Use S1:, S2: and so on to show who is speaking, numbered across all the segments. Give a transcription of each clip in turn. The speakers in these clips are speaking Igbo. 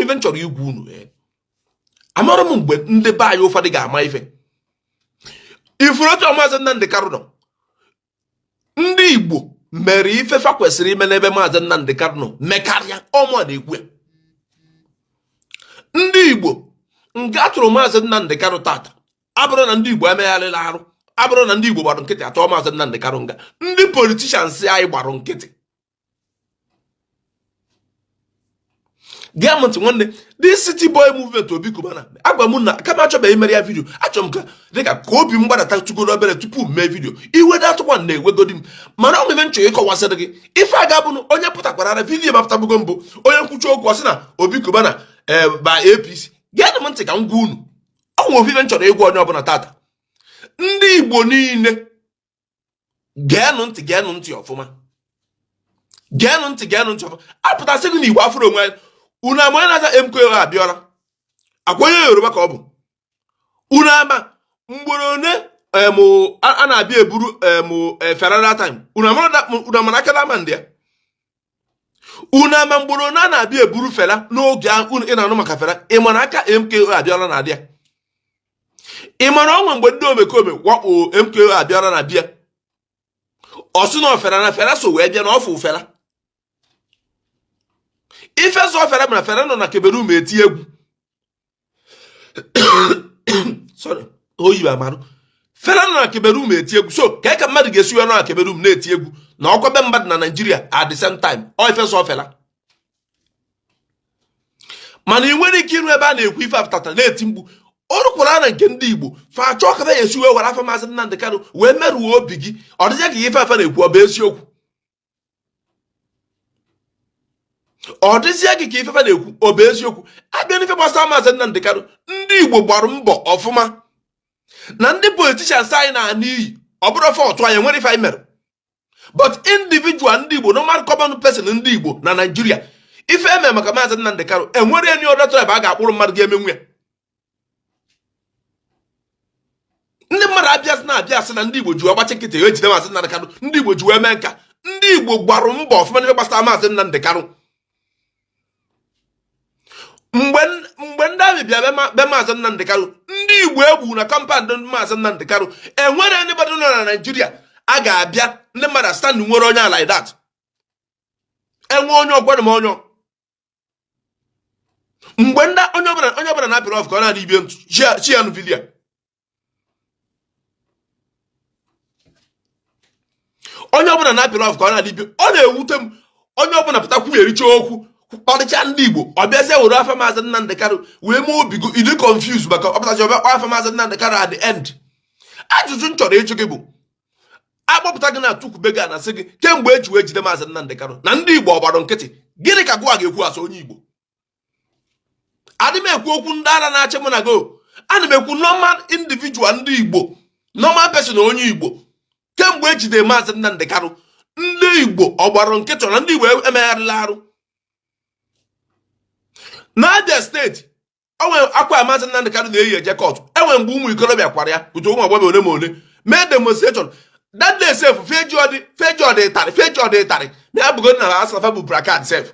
S1: Nwere ife m chọrọ igwu unu. Amara m mgbe ndị be anyị ụfọdụ ga-ama ife ifuru otu Maazị Nnamdi Kanu nọ. Ndị Igbo mere ife fa kwesịrị ime n'ebe Maazị Nnamdi Kanu nọ mekarịa ọmụ a na-ekwu ya. Ndị Igbo nga atụrụ Maazị Nnamdi Kanu tata abụrụ na ndị Igbo emegharịla arụ, abụrụ na ndị Igbo gbara nkịtị atụọ Maazị Nnamdi Kanu nga. Ndị politicians anyị gbara nkịtị. Gee m ntị nwanne, this city boy movement Obi Cubana, agwa m na kama achọbeghị imere ya video, achọrọ m ka dịka ka obi m gbadata tugoro obere tupu m mee video. Iwe datụkwa na-ewegodi m, mana ọ nwere m chọrọ ịkọwasịrị gị ife a ga-abụ onye pụtakwara na video mapụtabugo mbụ, onye nkwuchi okwu ọ sị na Obi Cubana ba APC. Geenụ m ntị ka m gwa unu, ọ nwere ofu ife m chọrọ ịgwa onye ọbụla tata. Ndị Igbo niile, geenụ ntị, geenụ ntị ọfụma, geenụ ntị, geenụ ntị ọfụma. Apụtasị gị na Igbo afụrụ onwe anyị. Unu ama onye na-aza MKO Abiola? Akwa onye Yoruba ka ọ bụ. Unu ama mgboro one a na-abịa eburu Fela that time? Unu amara aka ama ndị ya? Unu ama mgboro one a na-abịa eburu Fela n'oge ị na-anụ maka Fela? Ị mara aka MKO Abiola na-adị ya? Ị mara onwe mgbe ndị omekome wakpo MKO Abiola na bịa, ọ sị na Fela na Fela so wee bịa na ọfụ Fela. Ife zọ Fela bụ na Fela nọ na Cameroon eti egwu. Sorry, oyi amarụ. Fela nọ na Cameroon eti egwu, so ka ka mmadụ ga-esi wee nọ na Cameroon na-eti egwu na ọkwabe mmadụ na Naijiria at the same time? Ọ ife zọ Fela. Mana ị nwere ike ịrụ ebe a na-ekwu ife afụtata na-eti mkpu ọ rụkwara na nke ndị Igbo fa achọ ka ya esi wee were afa Maazị Nnamdi Kanu wee merụọ obi gị. Ọ dịzịa ka ife afa na-ekwu ọ bụ eziokwu. Ọ dịzịa gị ka ife afa na-ekwu ọ bụ eziokwu. Abịa n'ife gbasara Maazị Nnamdi Kanu, ndị Igbo gbara mbọ ọfụma na ndị politicians anyị na-ana iyi. Ọ bụrụ fault anyị nwere ife anyị mere, but individual ndị Igbo, normal common person ndị Igbo na Nigeria, ife eme maka Maazị Nnamdi Kanu, enwere any other tribe a ga-akpụrụ mmadụ ga-emenwu ya. Ndị mmadụ abịa na-abịa asị na ndị Igbo ji ọgbachi nkịtị ejide Maazị Nnamdi Kanu, ndị Igbo ji wee mee nka. Ndị Igbo gbarụ mbọ ọfụma n'ife gbasara Maazị Nnamdi Kanu. Mgbe ndị army bịa be Maazị Nnamdi Kanu, ndị Igbo egbu na compound Maazị Nnamdi Kanu, enwere anybody nọ na Nigeria a ga-abịa ndị mmadụ stand nwere onye like that? Enwe onye ọgwanụ m onye mgbe ndị onye ọbụla na-apịrị ọf ka ọ na-adị ibie ntụ chianụ vilia. Onye ọbụla na-apịrị ọf ka ọ na-adị ibie. Ọ na-ewute m, onye ọbụla pụta kwughericha okwu kparịcha ndị Igbo, ọ bịazie were afa Maazị Nnamdi Kanu wee mee obi gị ịdị confuse, maka ọ pụtazi ọbịa kpọ afa Maazị Nnamdi Kanu at the end. Ajụjụ m chọrọ ịjụ gị bụ, akpọpụta gị na tukwube gị na sị gị, kemgbe eji wee jide Maazị Nnamdi Kanu na ndị Igbo ọgbara nkịtị, gịnị ka gụwa ga-ekwu asụ onye Igbo? Adị m ekwu okwu ndị ara na-achị mụ na go, ana m ekwu normal individual ndị Igbo, normal person onye Igbo. Kemgbe ejide Maazị Nnamdi Kanu, ndị Igbo ọgbara nkịtị na ndị Igbo emegharịla arụ n'Abia steeti? O nwere akwa Maazị Nnamdi Kanu na-eyi eje court. Enwere mgbe ụmụ ikorobịa kwara ya ụtụ, ụmụ agbọghọ ole ma ole mee demonstration that day sef, feji ọdị ịtarị, feji ọdị ịtarị na ya bụgo na asafa bụ placard sef.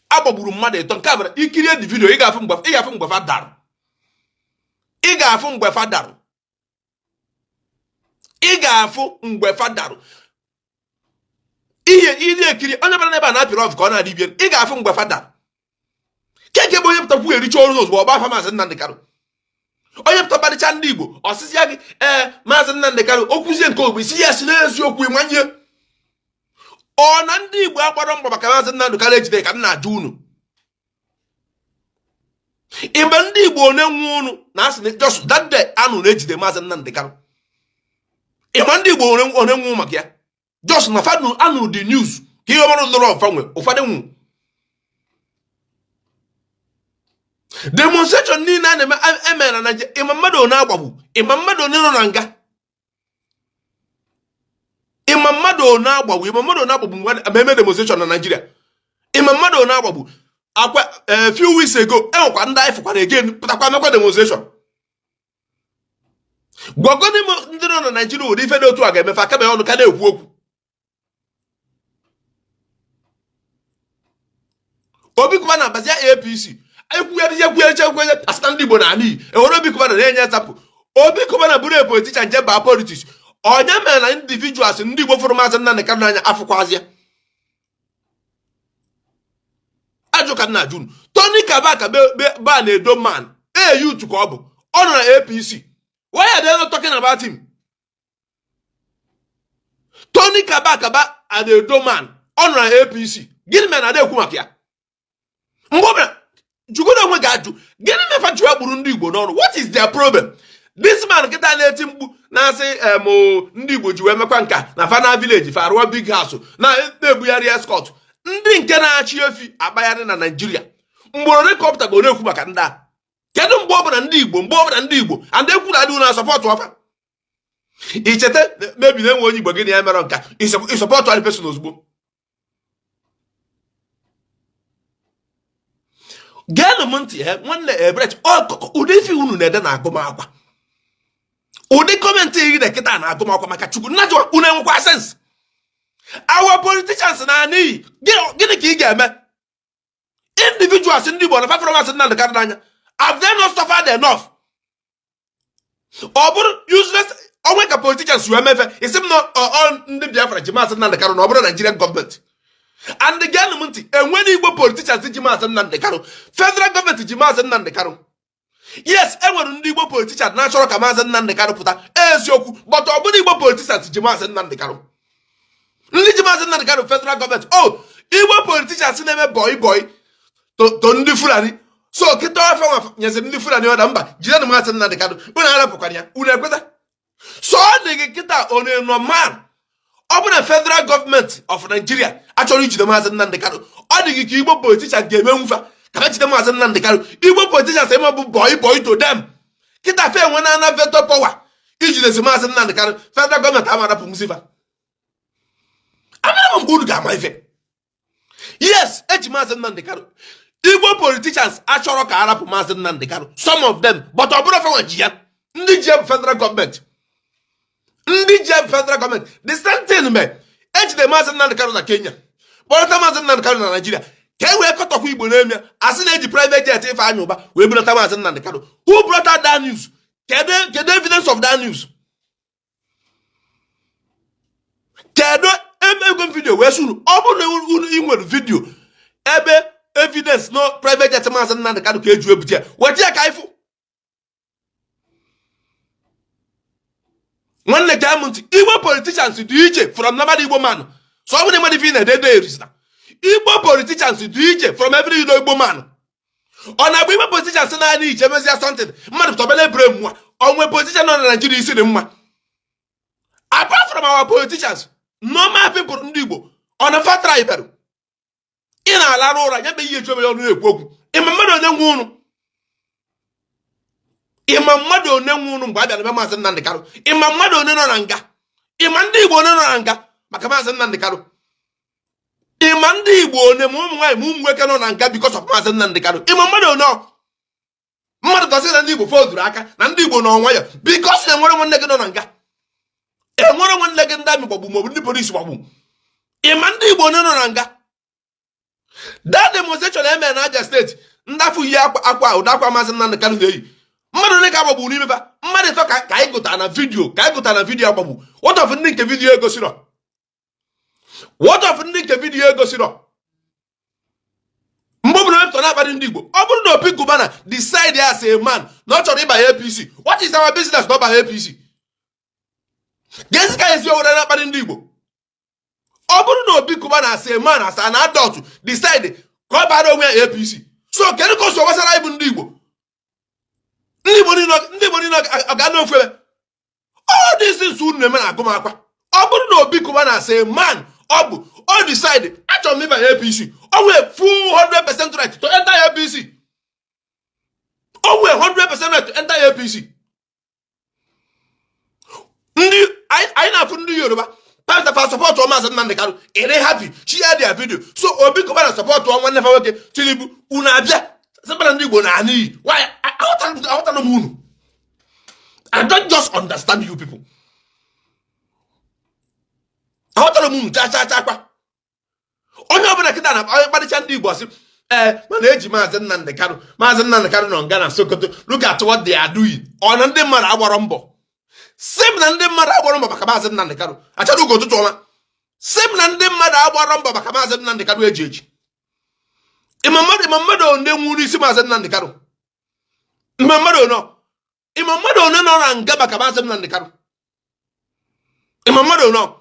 S1: Agbagburu mmadụ ịtọ. Nke a mere ikirie the video, ị ga-afụ mgbe, ị ga-afụ mgbe fa darụ, ị ga-afụ mgbe fa darụ, ị ga-afụ mgbe fa darụ. Ihe ị na-ekiri, onye bịara n'ebe a na-apịrị ọfụ ka ọ na-adị ibie, ị ga-afụ mgbe fa darụ. Keke bụ onye pụtakwu ericha ọrụ ozugbo ọgba afa Maazị Nnamdi Kanu. Onye pụta kparịcha ndị Igbo, ọsịsị ya gị ee Maazị Nnamdi Kanu okwuzie nke ogbe isi ya si n'eziokwu ịmanye ọ na ndị Igbo agbara mbọ maka Maazị Nnamdi Kanu ejide ka m na-ajụ unu. Mgbe ndị Igbo one nwe unu na asị na just that day anụ na-ejide Maazị Nnamdi Kanu, ịma ndị Igbo one nwe maka ya, just na fadụ anụ the news ka ihe ọmara ndọrọ ọfa nwe ụfọdụ nwụ. Demonstration niile a na-eme emere na Naịjirịa, ịma mmadụ one agbagbu? Ịma mmadụ one nọ na nga? Ịma mmadụ one agbagbu? Ịma mmadụ one agbagbu mgbe eme demonstration na Naịjirịa? Ịma mmadụ one agbagbu? Akwa a few weeks ago enwekwa ndị anyị fụkwara again pụtakwa mekwa demonstration. Gwagodi m ndị nọ na Naịjirịa ụdị ife dị otu a ga-emefe aka ọnụ ka na-ekwu okwu. Obi Cubana abazia APC, ekwugharịzi ekwugharịcha ekwugharị, asị na ndị Igbo na ala iyi ewere Obi Cubana na-enye example. Obi Cubana bụrụ a politician je baa politics, onye mere na individuals ndị Igbo fụrụ Maazị Nnamdi Kanu n'anya afụkwazịa ajụ ka nna junu. Tony Kabaka ba na Edo man, a youth ka ọ bụ, ọ nọ na APC. Why are they not talking about him? Tony Kabaka ba an Edo man, ọ nọ na APC. Gịnị mere na ada ekwu maka ya? Mgbe ọbụla jụgodo onwe gị ajụ, gịnị mere fa ji akpụrụ ndị Igbo n'ọnụ? What is their problem? This man kịta na-eti mkpu na-asị em ndị Igbo ji wee mekwa nka na fa na village fa arụọ big house na-ebugharị escort, ndị nke na-achị efi akpagharị na Naịjirịa. Mgboro ole ka ọ pụtago na-ekwu maka ndị a? Kedu mgbe ọbụla ndị Igbo, mgbe ọbụla ndị Igbo and ekwu na adịghị na support ọfa icheta mebi na enwe onye Igbo gị na ya merọ nka ị support any person ozugbo. Geenụ m ntị he nwanne ebrechi, ụdị ife unu na-ede na agụmakwụkwọ, ụdị comment ị na kịta na agụmakwụkwọ, maka Chukwu nna jụwa unu enwekwa sense? Our politicians na ana iyi, gịnị ka ị ga-eme? Individuals ndị Igbo na fa fụrọ Maazị Nnamdi Kanu n'anya, have they not suffered enough? Ọ bụrụ useless onwe ka politicians wee mefe isi m na ndị Biafra ji Maazị Nnamdi Kanu na ọ bụrụ Nigerian gọọmenti. And geenụ m ntị, enwere Igbo politicians ji Maazị Nnamdi Kanu, federal gọọmenti ji Maazị Nnamdi Kanu. Yes, enwere ndị Igbo politicians na-achọrọ ka Maazị Nnamdi Kanu pụta, eziokwu, but ọ bụrụ Igbo politicians ji Maazị Nnamdi Kanu, ndị ji Maazị Nnamdi Kanu federal gọọmenti. O Igbo politicians na-eme boy boy to ndị Fulani, so kịta ofe nwa nyeziri ndị Fulani ọda mba jidenụ Maazị Nnamdi Kanu, unu arapụkwara ya, unu ekweta. So ọ dị gị kịta onye normal, ọ bụ na federal gọọmenti of Nigeria achọrọ ijide Maazị Nnamdi Kanu, ọ dị gị ka Igbo politician ga-eme nwufa ka ha jide Maazị Nnamdi Kanu? Igbo politicians eme bụ boy boy to them. Kịta fe enwe na ana veto power ijidezi Maazị Nnamdi Kanu, federal gọọmenti ama arapụ nwusifa. Amara m mgbe unu ga-ama ife. Yes, eji Maazị Nnamdi Kanu. Igbo politicians achọrọ ka arapụ Maazị Nnamdi Kanu, some of them, but ọ bụrụ fanwa ji ya. Ndị ji federal gọọmenti, ndị ji federal gọọmenti. The same thing mee ejide Maazị Nnamdi Kanu na Kenya, kpọrọta Maazị Nnamdi Kanu na Naịjirịa ka e wee kọtọkwa Igbo n'eme, asị na eji private jet Ifeanyị Ụba wee bulata Maazị Nnamdi Kanu. Who brought out that news? Kedu evidence of that news? Kedu emego m video wee sị unu, ọ bụrụ na unu ị nwere video ebe evidence no private jet Maazị Nnamdi Kanu ka eji ebute ya, weta ya ka anyị fụ. Nwanne, gee m ntị, Igbo politicians dị iche from normal Igbo man. So ọ bụrụ na mmadụ ife ị na-ede ede erizina, Igbo politicians dị iche from every Igbo man. Ọ na-agba Igbo politicians naanị iche mezie something mmadụ pụtabela ebere mmụọ onwe politician nọ na Nigeria isi dị mma. Apart from our politicians, normal people ndị Igbo ọ na fatra iberu ị na-alarụ ụra ya bụ ihe eju obere ọnụ na-ekwu okwu. Ịma mmadụ onye nwe ụnụ, ịma mmadụ one nwe ụnụ mgbe a bịara be Maazị Nnamdi Kanu, ịma mmadụ one nọ na nga, ịma ndị Igbo one nọ na nga maka Maazị Nnamdi Kanu, ịma ndị Igbo one ma ụmụ nwaanyị ma ụmụ nwoke nọ na nga because of Maazị Nnamdi Kanu, ịma mmadụ one mmadụ gosi na ndị Igbo fọdụrụ aka na ndị Igbo nọ nwayọ because na enwere nwanne gị nọ na nga, enwere nwanne gị ndị army gbagbu maọbụ ndị polisi gbagbu. Ịma ndị Igbo one nọ na nga? That demonstration eme na Abia steeti, ndị afọ yi akwa ụdị akwa Maazị Nnamdi Kanu na-eyi, mmadụ ole ka agbagbu n'ime fa? Mmadụ ịtọ ka anyị gụtara na video, ka anyị gụtara na video agbagbu. What of ndị nke video egosirọ? What of ndị nke video egosirọ? Mgbe ọbụla wepụtara na-akparị ndị Igbo, ọ bụrụ na Obi Cubana decide as a man na ọ chọrọ ịbanye APC, what is our business na ọ banye APC? Gezi ka esi owere na-akparị ndị Igbo. Ọ bụrụ na Obi Cubana as a man, as an adult, decide ka ọ bara onwe ya APC, so kedu ka o so gbasara ịbụ ndị Igbo? Ndị Igbo niile, ndị Igbo niile ọ ga n'ofu ebe? All these things unu na-eme na agụmakwụkwọ. Ọ bụrụ na Obi Cubana as a man ọ bụ ọ decide achọrọ m ịbanye APC, o nwee full 100% right to enter APC. O nwee 100% right to enter APC. Ndị anyị na-afụ ndị Yoruba pasta fa support Maazị Nnamdi Kanu, ere happy share their video. So Obi Cubana support nwanne fa nwoke Tinubu, unu abịa sịbara ndị Igbo na ana iyi. Why? Aghọtara m unu. I don't just understand you people. Aghọtara m unu cha cha cha kwa. Onye ọbụla kịta na onye kparịcha ndị Igbo asị Ee, mana eji Maazị Nnamdi Kanu. Maazị Nnamdi Kanu nọ nga na Sokoto. Look at what they are doing. Ọ na ndị mmadụ agbarọ mbọ? Sị m na ndị mmadụ agbarọ mbọ maka Maazị Nnamdi Kanu. Achara ugo, ụtụtụ ọma. Sị m na ndị mmadụ agbarọ mbọ maka Maazị Nnamdi Kanu eji eji. Ịma mmadụ one nwụrụ n'isi Maazị Nnamdi Kanu? Ịma mmadụ one? Ịma mmadụ one nọ na nga maka Maazị Nnamdi Kanu? Ịma mmadụ one?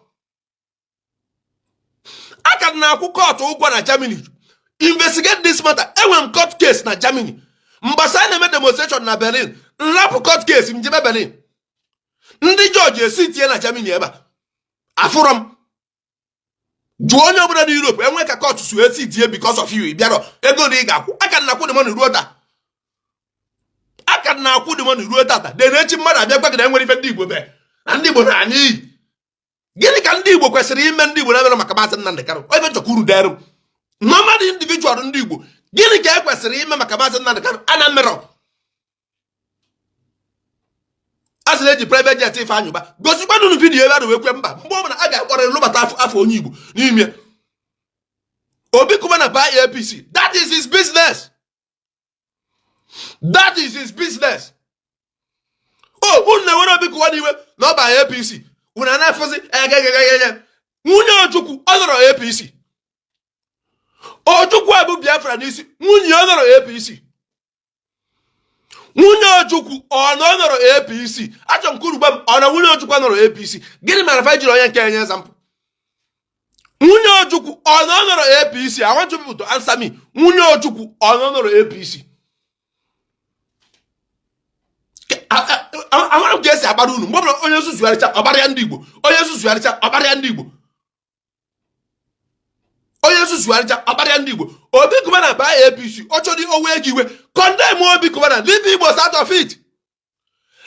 S1: A ka na-akwụ court ụgwọ na Germany. Investigate this matter. Enwere m court case na Germany. Mbasa na-eme demonstration na Berlin, nrapụ court case m jebe Berlin. Ndị jọji esi tinye na Germany ebe a afụrọ m. Jụọ onye ọbụla na Europe enwe ka court su esi tinye because of you. Ị bịarọ, ego na ị ga-akwụ, aka na akwụ the money ruo taa, aka na akwụ the money ruo tata. De echi mmadụ abịa gwa gị na enwere ife ndị Igbo mee na ndị Igbo na-anya iyi. Gịnị ka ndị Igbo kwesịrị ime ndị Igbo na-emere maka Maazị Nnamdi Kanu? Ebe nchọka uru dere normal individual ndị Igbo, gịnị ka e kwesịrị ime maka Maazị Nnamdi Kanu a na mmerọ? A sị na-eji private jet Ifeanyị Ụba. Gosikwanụ unu video ebe a wee kwe mba. Mgbe ọbụla a ga-akpọrọ lụbata afọ onye Igbo n'ime Obi Cubana ba APC, that is his business, that is his business. O unu na-ewere Obi Cubana iwe na ọ ba APC, unu na-afụzi egegegege. Nwunye Ojukwu, ọ nọrọ APC? Ojukwu abụ Biafra n'isi. Nwunye ọ nọrọ APC? Nwunye Ojukwu ọ na ọ nọrọ APC? Achọ m ka unu gwa m, ọ na nwunye Ojukwu nọrọ APC? Gịnị mere fa jiri onye nke enye example? Nwunye Ojukwu, ọ na ọ nọrọ APC? I want you people to answer me. Nwunye Ojukwu, ọ na ọ nọrọ APC? Amara m ka esi agbara unu. Mgbe ọbụla onye nzuzugharịcha, ọgbara ya ndị Igbo. Onye nzuzugharịcha, ọgbara ya ndị Igbo. Onye nzuzugharịcha, ọgbara ya ndị Igbo. Obi Cubana baa APC, ọ chọrọ owe ego iwe, condemn Obi Cubana, leave Igbo out of it.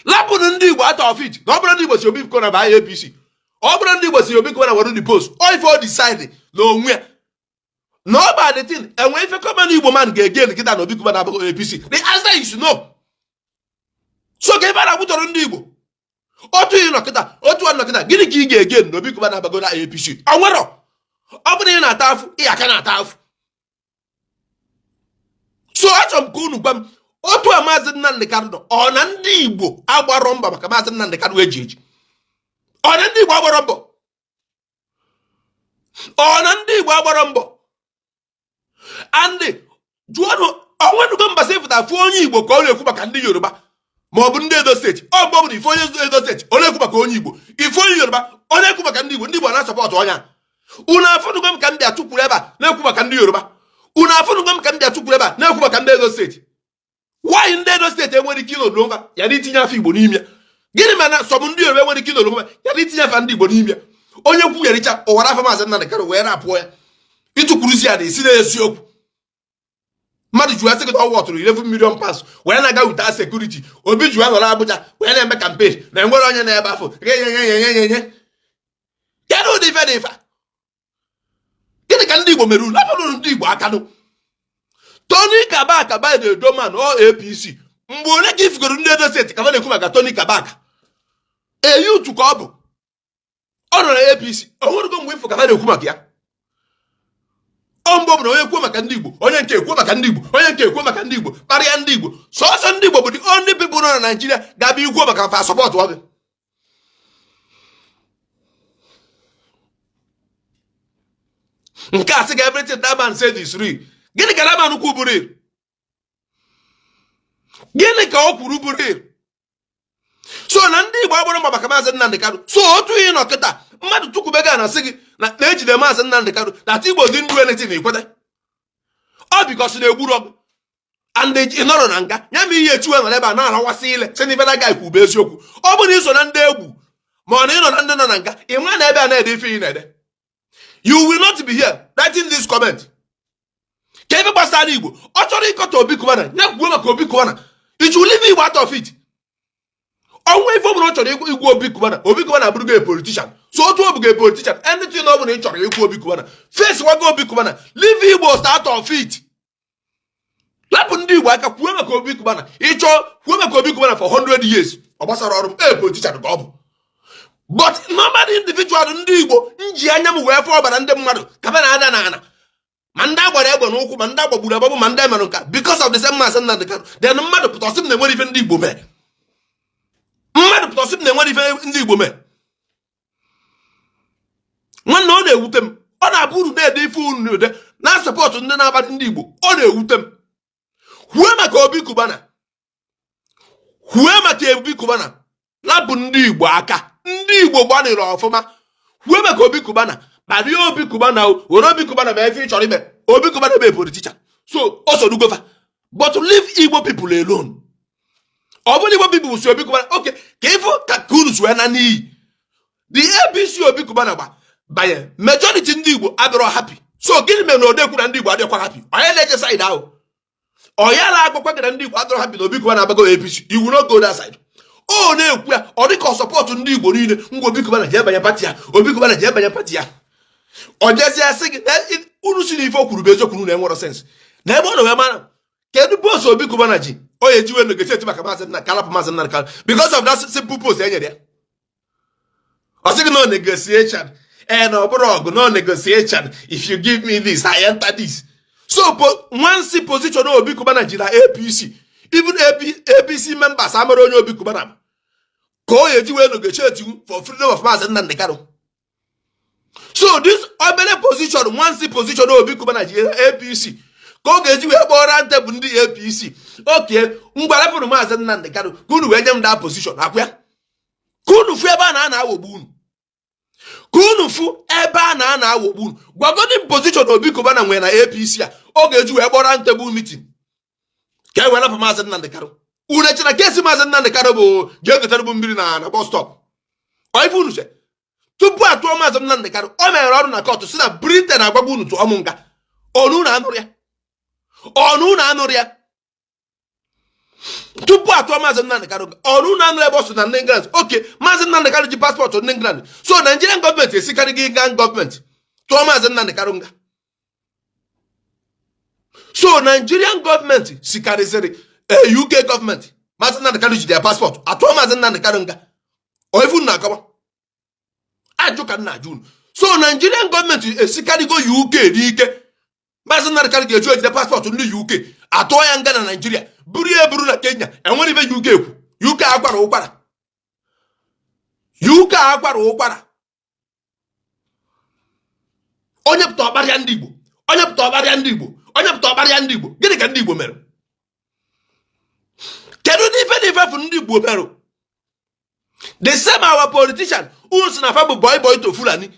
S1: Lapụrụ ndị Igbo out of it. Na ọ bụrụ ndị Igbo si Obi Cubana baa APC, ọ bụrụ ndị Igbo si Obi Cubana were the post, ọ ife o decide na onwe ya na ọ ba the thing. Enwe ife common Igbo man ga-ege nkịta na Obi Cubana abụghị APC? The answer is no. So ka ebe a na-agbụtọrọ ndị Igbo otu ị nọkịta, otu a nọkịta, gịnị ka ị ga-ege na Obi Cubana abago na APC? Ọ nwere ọ bụrụ na ị na-ata afụ, ị aka na-ata afụ. So achọrọ m ka unu gwa m otu a Maazị Nnamdi Kanu nọ, ọ na ndị Igbo agbarọ mbọ maka Maazị Nnamdi Kanu eji eji? Ọ na ndị Igbo agbarọ mbọ? Ọ na ndị Igbo agbarọ mbọ? Andị jụọnụ onwenugo mbasị fụta fụ onye Igbo ka ọ na-ekwu maka ndị Yoruba ma ọ bụ ndị Edo State. Ọ mgbe ọ bụla ife onye Edo State, ọ na-ekwu maka onye Igbo. Ife onye Yoruba, ọ na-ekwu maka ndị Igbo. Ndị Igbo na-asupport ọnya. Unu afụnugo m ka m bịa tụkwuru ebe a na-ekwu maka ndị Yoruba? Unu afụnugo m ka m bịa tụkwuru ebe a na-ekwu maka ndị Edo State? Nwaanyị ndị Edo State enwere ike ịnọ n'onwe ya na itinye afọ Igbo n'ime ya? Gịnị mere na sọm ndị Yoruba enwere ike ịnọ n'onwe ya na itinye afa ndị Igbo n'ime ya? Onye kwughericha ụwara afọ Maazị Nnamdi Kanu wee rapụọ ya, ịtụkwuruzi ya na esi n'eziokwu. Mmadụ ji asị gị na ọ wọtụrụ £11 million wee na-aga without security. Obi ji nọrọ Abuja wee na-eme campaign na enwere onye na-ebe afọ nyenyenyenyenyenye. Kedu ụdị ife dị ife a? Gịnị ka ndị Igbo mere unu? Lapụrụ ndị Igbo aka nụ. Tony Kabaka by the Edo man ọ APC. Mgbe ole ka ifugoro ndị Edo State ka na-ekwu maka Tony Kabaka? Eyutu ka ọ bụ, ọ nọ na APC. O nwerugo mgbe ifụ ka ha na-ekwu maka ya? Ọ mgbe ọ bụla onye kwuo maka ndị Igbo, onye nke ekwuo maka ndị Igbo, onye nke ekwuo maka ndị Igbo, kparịa ndị Igbo. Sọsọ ndị Igbo bụ the only people nọ na Nigeria ga-abịa ikwuo maka fa support gị. Nke a sị ga everything that man said is real. Gịnị ka that man kwu bụ real? Gịnị ka o kwuru bụ real? So na ndị Igbo agbara mbọ maka Maazị Nnamdi Kanu. So otu ihe nọ kịta, mmadụ tụkwubega na sị gị na na-ejide Maazị Nnamdi Kanu na Igbo dị ndụ anything na ikweta ọ because na-egburu ọgụ and ị nọrọ na nga ya ma ihe echiwe nọrọ ebe a na-arawasị ile sị na ife na guy kwu bụ eziokwu. Ọ bụrụ na iso na ndị egwu ma ọ na ịnọ na ndị nọ na nga, ị nwa na ebe a na-ede ife ị na-ede, you will not be here writing this comment. Ka ebe gbasara Igbo, ọ chọrọ ịkọta Obi Cubana, ya kwuo maka Obi Cubana. It will leave Igbo out of it. Ọnwa ife ọbụla ọ chọrọ igwu Obi Cubana, Obi Cubana abụrụgo a politician. So otu ọ bụgo a politician, anything ọ bụla ị chọrọ ikwu Obi Cubana, face wago Obi Cubana, leave Igbo out of it. Lapụ ndị Igbo aka, kwuo maka Obi Cubana. Ịchọọ kwuo maka Obi Cubana for 100 years, ọ gbasara ọrụ m. A politician ka ọ bụ. But normal individual ndị Igbo nji anya m wee fụ ọbara ndị mmadụ ka na-ada na ana. Ma ndị agbara egbe n'ụkwụ, ma ndị agbagburu agbagbu, ma ndị emerụ nka because of the same Maazị Nnamdi Kanu. Then mmadụ pụta ọsị m na enwere ife ndị Igbo mee. Mmadụ pụta ọsị m na enwere ife ndị Igbo mee. Nwanne, ọ na-ewute m. Ọ na-abụ uru na-ede ife unu na-ede na support ndị na-abalị ndị Igbo. Ọ na-ewute m. Kwue maka Obi Cubana, kwue maka Obi Cubana, lapụ ndị Igbo aka. Ndị Igbo gbanịrị ọfụma. Kwue maka Obi Cubana, kparie Obi Cubana, were Obi Cubana ma efe ị chọrọ ime. Obi Cubana bụ politician, so o soro gofa, but leave Igbo people alone. Ọ bụrụ Igbo people si Obi Cubana, okay, ka ịfụ ka unu si wee na n'iyi the APC Obi Cubana gba banye. Majority ndị Igbo adịrọ happy. So gịnị mere na odekwu na ndị Igbo adịghịkwa happy? Onye na-eje side ahụ, onye na-agwakwa gị na ndị Igbo adịrọ happy na Obi Cubana abago APC, iwu no go that side. Ọ na-ekwu ya, ọ dịka ọ support ndị Igbo niile. Ngwa, Obi Cubana jee banye party ya, Obi Cubana jee banye party ya. Ọ jezie sị gị unu si na ife o kwuru bụ eziokwu, na enwere sense na ebe ọ nọ wee mara. Kedu post Obi Cubana ji o ya ejiwe negotiate maka Maazị Nna kalapụ Maazị Nna Kanu because of that simple post e nyere ya? Ọ sị gị no negotiation, ee, na ọ bụrụ ọgụ, no negotiation. If you give me this, I enter this. So nwansi position Obi Cubana ji na APC, even AP, APC members amara onye Obi Cubana bụ, ka o eji wee negotiate for freedom of Maazị Nnamdi Kanu. So this obere position, nwansi position Obi Cubana ji APC, ka ọ ga-eji wee kpọọ round table ndị APC, oke mgbarapụrụ Maazị Nnamdi Kanu, ka unu wee nye m that position. Akwụ ya ka unu fụ ebe a na-ana aghọgbu unu, ka unu fụ ebe a na-ana aghọgbu unu. Gwagodi position Obi Cubana nwere na APC a ọ ga-eji wee kpọrọ round table meeting ka e wee rapụ Maazị Nnamdi Kanu. Unu echere case Maazị Nnamdi Kanu bụ jee gotere bụ mmiri na bus stop? Ọ ife unu che? Tupu a tụọ Maazị Nnamdi Kanu, o mere ọrụ na court si na Britain agbagbu unu, tụọ m nga. Ọnụ na anụrụ ya, ọnụ na anụrụ ya. Tupu atụọ Maazị Nnamdi Kanu, ọnụ na anụrụ ebe ọ sị na ndị England, oke Maazị Nnamdi Kanu ji passport ndị England. So Nigerian gọọmenti esikarị gị England gọọmenti tụọ Maazị Nnamdi Kanu nga. So Nigerian gọọmenti sikarịsịrị UK gọọmenti. Maazị Nnamdi Kanu jide ya passport, atụọ Maazị Nnamdi Kanu nga. Oifu na akọwa ajụ ka nna ajụ unu. So Nigerian gọọmenti esikarịgo UK n'ike. Maazị Nnamdi Kanu ga-eju ejide passport ndị UK, atụọ ya nga na Naijiria, buru ya eburu na Kenya. Enwere ibe UK ekwu? UK akwara ụkwara, UK akwara ụkwara. Onye pụta ọkparịa ndị Igbo, onye pụta ọkparịa ndị Igbo, onye pụta ọkparịa ndị Igbo. Gịnị ka ndị Igbo mere? Kedu ndị ife na ifefu ndị Igbo mere? The same our politician unu si na fa bụ boy boy to Fulani.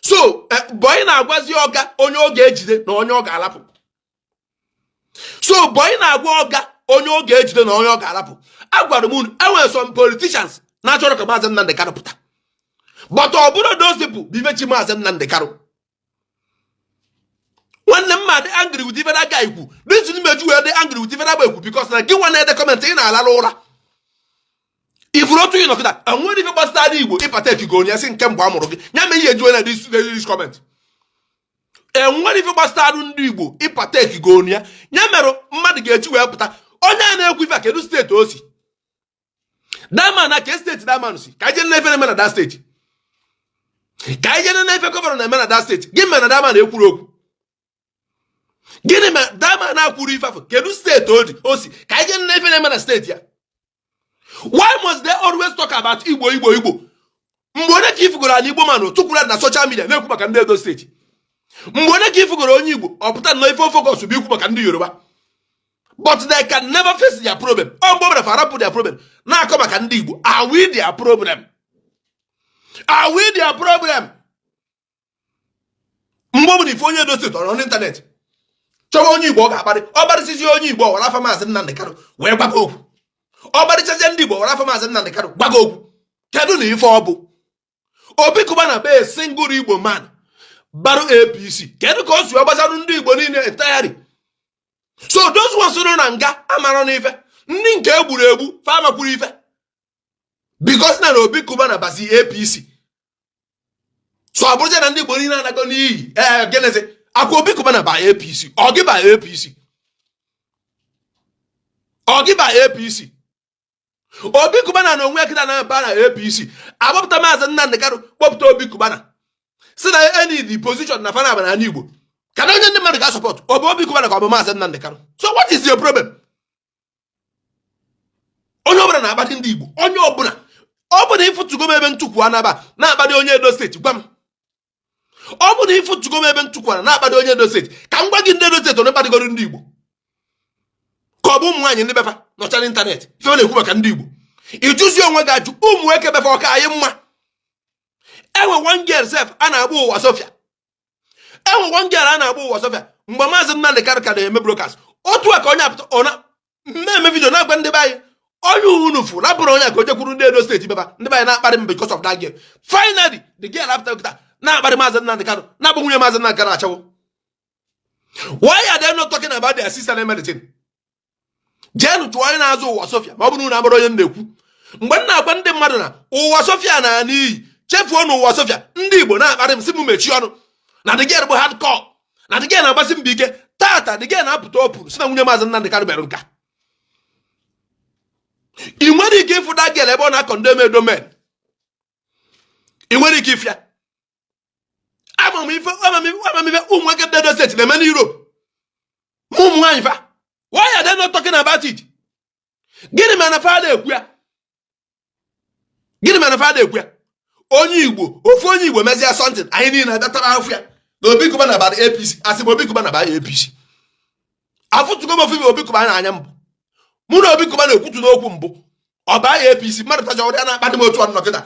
S1: So boy na-agwazi ọga onye ọ ga-ejide na onye ọ ga-alapụ. So boy na-agwa ọga onye ọ ga-ejide na onye ọ ga-alapụ. Agwara m unu, enwere some politicians na-achọrọ ka Maazị Nnamdi Kanu pụta, but ọ bụrụ those people bụ ife chi Maazị Nnamdi Kanu. Nwanne m, ma dị angry with ife na-aga ikwu. Reason meju wee dị angry with ife na-agba ekwu, because na gị nwa na-ede comment, ị na-alala ụra ifuru otu ị nọkịta. Enwere ife gbasara Igbo ịpata ekike onye si nke mgbe a mụrụ gị ya mee ihe ejuwe na this comment. Enwere ife gbasara ndị Igbo ịpata ekike onye ya ya mere mmadụ ga-eji wee pụta? Onye a na-ekwu ife a, kedu steeti o si? Daman na ke steeti daman si ka anyị jee na-efe na-eme na that steeti, ka anyị jee na-efe governor na-eme na that steeti. Gị mere na daman ekwuru okwu? Gịnị mere daman akwuru ife afọ? Kedu steeti o dị o si ka anyị jee na-efe na-eme na steeti ya? Why must they always talk about Igbo, Igbo, Igbo? Mgbe onye ka ifugoro ala Igbo manụ tụkwuru na social media na-ekwu maka ndị Edo Steeti? Mgbe onye ka ifugoro onye Igbo ọ pụta na ife focus bụ ikwu maka ndị Yoruba? But they can never face their problem. Ọ mgbe ọbụla farapụ their problem na-akọ maka ndị Igbo. Are we their problem? Are we their problem? Mgbe ọbụla ife onye Edo Steeti ọrọ n'ịntanetị chọwa onye Igbo ọ ga-akparị, ọ gbarịsịzi onye Igbo, ọ wara afa Maazị Nnamdi Kanu wee gwaga okwu. Ọ gbarịchazie ndị Igbo, wara afa Maazị Nnamdi Kanu gwaga okwu. Kedu na ife ọ bụ Obi Cubana be single Igbo man barụ APC? Kedu ka o si gbasarụ ndị Igbo niile entirely? So those ones nọ na nga amara n'ife ndị nke egburu egbu fa amakwuru ife, because na Obi Cubana bazi APC. So ọ bụrụzie na ndị Igbo niile anago n'iyi? Ee, gịnịzi akwa Obi Cubana ba APC? Ọ gị ba APC? Ọ gị ba APC? Obi Cubana na onwe ya kịta na-aba na APC. Agbapụta Maazị Nnamdi Kanu, kpọpụta Obi Cubana, si na any the position na fana na Igbo. Kedu onye ndị mmadụ ga-asupport? Ọ bụ Obi Cubana ka ọ bụ Maazị Nnamdi Kanu? So what is your problem? Onye ọbụla na-akpadị ndị Igbo, onye ọbụla ọ bụ na ịfụtụgo m ebe ntukwu anaba na-akpadị onye Edo State, gwa m. Ọ bụ na ịfụtụgo m ebe ntukwu na-akpadị onye Edo State, ka m gwa gị ndị Edo State onye kpadịgoro ndị Igbo, ka ọ bụ ụmụ nwaanyị ndị befa nọcha n'internet ife na-ekwu maka ndị Igbo. Ịjụzi onwe gị ajụ, ụmụ nwoke befa ọka anyị mma? Enwe one girl sef a na-agba Ụwa Sofia, enwe one girl a na-agba Ụwa Sofia. Mgbe Maazị Nnamdi Kanu ka na-eme broadcast, otu a ka onye apụta ọ na-eme video na-agwa ndị be anyị, onye unu fụ rapụrụ onye a ka o jekwuru ndị Edo State beba. Ndị be anyị na-akparị m because of that girl. Finally, the girl after kịta na-akparị Maazị Nnamdi Kanu, na-agba nwunye Maazị Nnamdi Kanu achawo. Why are they not talking about their sister na medicine? Jeenụ chụọ onye na-azụ Ụwa Sofia, ma ọ bụrụ na amara onye m na-ekwu. Mgbe m na-agwa ndị mmadụ na Ụwa Sofia na n'iyi, chefuo na Ụwa Sofia, ndị Igbo na-akparị m, sị m mechie ọnụ, na the girl bụ hardcore, na the girl na-agbasi mbọ ike. Tata the girl na-apụta opuru si na nwunye Maazị Nnamdi Kanu mere nka. Ị nwere ike ịfụ that girl ebe ọ na-acondemn Edo men? Ị nwere ike ịfịa amamife amamife ụmụ nwoke ndị Edo State na-eme n'Europe ma ụmụ nwaanyị fa? Why are they not talking about it? Gịnị mere na fa na-ekwu ya? Gịnị mere na fa na-ekwu ya? Onye Igbo, ofu onye Igbo mezie something, anyị niile abịatara afụ ya na Obi Cubana bara APC. Asị m Obi Cubana bara APC, afụtụgo m ofu Obi Cubana anya mbụ. Mụ na Obi Cubana na-ekwutu n'okwu mbụ, ọ baa ya APC. Mmadụ tacha ụdị na-akpadị m otu ọnụ nọkịta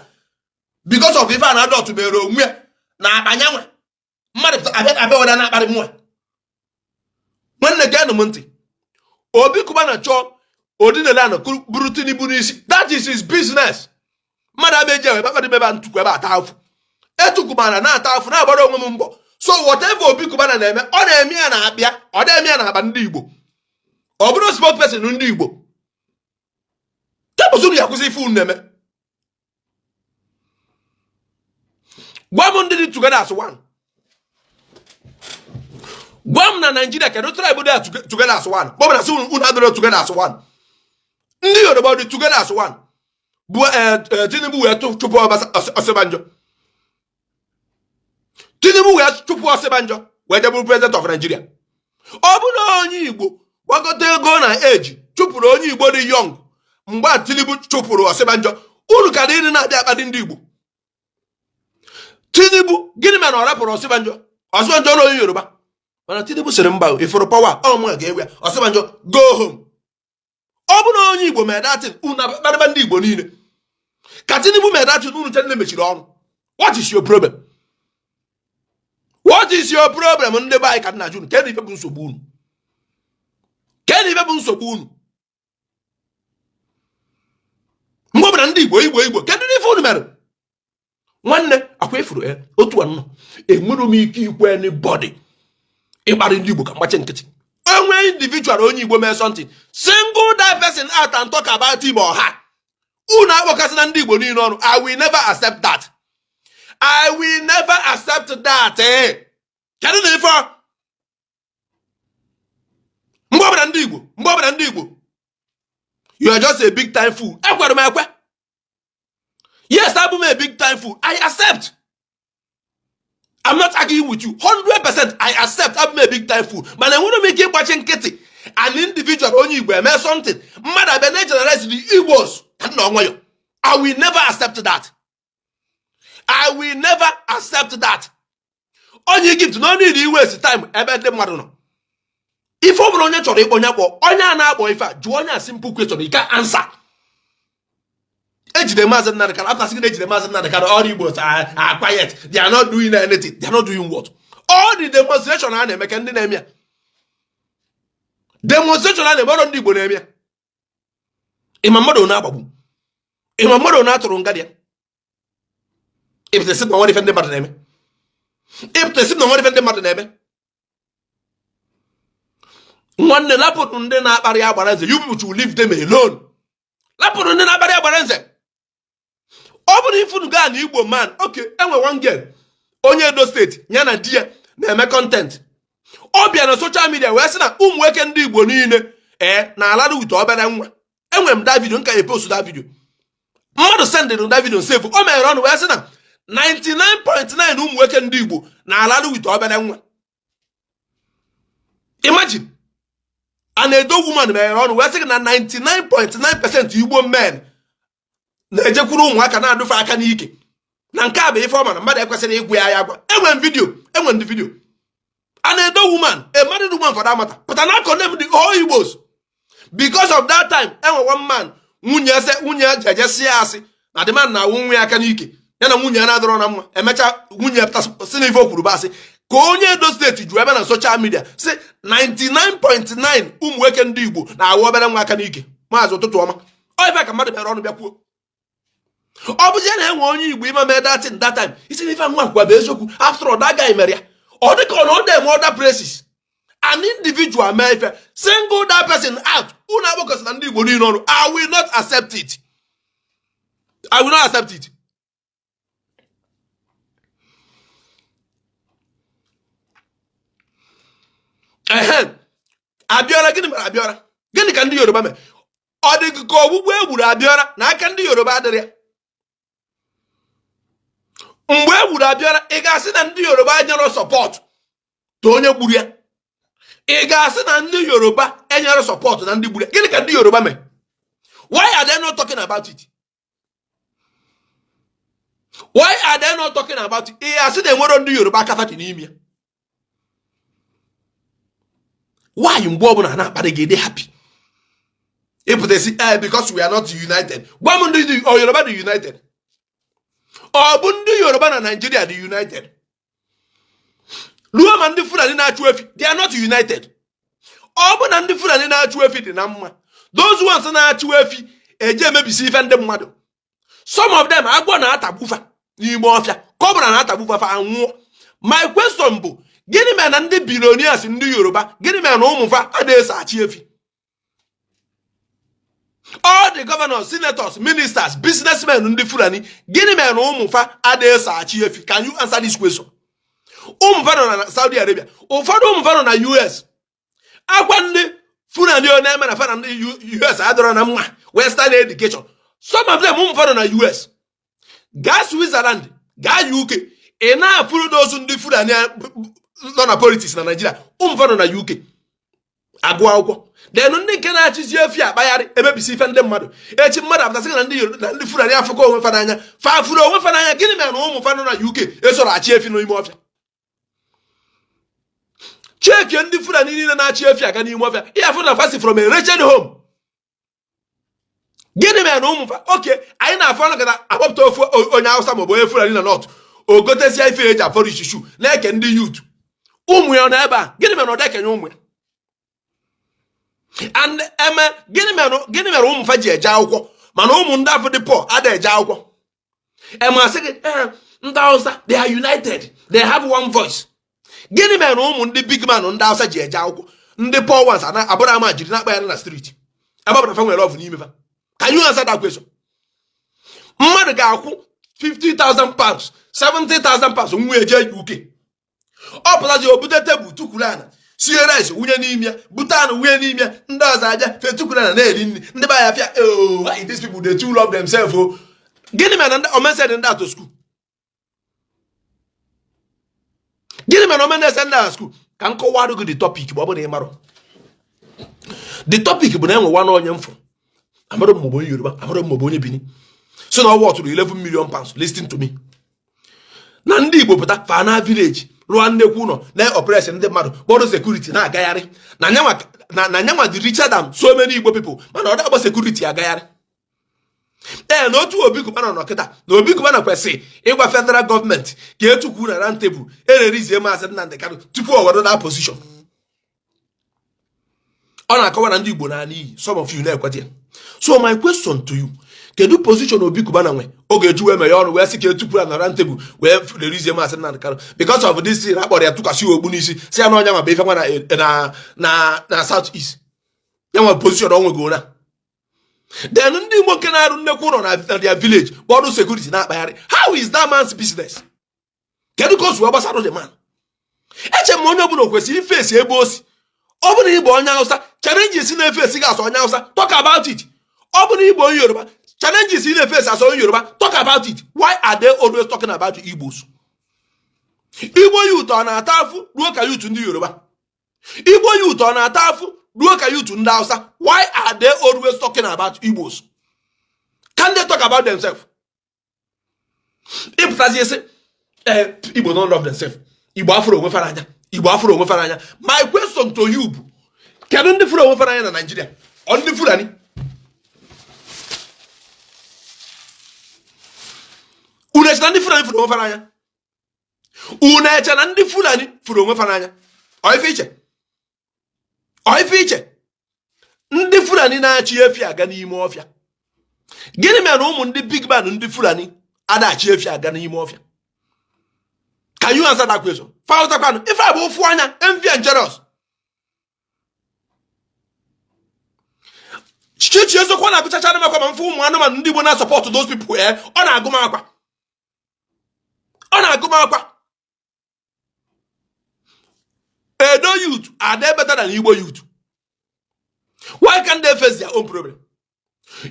S1: because of ife a na adọtụ mere onwe ya na akpanyanwa. Mmadụ abịa abịa were na-akparị mụnwa. Nwanne, geenụ m ntị. Obi Cubana chọọ odinala bụrụ Tinubu n'isi, that is his business. Mmadụ abịa eji ebe akpadị ebe a ntụkwu ebe ata afụ etukwumara na-ata afụ na-agbara onwe m mbọ. So whatever Obi Cubana na-eme, ọ na-eme ya na-akpịa, ọ na-eme ya na-akpa ndị Igbo. Ọ bụrụ spokesperson ndị Igbo kepụsụ ya, kwụsị ife unu na-eme. Gwa m ndị dị together as one. Gwa m na Nigeria, kedu tribe dị together as one? Kpọbara sị unu adịrọ together as one. Ndị Yoruba dị together as one bụ Tinubu wee chụpụ Osinbajo. Tinubu wee chụpụ Osinbajo wee je bụrụ president of Nigeria. Ọ bụrụ onye Igbo gbagote ego na eji chụpụrụ onye Igbo dị young mgbe a Tinubu chụpụrụ Osinbajo, unu ka dị na-abịa akpadị ndị Igbo. Tinubu, gịnị mere na ọ rapụrụ Osinbajo? Osinbajo na onye Yoruba, mana Tinubu sịrị mba, ifuru power ọ mụ ga-ewe ya. Osinbajo, go home. Ọ bụrụ onye Igbo mere that thing, unu akparịba ndị Igbo niile. Ka Tinubu mere that thing, unu chere mechiri ọnụ. What is your problem? What is your problem? Ndị be anyị, ka nna junu, kedụ ife bụ nsogbu unu? Kedụ ife bụ nsogbu unu? Mgbe ọbụla ndị Igbo, Igbo, Igbo, kedụ ife unu mere? Nwanne, akwa efuru e otu a nọ, enwere m ike ikwe anybody ịkparị ndị Igbo ka mgbachi nkịtị. Enwe individual onye Igbo mee something, single that person out and talk about him or her. Unu akpọkasịna ndị Igbo niile ọnụ. I will never accept that. I will never accept that. Eh, kedu na ife mgbe ọbụla ndị Igbo, mgbe ọbụla ndị Igbo, you are just a big time fool. Ekwere m ekwe. Yes, abụ m a big time fool. I accept. I'm not arguing with you. 100% I accept abụ m a big time fool, mana enwere m ike ịgbachi nkịtị an individual onye Igbo eme something, mmadụ abịa na generalize the Igbos ka nna nwayọ. I will never accept that. I will never accept that. Onye Egypt no need iwaste time ebe ndị mmadụ nọ. Ife ọ bụla onye chọrọ ịkpọ onye kpọ onye a na-akpọ ife a, jụọ onye a simple question, you can answer. Ejide Maazị Nnamdi Kanu, after sị ejide Maazị Nnamdi Kanu, all Igbos are quiet, they are not doing anything. They are not doing what? All the demonstration a na-eme, ka ndị na-eme ya, demonstration a na-eme, ọrụ ndị Igbo na-eme ya. Ịma mmadụ na-agbagbu, ịma mmadụ na-atụrụ nga dị ya. Ịpụta sị na nwere ife ndị mmadụ na-eme. Ịpụta sị na nwere ife ndị mmadụ na-eme. Nwanne, lapụrụ ndị na-akparị agbara nze. You people should leave them alone. Lapụrụ ndị na-akparị agbara nze. Ọ bụrụ ifunu gaa na Igbo man, okay, enwe one girl onye Edo State, ya na di ya na-eme content. Ọ bịa na social media wee sị na ụmụ nwoke ndị Igbo niile ee na-alarụ with obere nwa. Enwere m that video, nka epost that video. Mmadụ sendịrị that video save. O mere ọnụ wee sị na 99.9 ụmụ nwoke ndị Igbo na-alarụ with obere nwa. Imagine an Edo woman meghere ọnụ wee sị gị na 99.9% Igbo men na-ejekwuru ụmụaka na-adụfe aka n'ike, na nke a bụ ife ọma na mmadụ ekwesịrị ịgwa ya agwa. Enwe m video, enwe ndị video. An Edo woman, a married woman for that matter, pụta na condemn the whole Igbos because of that time enwe one man nwunye ese nwunye jeje sie asị na the man na-awụ nwa ya aka n'ike, ya na nwunye ya na-adọrọ na mma. Emechaa nwunye ya pụta sị na ife o kwuru bụ asị. Ka onye Edo State ju ebe na social media sị 99.9 ụmụ nwoke ndị Igbo na-awụ obere nwa aka n'ike. Maazị, ụtụtụ ọma. Ọ ife ka mmadụ bịara ọnụ bịa kwuo, ọ bụzie na enwe onye Igbo ime mee that thing that time, isi na ife nwa kwa bụ eziokwu. After all, that guy mere ya, ọ dịka ọ na ọ na-eme other places. An individual mee ife, single that person out, unu agbakọsị na ndị Igbo niile ọrụ. I will not accept it. I will not accept it. Ehe, Abiola, gịnị mere Abiola? Gịnị ka ndị Yoruba mere? Ọ dị gị ka ogbugbu e gburu Abiola na aka ndị Yoruba adịrị ya? Mgbe e gburu Abiola, ị ga-asị na ndị Yoruba enyere support to onye gburu ya? Ị ga-asị na ndị Yoruba enyere support na ndị gburu ya? Gịnị ka ndị Yoruba mere? Why are they not talking about it? Why are they not talking about it? Ị ga-asị na enwero ndị Yoruba aka fa dị n'ime ya? Why mgbe ọbụla na-akparị gị dị happy, ịpụta si eh because we are not united? Gwa m, ndị Yoruba dị united? Ọ bụ ndị Yoruba na Nigeria dị united? Ruo ma ndị Fulani na-achụ efi, they are not united. Ọ bụ na ndị Fulani na-achụ efi dị na mma, those ones na-achụ efi eje emebisi ife ndị mmadụ, some of them agwọ na-atagbu fa n'ime ọfịa, cobra na-atagbu fa, fa anwụọ. My question bụ, gịnị mere na ndị billionaires ndị Yoruba, gịnị mere na ụmụ fa adịghị eso achị efi? All the governors, senators, ministers, businessmen ndị Fulani, gịnị mere na ụmụ fa adịghị eso achị efi? Can you answer this question? Ụmụ fa nọ na Saudi Arabia, ụfọdụ ụmụ fa nọ na US. Akwa ndị Fulani ọ na-eme na fa na ndị US adọrọ na mma, western education, some of them ụmụ fa nọ na US. Gaa Switzerland, gaa UK, ị na-afụrụ those ndị Fulani nọ na politics na Nigeria, ụmụ fa nọ na UK agụ akwụkwọ. Then ndị nke na-achịzi efi akpagharị emebisi ife ndị mmadụ, echi mmadụ apụtasị na ndị Yoruba na ndị Fulani afụkọ onwe fa n'anya. Fa fụrụ onwe fa n'anya, gịnị mere na ụmụ fa nọ na UK esoro achị efi n'ime ọfịa? Chekie ndị Fulani niile na-achị efi aga n'ime ọfịa, ihe afụ na fa si from a wretched home. Gịnị mere na ụmụ fa? Okay, anyị na-afụ ọnụ akpọpụta ofu onye Hausa maọbụ onye Fulani na North, o gotesia ife eji apolish shoe na-eke ndị youth. Ụmụ ya nọ ebe a, gịnị mere na ọ dekenye ụmụ ya? And eme gịnị mere ụmụ fa ji eje akwụkwọ, mana ụmụ ndị afọ dị poor ada eje akwụkwọ? Eme asị gị ee, ndị Hausa, they are united, they have one voice. Gịnị mere na ụmụ ndị big man ndị Hausa ji eje akwụkwọ, ndị poor ones abụrụ ama jiri na-akpa ya na street, ebe ọ bụla fa nwere love n'ime fa? Can you answer that question? Mmadụ ga-akwụ £50,000, £70,000, nwa eje UK, ọ pụtazi o bute tebụl, tukwuru ana, sie rice wunye n'ime ya, bute anụ wunye n'ime ya, ndị ọzọ aja fetukwuru ana na-eri nri. Ndị be ya fịa, oh, why these people dey too love themselves o? Gịnị mere na ndị omense ndị atụ school? Gịnị mere na omense ndị a school? Ka m kọwara gị the topic ma ọ bụrụ na ị marọ. The topic bụ na enwe nwa onye mfụ, amara m maọbụ onye Yoruba, amara m maọbụ onye Benin, so na ọ wọtụrụ £11 million. Listen to me, na ndị Igbo pụta fa na village rụọ nnekwu ụlọ na oppress ndị mmadụ, kpọrọ security na-agagharị, na nyanwa dị richer than so many Igbo people, mana ọ da-agba security agagharị. Ee, na otu Obi Cubana nọ kịta, na Obi Cubana kwesịrị ịgwa federal gọọmenti ka etukwu na round table ererizie Maazị Nnamdi Kanu tupu o were na position. Ọ na-akọwa na ndị Igbo na iyi, some of you na-ekweta ya. So my question to you, kedu position Obi Cubana nwe ọ ga-eji wee meghe ọnụ wee sị ka etukwu na round table wee rerizie Maazị Nnamdi Kanu because of this thing akpọrọ ya tụkwasị ogbu n'isi, si ya na ọnya ma bụ ife nwa na South East ya nwe position ọ nwego na? Then ndị Igbo nke na-arụ nnekwu ụlọ na their village, kpọrọ security na-akpagharị, how is that man's business? Kedu ka o si wee gbasara the man? Eche m onye ọbụla kwesịrị ifesi ebe o si. Ọ bụrụ na ịbụ onye Hausa, challenges na-efesi gị as onye Hausa, talk about it. Ọ bụrụ na ịbụ onye Yoruba, challenges ị na-efesi as onye Yoruba, talk about it. Why are they always talking about Igbos? Igbo youth ọ na-ata afụ ruo ka youth ndị Yoruba? Igbo youth ọ na-ata afụ ruo ka youth ndị Hausa? Why are they always talking about Igbos? Can they talk about themselves? Ị pụtazie sị ee eh, Igbo don't love themselves, Igbo afụrọ onwe fa n'anya, Igbo afụrọ onwe fa n'anya. My question to you bụ, kedu ndị fụrụ onwe fa n'anya na Nigeria? Ọ ndị Fulani? Unu eche na ndị Fulani fụrụ onwe fa n'anya? Unu eche na ndị Fulani fụrụ onwe fa n'anya? Ọ ife i che, ọ ife i che. Ndị Fulani na-achị efi aga n'ime ọfịa, gịnị mere na ụmụ ndị big man ndị Fulani ada achị efi aga n'ime ọfịa? Can you answer that question? Faụtakwanụ ife a bụ ụfụ anya, envy and jealous. Chichi eziokwu na-agụchacha m akwa ma m fụ ụmụ anụmanụ ndị Igbo na-asupport those people. Ee, ọ na-agụ m akwa, ọ na-agụ m akwa. Edo youth are they better than Igbo youth? Why can't they face their own problem?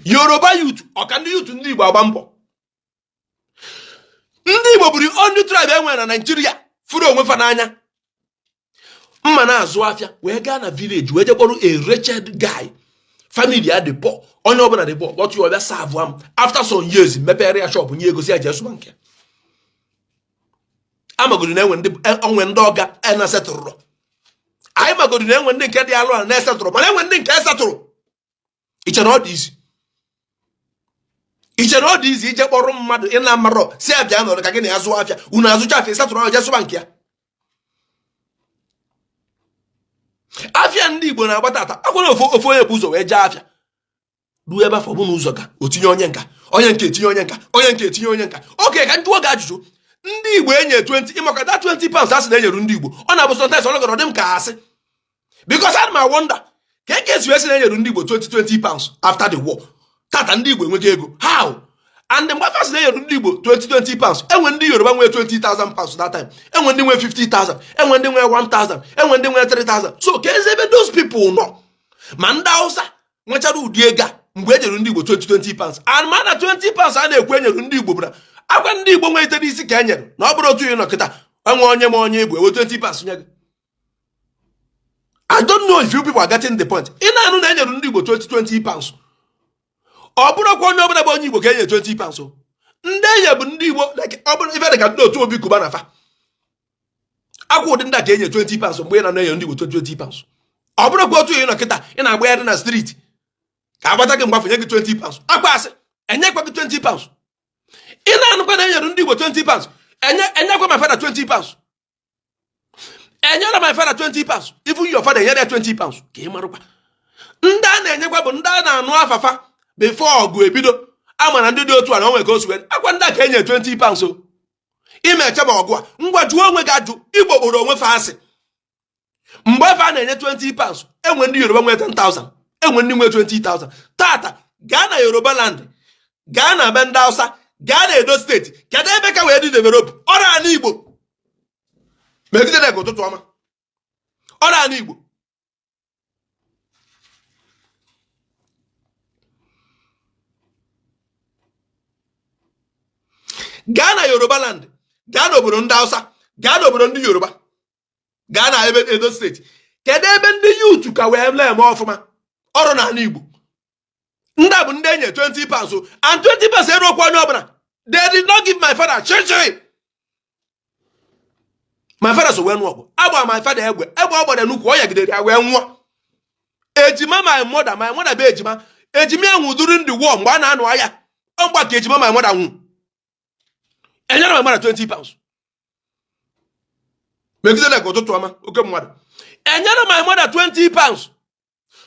S1: Yoruba youth ọ ka ndị youth ndị Igbo agba mbọ? Ndị Igbo bụ the only tribe e nwere na Nigeria fụrụ onwe fa n'anya. Mma na-azụ afịa wee gaa na village wee jee kpọrọ a wretched guy, family ya dị poor, onye ọbụla dị poor, kpọtụ ya, ọ bịa serve m. After some years, mepere ya shop, nye ego sị ya jee sụba nke amagoro na enwe ndị onwe ndị ọga na-esetụrụ. Anyị magoro na enwe ndị nke dị alụ ala na-esetụrụ, mana enwe ndị nke esetụrụ. I che na ọ dị easy? I che na ọ dị easy ije kpọrọ mmadụ ị na-amarọ sị ya bịa nọrọ ka gị na ya zụọ afịa, unu azụcha afịa, setụrụ ahụ jee sụba nke ya? Afịa ndị Igbo na-agba tata akwara ofu ofu onye bu ụzọ wee jee afịa ruo ebe afọ bụ n'ụzọ ga o tinye onye nka, onye nke etinye onye nka, onye nke etinye onye nka. Okay, ka m jụọ gị ajụjụ. Ndị Igbo enye 20, ịmaka that 20 pounds a sị na enyeru ndị Igbo, ọ na-abụ sometimes ọ nọgọrọ dị m ka asị, because ana m awonder ka e esi wee sị na enyeru ndị Igbo 20 20 pounds after the war. Tata ndị Igbo enweghị ego, how? And mgbe a sị na enyeru ndị Igbo 20 20 pounds, enwe ndị Yoruba nwee 20,000 pounds that time, enwe ndị nwee 50,000, enwe ndị nwee 1,000, enwe ndị nwee 3,000. So ka ezi ebe those people nọ? Ma ndị Hausa nwechara ụdị ego a mgbe e nyere ndị Igbo 20 20 pounds. And ma na 20 pounds a na-ekwu enyere ndị Igbo bụ na agwa ndị Igbo nwete isi ka e nyere, na ọ bụrụ otu ị nọ kịta enwe onye ma onye Igbo ewe 20 pounds nye gị. I don't know if you people are getting the point. Ị na-anụ na enyere ndị Igbo 20 20 pounds, ọ bụrụkwa onye ọbụla bụ onye Igbo ka enye 20 pounds. Ndị enye bụ ndị Igbo, ọ bụrụ ife dị ka ndị otu Obi Cubana fa akwa ụdị ndị a ka enye 20 pounds mgbe ị na-enye ndị Igbo 20 20 pounds. Ọ bụrụkwa otu ị nọ kịta ị na-agbagharị na street ka agbata gị mgbafe nye gị 20 pounds, akwa asị enyekwa gị 20 pounds. Ị na-anụkwa na enyere ndị Igbo 20 pounds, enyekwa my father 20 pounds, enyere my father 20 pounds, even your father enyere ya 20 pounds. Ka ị marụkwa ndị a na-enyekwa bụ ndị a na-anụ afa fa before ọgụ ebido, ama na ndị dị otu a na onwe ka o si wee akwa ndị a ka enye 20 pounds. O ime echebe ọgụ a, ngwa jụọ onwe gị ajụ. Igbo kpọrọ onwe fa asị mgbe fa na-enye 20 pounds, enwe ndị Yoruba nwee 10,000, enwe ndị nwee 20,000. Tata gaa na Yoruba land, gaa na be ndị Hausa, gaa na Edo State, kedu ebe ka wee dị develop? Ọrụ ala Igbo megidere gị ụtụtụ ọma, ọrụ ala Igbo. Gaa na Yoruba land, gaa n'obodo ndị Hausa, gaa n'obodo ndị Yoruba, gaa na ebe Edo State, kedu ebe ndị youth ka wee na-eme ọfụma? Ọrụ n'ala Igbo. Ndị a bụ ndị enye 20 pounds, and 20 pounds eruokwa onye ọbụla. They did not give my father chichi. My father so wee nụọ ọgụ, agba my father egbe, egbe ọ gbara n'ukwu, ọ yagidere ya wee nwụọ. Ejima my mother, my mother bụ ejima, ejima ya nwụ during the war mgbe a na-anụ agha, ọ mgba ka ejima my mother nwụ. Enyere my mother 20 pounds megidere ka ụtụtụ ọma oke mmadụ. Enyere my mother 20 pounds.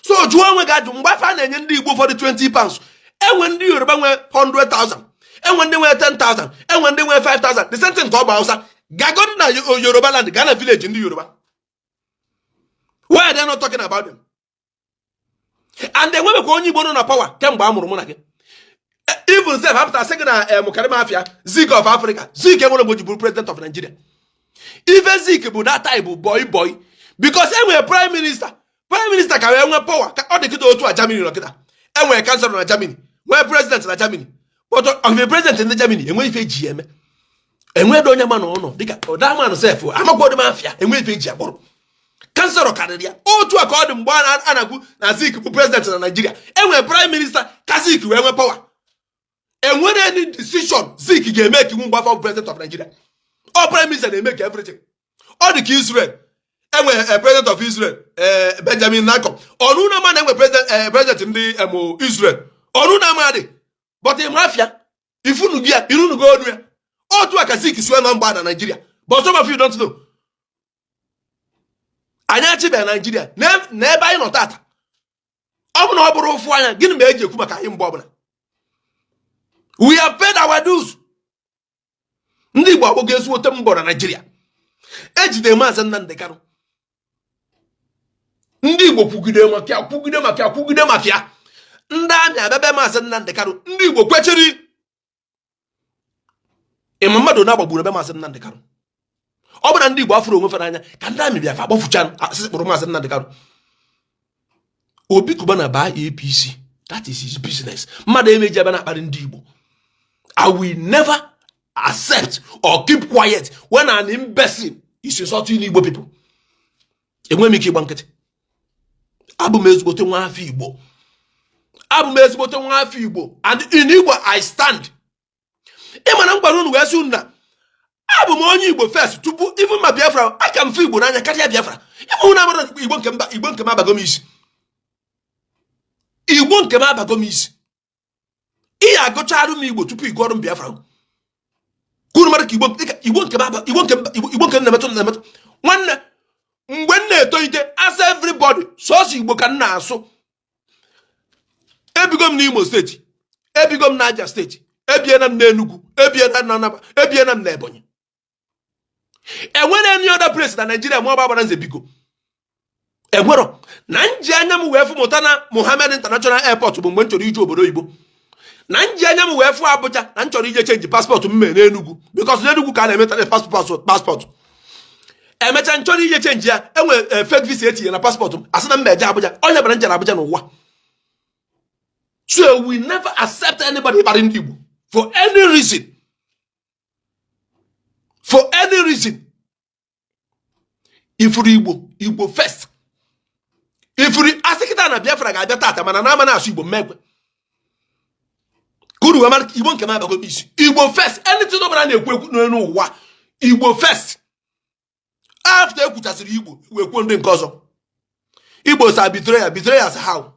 S1: So jụọ onwe gị ajụ, mgbe afọ a na-enye ndị Igbo ụfọdụ 20 pounds, enwe ndị Yoruba nwee 100,000, enwe ndị nwee 10,000, enwe ndị nwee 5,000. The same thing ka ọ bụ Hausa. Gagodi na Yoruba land, gaa na village ndị Yoruba, why are they not talking about them? And enwebekwa onye Igbo nọ na power kemgbe a mụrụ mụ na gị. Even sef apụta sị gị na Mukarim Afia, Zik of Africa, Zik enwere mgbe o ji bụrụ president of Nigeria. Ife Zik bụ that time bụ boy boy, because enwere prime minister, prime minister ka wee nwee power ka ọ dị kịta otu a Germany nọ kịta. Enwere chancellor na Germany, nwee president na Germany, but of president ndị Germany enweghị ife eji eme, enweghị onye ma na ụlọ dịka ọdaman sef amakwadom afịa, enweghị ife eji akpọrọ Councillor karịrị ya. Otu a ka ọ dị mgbe a na-ekwu na Zik bụ president na Naijiria. Enwere prime minister ka Zik wee nwee power. Enwere any decision Zik ga-eme ka iwu mgbe afọ president of Nigeria? Ọ prime minister na-eme ka everything. Ọ dị ka Israel, enwere president of Israel, Benjamin Netanyahu. Ọnụ na ama na enwe president ndị Israel, ọnụ na ama dị, but ịma afịa ifunu gị ya irunugo onu ya. Otu a ka Zik si nọ mgba na Nigeria, but some of you don't know. Anyị achịbeghị Naijiria n'ebe anyị nọ tata. Ọ bụ na ọ bụrụ ụfụ anya, gịnị ma eji ekwu maka anyị mgbe ọbụla? We have paid our dues. Ndị Igbo agbọgo ezigbote mbọ na Naijiria. Ejide Maazị Nnamdị Kanụ, ndị Igbo kwugide maka ya, kwugide maka ya, kwugide maka ya. Ndị amị abịabe Maazị Nnamdị Kanụ, ndị Igbo kwechiri. Ịma mmadụ na-agbagburu ebe Maazị Nnamdị Kanụ? Ọ bụ na ndị Igbo afụrụ onwe fa n'anya ka ndị amị bịa fa agbafucha asịsị kpụrụ Maazị Nnamdị Kanụ. Obi Cubana baa APC, that is his business. Mmadụ emeji ebe na-akparị ndị Igbo. I will never accept or keep quiet when an imbecile is insulting Igbo people. Enweghị m ike ịgba nkịtị. Abụ m ezigbote nwa afọ Igbo, abụ m ezigbote nwa afọ Igbo, and in Igbo I stand. Ị mana m gwara unu wee sị unu na abụ m onye Igbo first tupu even ma Biafra. Aka m fụ Igbo n'anya karịa Biafra. Ịmụ na amara Igbo nke mba, Igbo nke m abago m isi, Igbo nke m abago m isi. Ị ya agụcharụ m Igbo tupu ị gụọrụ m Biafra. Kwuru mara ka Igbo dịka Igbo nke m aba, Igbo nke m, Igbo nke m na-emetụ na-emetụ. Nwanne, mgbe m na-etolite, as everybody, sọsọ Igbo ka m na-asụ. Ebigo m n'Imo Steeti, ebigo m n'Abia Steeti, ebiena m n'Enugu, ebiena m na Anambra, ebiena m n'Ebonyi. Enwere any other place na Nigeria ma ọ bụ agbara nze biko enwero na nji anya m wee fụ mụta na Mohammed International Airport bụ mgbe m chọrọ ije obodo oyibo, na nji anya m wee fụ Abuja, na m chọrọ ije change passport m mee n'Enugu, because n'Enugu ka a na-eme passport. Emechaa, m chọrọ ije change ya, enwe fake visa etinye na passport m, asị na m eje Abuja. Onye bara njere Abuja n'ụwa. So we never accept anybody ịkparị ndị Igbo for any reason, for any reason. Ifuru Igbo, Igbo first. Ifuru asị kịta na Biafra ga-abịa tata, mana na ama na-asụ Igbo mmekwe ka unu wee mara. Igbo nke m abago m isi. Igbo first. Anything ọbụla na-ekwu ekwu n'elu ụwa, Igbo first. After ekwuchasịrị Igbo, wee kwuo ndị nke ọzọ. Igbo sa betrayal, betrayals how?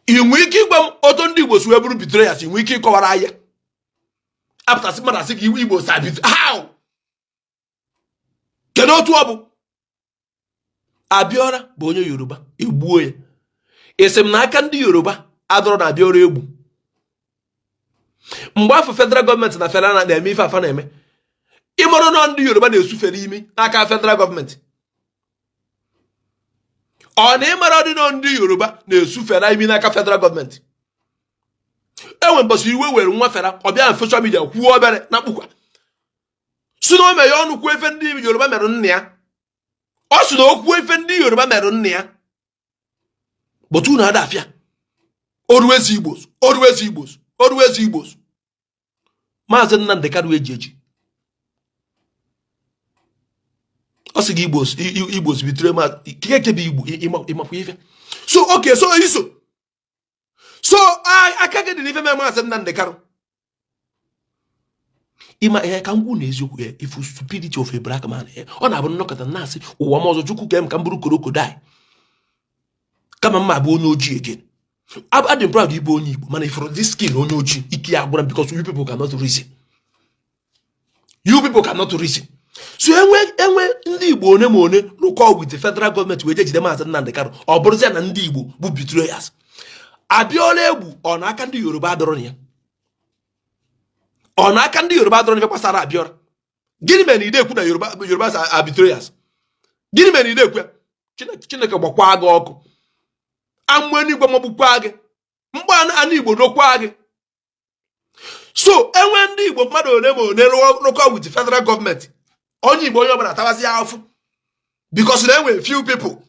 S1: Ị nwee ike ịgwa m otu ndị Igbo si wee bụrụ betrayals? Ị nwee ike ịkọwara anya apụtasị mmadụ asị gị Igbo sa betrayal how? Kedu otu ọ bụ? Abiola bụ onye Yoruba, egbuo ya. Esi m na aka ndị Yoruba adọrọ na Abiola egbu mgbe afọ federal gọọmenti na federal na-eme ife afa na-eme. Ịmarụ na ndị Yoruba na-esufere imi n'aka federal gọọmenti? Ọ na ịmara ọdị na ndị Yoruba na-esufere imi n'aka federal gọọmenti? Enwe mbọsị iwe were nwa fera, ọ bịa na social media kwuo obere na mkpukwa si na o meghe ọnụ kwuo ife ndị Yoruba mere nna ya. Ọ sị na o kwuo ife ndị Yoruba mere nna ya, but unu ada afịa oruezi Igbo, oruezi Igbo, oruezi Igbo. Maazị Nnamdị Kanu eji eji, ọ sị gị Igbo bitere ma keke bụ Igbo. Ịmakwa ife so oke so iso so aka gị dị n'ife mere Maazị Nnamdị Kanu. Ịma ihe ka m gwu na eziokwu ya, ifu stupidity of a black man, ọ na-abụ nnọkọta na-asị ụwa m ọzọ, Chukwu kee m ka m bụrụ crocodile kama mma abụ onye ojii again. Adị m proud ịbụ onye Igbo, mana ifuru this skin onye ojii, ike ya gwara m, because you people cannot reason, you people cannot reason. So enwe ndị Igbo one ma one rụkọ with the federal gọọmenti wee je jide Maazị Nnamdị Kanu, ọ bụrụzia na ndị Igbo bụ betrayers. Abiola egwu, ọ na aka ndị Yoruba adọrọ na ya? Ọ na aka ndị Yoruba adọrọ n'ife gbasara Abiola? Gịnị mere na ide ekwu na Yoruba are betrayers? Gịnị mere na ide ekwu ya? Chineke gbakwa gị ọkụ, amụ eluigwe magbukwa gị, mgbe anụ Igbo nokwa gị. So enwe ndị Igbo mmadụ one ma one rụkọ with federal gọọmenti, onye Igbo onye ọbụla tabazi afụ because na enwe few people.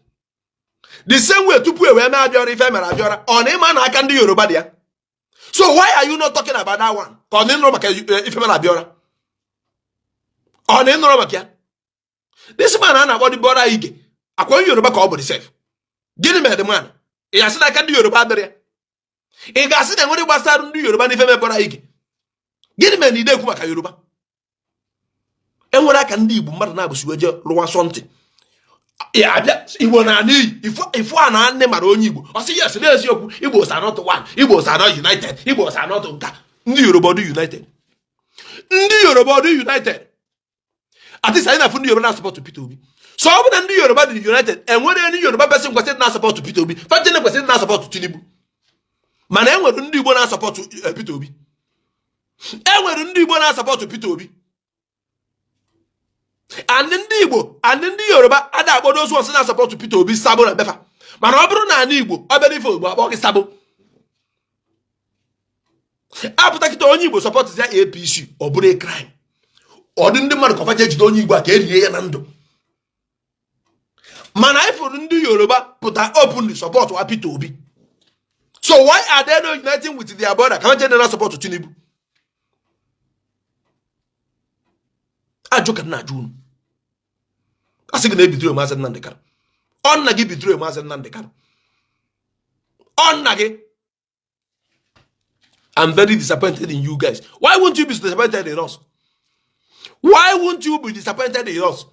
S1: The same way tupu e wee mee Abiola ife mere Abiola, ọ na ịma na aka ndị Yoruba dị ya? So why are you not talking about that one? Ka ọ na ịnụrụ maka ife mere Abiola? Ọ na ịnụrụ maka ya? This man a na-akpọ Bola Ige, akwa onye Yoruba ka ọ bụ sef. Gịnị mere the man? Ị ga-asị na aka ndị Yoruba adịrị ya? Ị ga-asị na enwere gbasara ndị Yoruba n'ife mere Bola Ige? Gịnị mere na ị na-ekwu maka Yoruba? Enwere aka ndị Igbo mmadụ na-abụsi wee jee rụwa something ya abịa Igbo na n'iyi. Ifu a na nne mara onye Igbo, ọ sị yes, n'eziokwu, Igbo are not one, Igbo are not united, Igbo are not nka. Ndị Yoruba dị united, ndị Yoruba dị united. At least anyị na-afụ ndị Yoruba na-asupport Peter Obi. So ọ bụ na ndị Yoruba dị united, enwere ndị Yoruba person kwesịrị na-asupport Peter Obi, fajene kwesịrị na-asupport Tinubu. Mana enwere ndị Igbo na-asupport Peter Obi, enwere ndị Igbo na-asupport Peter Obi, and ndị Igbo and ndị Yoruba ada akpọ those ones na-asupport Peter Obi sabo na befa. Mana ọ bụrụ na ala Igbo ọ bịara ife Igbo, akpọ gị sabo. Apụta kịta, onye Igbo support ya APC, ọ bụrụ a crime. Ọ dị ndị mmadụ ka ọfacha ejide onye Igbo a ka elie ya na ndụ. Mana anyị fụrụ ndị Yoruba pụta openly support wa Peter Obi. So why are they not uniting with their brother ka ha jee support Tinubu? Ajụ ka na-ajụ unu. A sị gị na ebitụrụ Maazị Nnamdi Kanu, ọ nna gị bitụrụ Maazị Nnamdi Kanu, ọ nna gị. I'm very disappointed in you guys. Why won't you be disappointed in us? Why won't you be disappointed in us?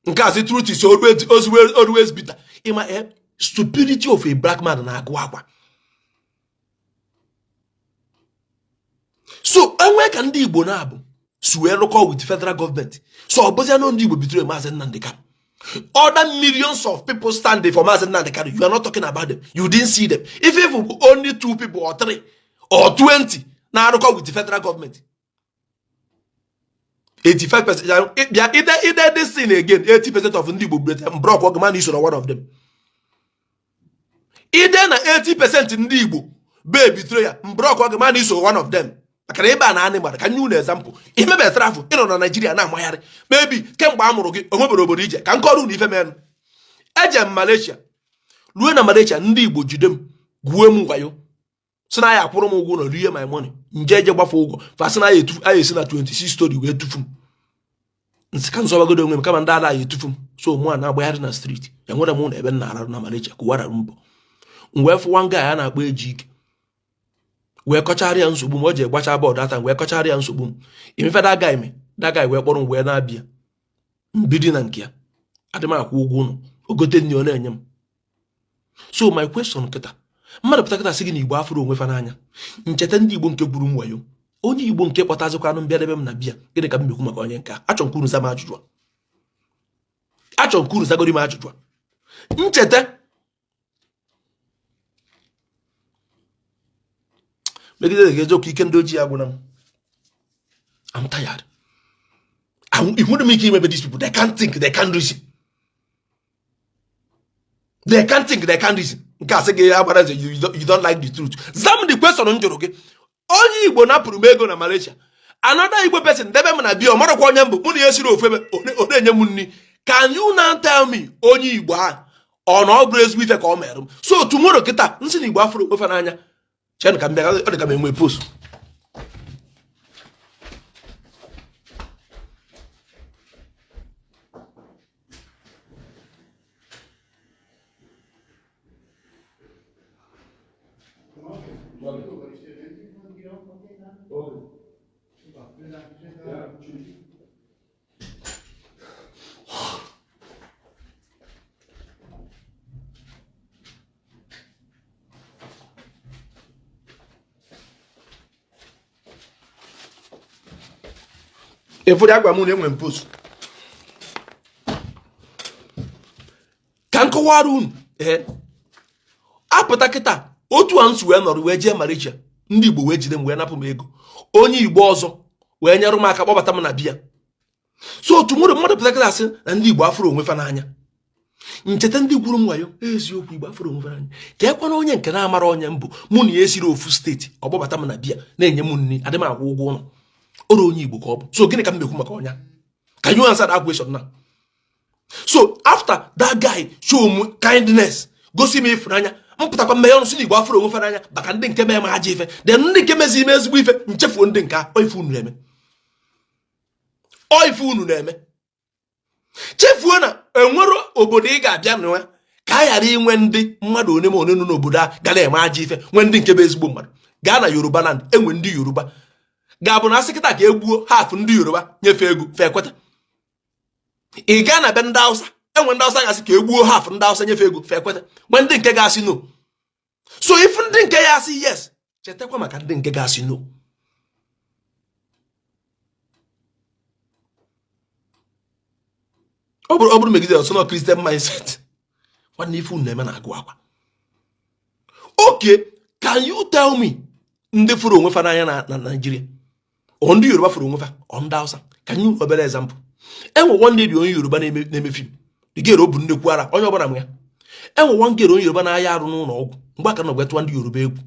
S1: Nke a sị truth is always, always bitter. Ịma stupidity of a black man na-agụ akwa. So enwee ka ndị Igbo na-abụ si wee rụkọ with federal government, so ọ bụzia na ndị Igbo bitere Maazị Nnamdi Kanu. Other millions of people standing for Maazị Nnamdi Kanu, you are not talking about them. You didn't see them. If only two people or three or 20 na-arụkọ with the federal government, 85%, bịa ide this thing again, 80% of ndị Igbo betrayal block oge mana isoro one of them. Ide na 80% ndị Igbo be betrayal block oge mana iso one of them. Maka na ebe a na anị gbara ka nye unu example, imebe travel, ịnọ na Naijiria na-amagharị, maybe kemgbe a mụrụ gị onwebere obodo ije. Ka m kọrọ unu ife menụ. Eje m Malaysia, ruo na Malaysia, ndị Igbo jide m, gwuo m wayo, sị na ya akwụrụ m ụgwọ ụlọ, rie my money. Nje eje gbafe ụgwọ, fa sị na ya esi na 26 story wee tufu m. Nsị ka nzọbagodo onwe m kama ndị ala ya etufu m. So mụ a na-agbagharị na street, enwere m ụlọ ebe m na-ararụ na Malaysia kụwara mbọ. M wee fụ one guy a na-akpọ eji ike, wee kọchara ya nsogbu m. O ji gbacha bọọdụ ata, wee kọchara ya nsogbu m. Imefe that guy me, that guy wee kpọrọ m wee na-abịa mbidi na nke ya, adị m akwụ ụgwọ ụlọ, ogote nri ọ na-enye m. So my question kịta, mmadụ pụta kịta sị gị na Igbo afụrụ onwe fa n'anya, ncheta ndị Igbo nke gwuru m wayo, onye Igbo nke kpọtazikwanụ mbịa debe m na bịa, gịnị ka m mekwu maka onye nke a? Achọ nke unu za m ajụjụ a, achọ nke unu zagoro m ajụjụ a. Ncheta megide gị eziokwu, ike ndị ojii agwụna m. I'm tired. Enwere m ike imebe these people. They can't think, they can't reason, they can't think, they can't reason. Nke a sị gị agbara eze, you don't like the truth. Zam the question m jụrụ gị. Onye Igbo napụrụ m ego na Malaysia, another Igbo person debe m na bia, ọ marakwa onye mbụ mụ na ya siri ofu ebe, ọ na-enye m nri. Can you now tell me, onye Igbo ahụ ọ na ọ bụrụ ezigbo ife ka ọ mere m? So tomorrow kịta, nsị na Igbo afụrụ onwe fa n'anya. Chenụ ka m bịa, ọ dị ka m enwe post. Efọdụ agwa m na enwe m post ka m kọwara unu. Ee, apụta kịta, otu a nsi wee nọrọ wee jee Malaysia, ndị Igbo wee jide m wee napụ m ego, onye Igbo ọzọ wee nyere m aka kpọbata m na bịa. So otu nwere mmadụ pụta kịta asị na ndị Igbo afụrụ onwe fa n'anya, ncheta ndị gwuru m wayo. Eziokwu, Igbo afụrụ onwe fa n'anya. Ka ekwana onye nke na-amara onye mbụ mụ na ya esiri ofu steeti, ọ gbabata m na bịa na-enye m nri, adị m akwụ ụgwọ ụlọ, ọrụ onye Igbo ka ọ bụ. So gịnị ka m mekwu maka ọnya? Can you answer that question now? So after that guy show m kindness, gosi m ịfụnanya, m pụtakwa mmeghe ọnụ si na Igbo afụrụ onwe fa n'anya maka ndị nke mee m ajọ ife, then ndị nke mezi ime ezigbo ife, nchefuo ndị nke a. Ọ ife unu na-eme, ọ ife unu na-eme. Chefuo na enwero obodo ị ga-abịa na ya ka a ghara inwe ndị mmadụ one ma one nọ n'obodo a ga na-eme ajọ ife, nwee ndị nke bụ ezigbo mmadụ. Gaa na Yoruba land, enwe ndị Yoruba ga-abụ na asị kịta ka e gbuo half ndị Yoruba nye fa ego, fa ekweta. Ị gaa na be ndị Hausa, enwe ndị Hausa ga-asị ka e gbuo half ndị Hausa nye fa ego, fa ekweta. Nwee ndị nke ga-asị no. So if ndị nke ya asị yes, chetakwa maka ndị nke ga-asị no. Ọ bụrụ megide ọsọ na Christian mindset, nwanne, ife unu na-eme na-agụ akwa. Okay, can you tell me ndị fụrụ onwe fa n'anya na Nigeria? Ọ ndị Yoruba fụrụ onwe fa, ọ ndị Hausa? Ka nye obere example. Enwe one lady onye Yoruba na-eme film. The girl o bu nnekwu ara, onye ọbụla ma ya. Enwe one girl onye Yoruba na-aya arụ n'ụlọ ọgwụ mgbe aka na tụwa ndị Yoruba egwu.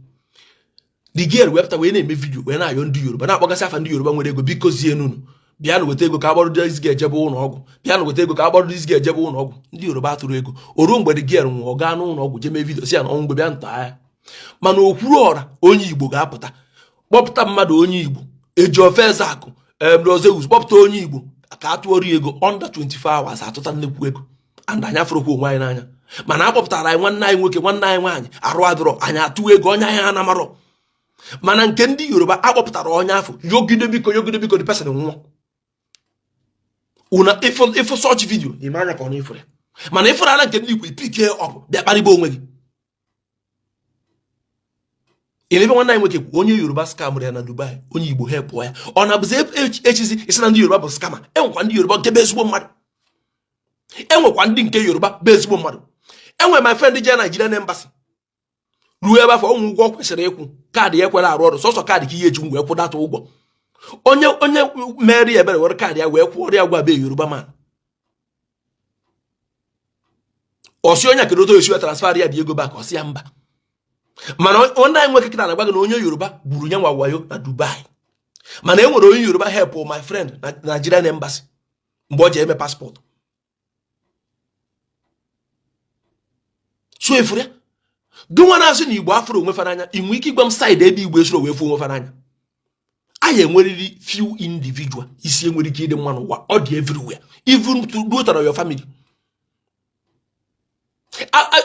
S1: The girl wepụta wee na-eme video wee na-ayọ ndị Yoruba, na-akpọgasị afa ndị Yoruba nwere ego, biko zie nunu, bịanụ weta ego ka agbọrọ this girl ejebe ụlọ ọgwụ, bịanụ weta ego ka agbọrọ this girl ejebe ụlọ ọgwụ. Ndị Yoruba atụrụ ego. O ruo mgbe the girl nwụọ, gaa n'ụlọ ọgwụ jee mee video, si ya na ọnwụ mgbe bịa nta ya. Mana Okwuluọra onye Igbo ga-apụta kpọpụta mmadụ onye Igbo eji ofe eze akụ emrozeus, kpọpụta onye Igbo ka a tụọrọ ego under 24 hours, atụta nnekwu ego. And anyị afụrụkwa onwe anyị n'anya, mana a kpọpụtara anyị nwanne anyị nwoke, nwanne anyị nwaanyị arụ adịrọ, anyị atụ ego onye anyị anamarọ. Mana nke ndị Yoruba, akpọpụtara onye afọ, yogide biko, yogide biko, the person nwụọ. Una ịfụ such video ime anya ka ọ na-efere. Mana ịfụrụ ala nke ndị Igbo, i pick up bịa kparịba onwe gị. Ife nwanne anyị nwoke kwu, onye Yoruba scamụrụ ya na Dubai, onye Igbo helpụọ ya. Ọ na-abụzi echizi isi na ndị Yoruba bụ scammer? Enwekwa ndị Yoruba nke bụ ezigbo mmadụ, enwekwa ndị nke Yoruba bụ ezigbo mmadụ. Enwe my friend jee Nigerian embassy, ruo ebe afọ ọnwụ ụgwọ kwesịrị ịkwụ, kaadị ya ekwere arụ ọrụ. Sọsọ kaadị ka ihe eji wee kwụdata ụgwọ. Onye mere ya ebere were kaadị ya wee kwụọrọ ya, gwa be Yoruba man, ọ sị onye kedu otu esi transfer ya dị ego back, ọ sị ya mba. Mana nwanne anyị nwoke kịta na-agwa gị na onye Yoruba gburu ya nwa wayo na Dubai, mana e nwere onye Yoruba help my friend na Nigerian embassy mgbe ọ ji eme passport. So efuru ya gị nwa na-asị na Igbo afụrụ onwe fa n'anya, ị nwee ike ịgwa m side ebe Igbo esoro wee fụ onwe fa n'anya? Anyị enwerịrị few individual isi enwere ike ịdị mma n'ụwa. Ọ dị everywhere, even to go to your family.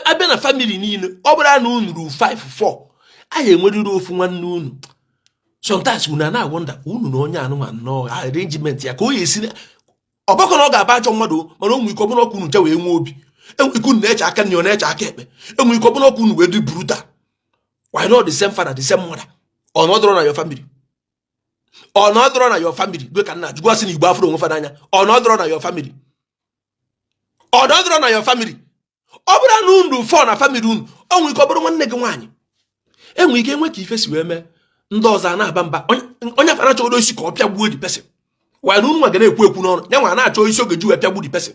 S1: Abịa na family niile, ọ bụrụ na unu ruru 5 4, anyị enwerịrị ofu nwanne unu. Sometimes unu na-awonder unu na onye anụnwa nnọọ arrangement ya ka o esi ọgbakọ na ọ ga-aba ajọ mmadụ, mana o nwere ike ọ bụrụ ọkụ unu nche wee nwee obi. Enwere ike unu na-eche aka nri, ọ na-eche aka ekpe. Enwere ike ọ bụrụ ọkụ unu wee dị brutal. Why not the same father, the same mother? Ọ nọdụrụ na your family, ọ nọdụrụ na your family gwe ka nna jụgwa sị na Igbo afụrụ onwe fa n'anya. Ọ nọdụrụ na your family, ọ nọdụrụ na your family. Ọ bụrụ na unu fọ na family unu, ọ nwere ike ọ bụrụ nwanne gị nwaanyị, enwere ike enwe ka ife si wee mee, ndị ọzọ a na-aba mba, onye afa na-achọ isi ka ọ pịagbuo the person, while unu nwa ga na-ekwu ekwu n'ọnụ ya nwa na-achọ isi oge ji wee pịagbu the person.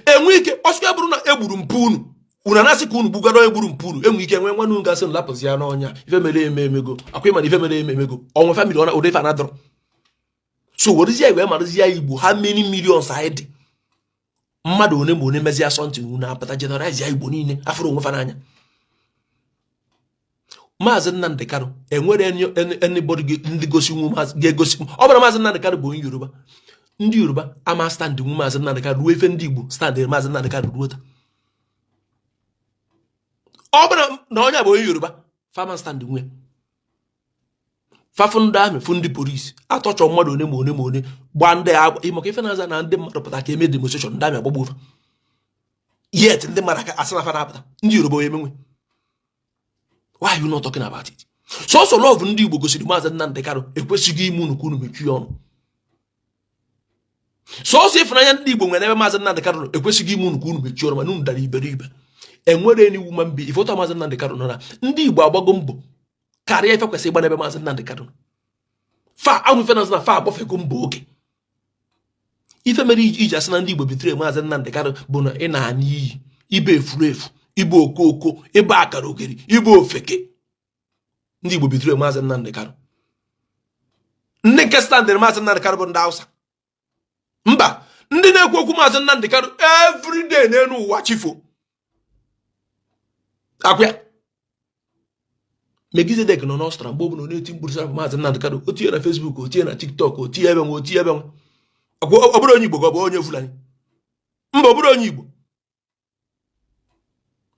S1: Enwe ike ọsọ bụrụ na egburu mpụ unu, unu na-asị ka unu gbugara onye gburu mpụ unu. Enwe ike enwe nwanne unu gasị nlapụzi ya n'ọnya, ife mere eme emego, akwa ịma na ife mere eme emego. Onwe family ọ ụdị ife anadọrọ. So werezie wee marụzie ya Igbo, how many millions anyị dị? Mmadụ one ma one mezie asọntị, unu apụta generalize ya, Igbo niile afụrụ onwe fa n'anya. Maazị Nnamdị Kanụ enwere anybody ndị gosi nwu ga-egosi ọ bụrụ Maazị Nnamdị Kanụ bụ onye Yoruba, ndị Yoruba ama stand nwu Maazị Nnamdị Kanụ ruo efe ndị Igbo stand Maazị Nnamdị Kanụ ruo taa. Ọ bụrụ na onye bụ onye Yoruba, fama stand nwe fafụ ndị army, fụ ndị polisi atọchọ mmadụ one ma one ma one gbaa ndị agba maka ife na-aza na ndị mmadụ pụta ka eme demonstration, ndị army agbagbuo fa. Yet ndị mmadụ aka asị na fa na-apụta, ndị Yoruba onye emenwe. Why are you not talking about it? Sọsọ love ndị Igbo gosiri Maazị Nnamdị Kanụ ekwesịghị ime unu ka unu mechie ọnụ. Sọsọ ịfụnanya ndị Igbo nwere ebe Maazị Nnamdị Kanụ nọ ekwesịghị ime unu ka unu mechie ọnụ, mana unu dara iberibe. Enwere any woman be ife ụtọ Maazị Nnamdị Kanụ nọ na ndị Igbo agbago mbọ karịa ife kwesịrị ịgba n'ebe Maazị Nnamdị Kanụ nọ. Fa ahụ ife na fa agbafego mbọ oge. Ife mere iji asị na ndị Igbo bitere Maazị Nnamdị Kanụ bụ na ị na-ana iyi ibe efuru efu, ibe okooko, ibe akara ogeri, ibe ofeke. Ndị Igbo bitere Maazị Nnamdị Kanụ. Ndị nke standịrị Maazị Nnamdị Kanụ bụ ndị Hausa. Mba, ndị na-ekwu okwu Maazị Nnamdị Kanụ everyday n'elu ụwa chifo akwa Megizedek nọ n'Ọstra mgbe ọbụla ọ na-eti mkpụrụ sarapụ Maazị Nnamdị Kanụ, o tinye na Facebook, o tinye na TikTok, o tinye ebe nwe, o tinye ebe nwe. Ọ bụrụ onye Igbo ka ọ bụ onye Fulani? Mba, ọ bụrụ onye Igbo.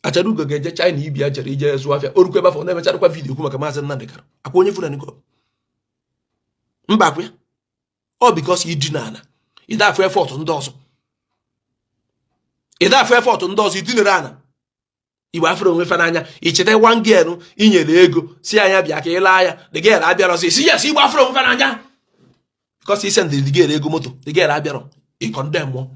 S1: Acharugo ga-eje China ibi ya jere ije zụọ afịa, o rukwa ebe afọ na-emecharakwa video okwu maka Maazị Nnamdi Kanu. Akwa onye Fulani ka ọ bụ? Mba, akwa ya ọ because idina ana ịda afụ effort ndị ọzọ, ịda afụ effort ndị ọzọ, idinere ana. Igbo afụrụ onwe fa n'anya. Icheta one girl inyere ego si anya bịa ka ị laa ya, the girl abịarọzi, si yes, Igbo afụrụ onwe fa n'anya because i send the girl ego moto, the girl abịarọ, ị condemn.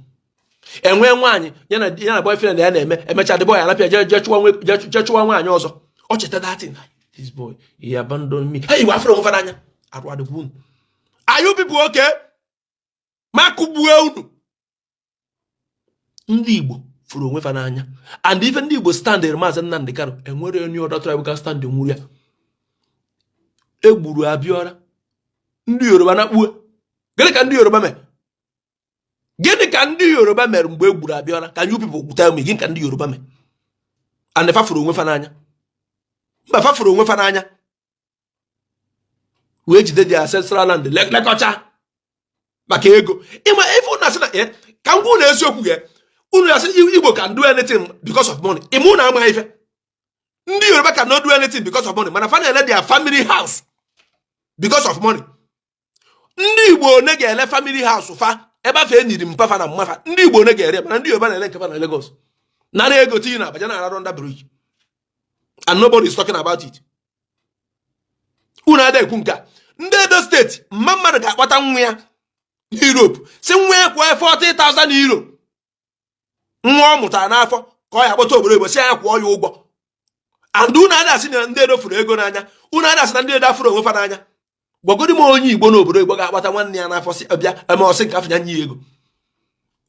S1: Enwee nwaanyị ya na boyfriend ya na-eme, emecha the boy alapịa jee chụwa nwaanyị ọzọ, ọ cheta that thing, this boy, he abandoned me. Hey, Igbo afụrụ onwe fa n'anya. Arụ adịkwa unu? Are you people okay? Ma kụgbue unu. Ndị Igbo fụrụ onwe fa n'anya, and ife ndị Igbo standịrị Maazị Nnamdi Kanu, enwere onye other tribe ka stand nwuru ya. Egburu Abiola, ndị Yoruba na kpue. Gịnị ka ndị Yoruba mere? Gịnị ka ndị Yoruba mere mgbe e gburu Abiola? Can you people tell me gịnị ka ndị Yoruba mere? And fa fụrụ onwe fa n'anya. Mba, fa fụrụ onwe fa n'anya wee jide the ancestral land lekọcha maka ego. Ịma ife unu asị na ka m gwa unu eziokwu gị, unu asị Igbo can do anything because of money. Ịma unu ama ife ndị Yoruba can not do anything because of money, mana fa na-ele their family house because of money. Ndị Igbo one ga-ele family house fa ebe afọ enyiri mpafa na mmafa? Ndị Igbo one ga-ere? Mana ndị Yoruba na-ele nke fa na Lagos, nara ego tinye na Abaja, na-ararụ under bridge, and nobody is talking about it. Unu ada ekwu nke a. Ndị Edo State, mma mmadụ ga-akpọta nwa ya n'Europe, si nwa ya kwụọ 40,000 euro, nwa ọ mụtara n'afọ ka ọ ya akpọta obodo Igbo, si ya kwụọ ya ụgwọ. And unu ada asị na ndị Edo fụrụ ego n'anya. Unu ada asị na ndị Edo afụrụ onwe fa n'anya. Gwagodi m onye Igbo n'obodo Igbo ga-akpata nwanne ya n'afọ si bịa eme ọsị nke afọ ya nye ya ego.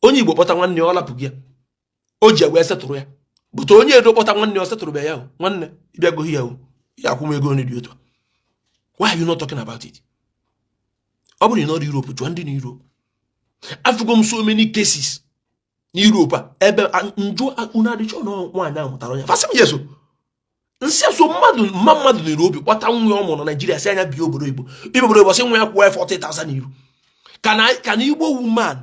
S1: Onye Igbo kpọta nwanne ya, ọ lapụ gị ya, o ji wee setụrụ ya. Bụta onye Edo kpọta nwanne ya, ọ setụrụ ya o nwanne ịbịagoghị ya o ya akwụ m ego onye dị otu a. Why are you not talking about it? Ọ bụrụ na ị nọrọ Europe, jụọ ndị na Europe. Afụgo m so many cases n'Europe a ebe njụ unu adịchọ na nwaanyị ahụ mụtara onye fasị m yes o. Nsị so mmadụ mma mmadụ nere obi kpọta nwa ọ mụrụ na Naijiria, si anya bịa obodo Igbo, ibe obodo Igbo, sị nwa ya kwụọ 40,000 euro. Ka na Igbo woman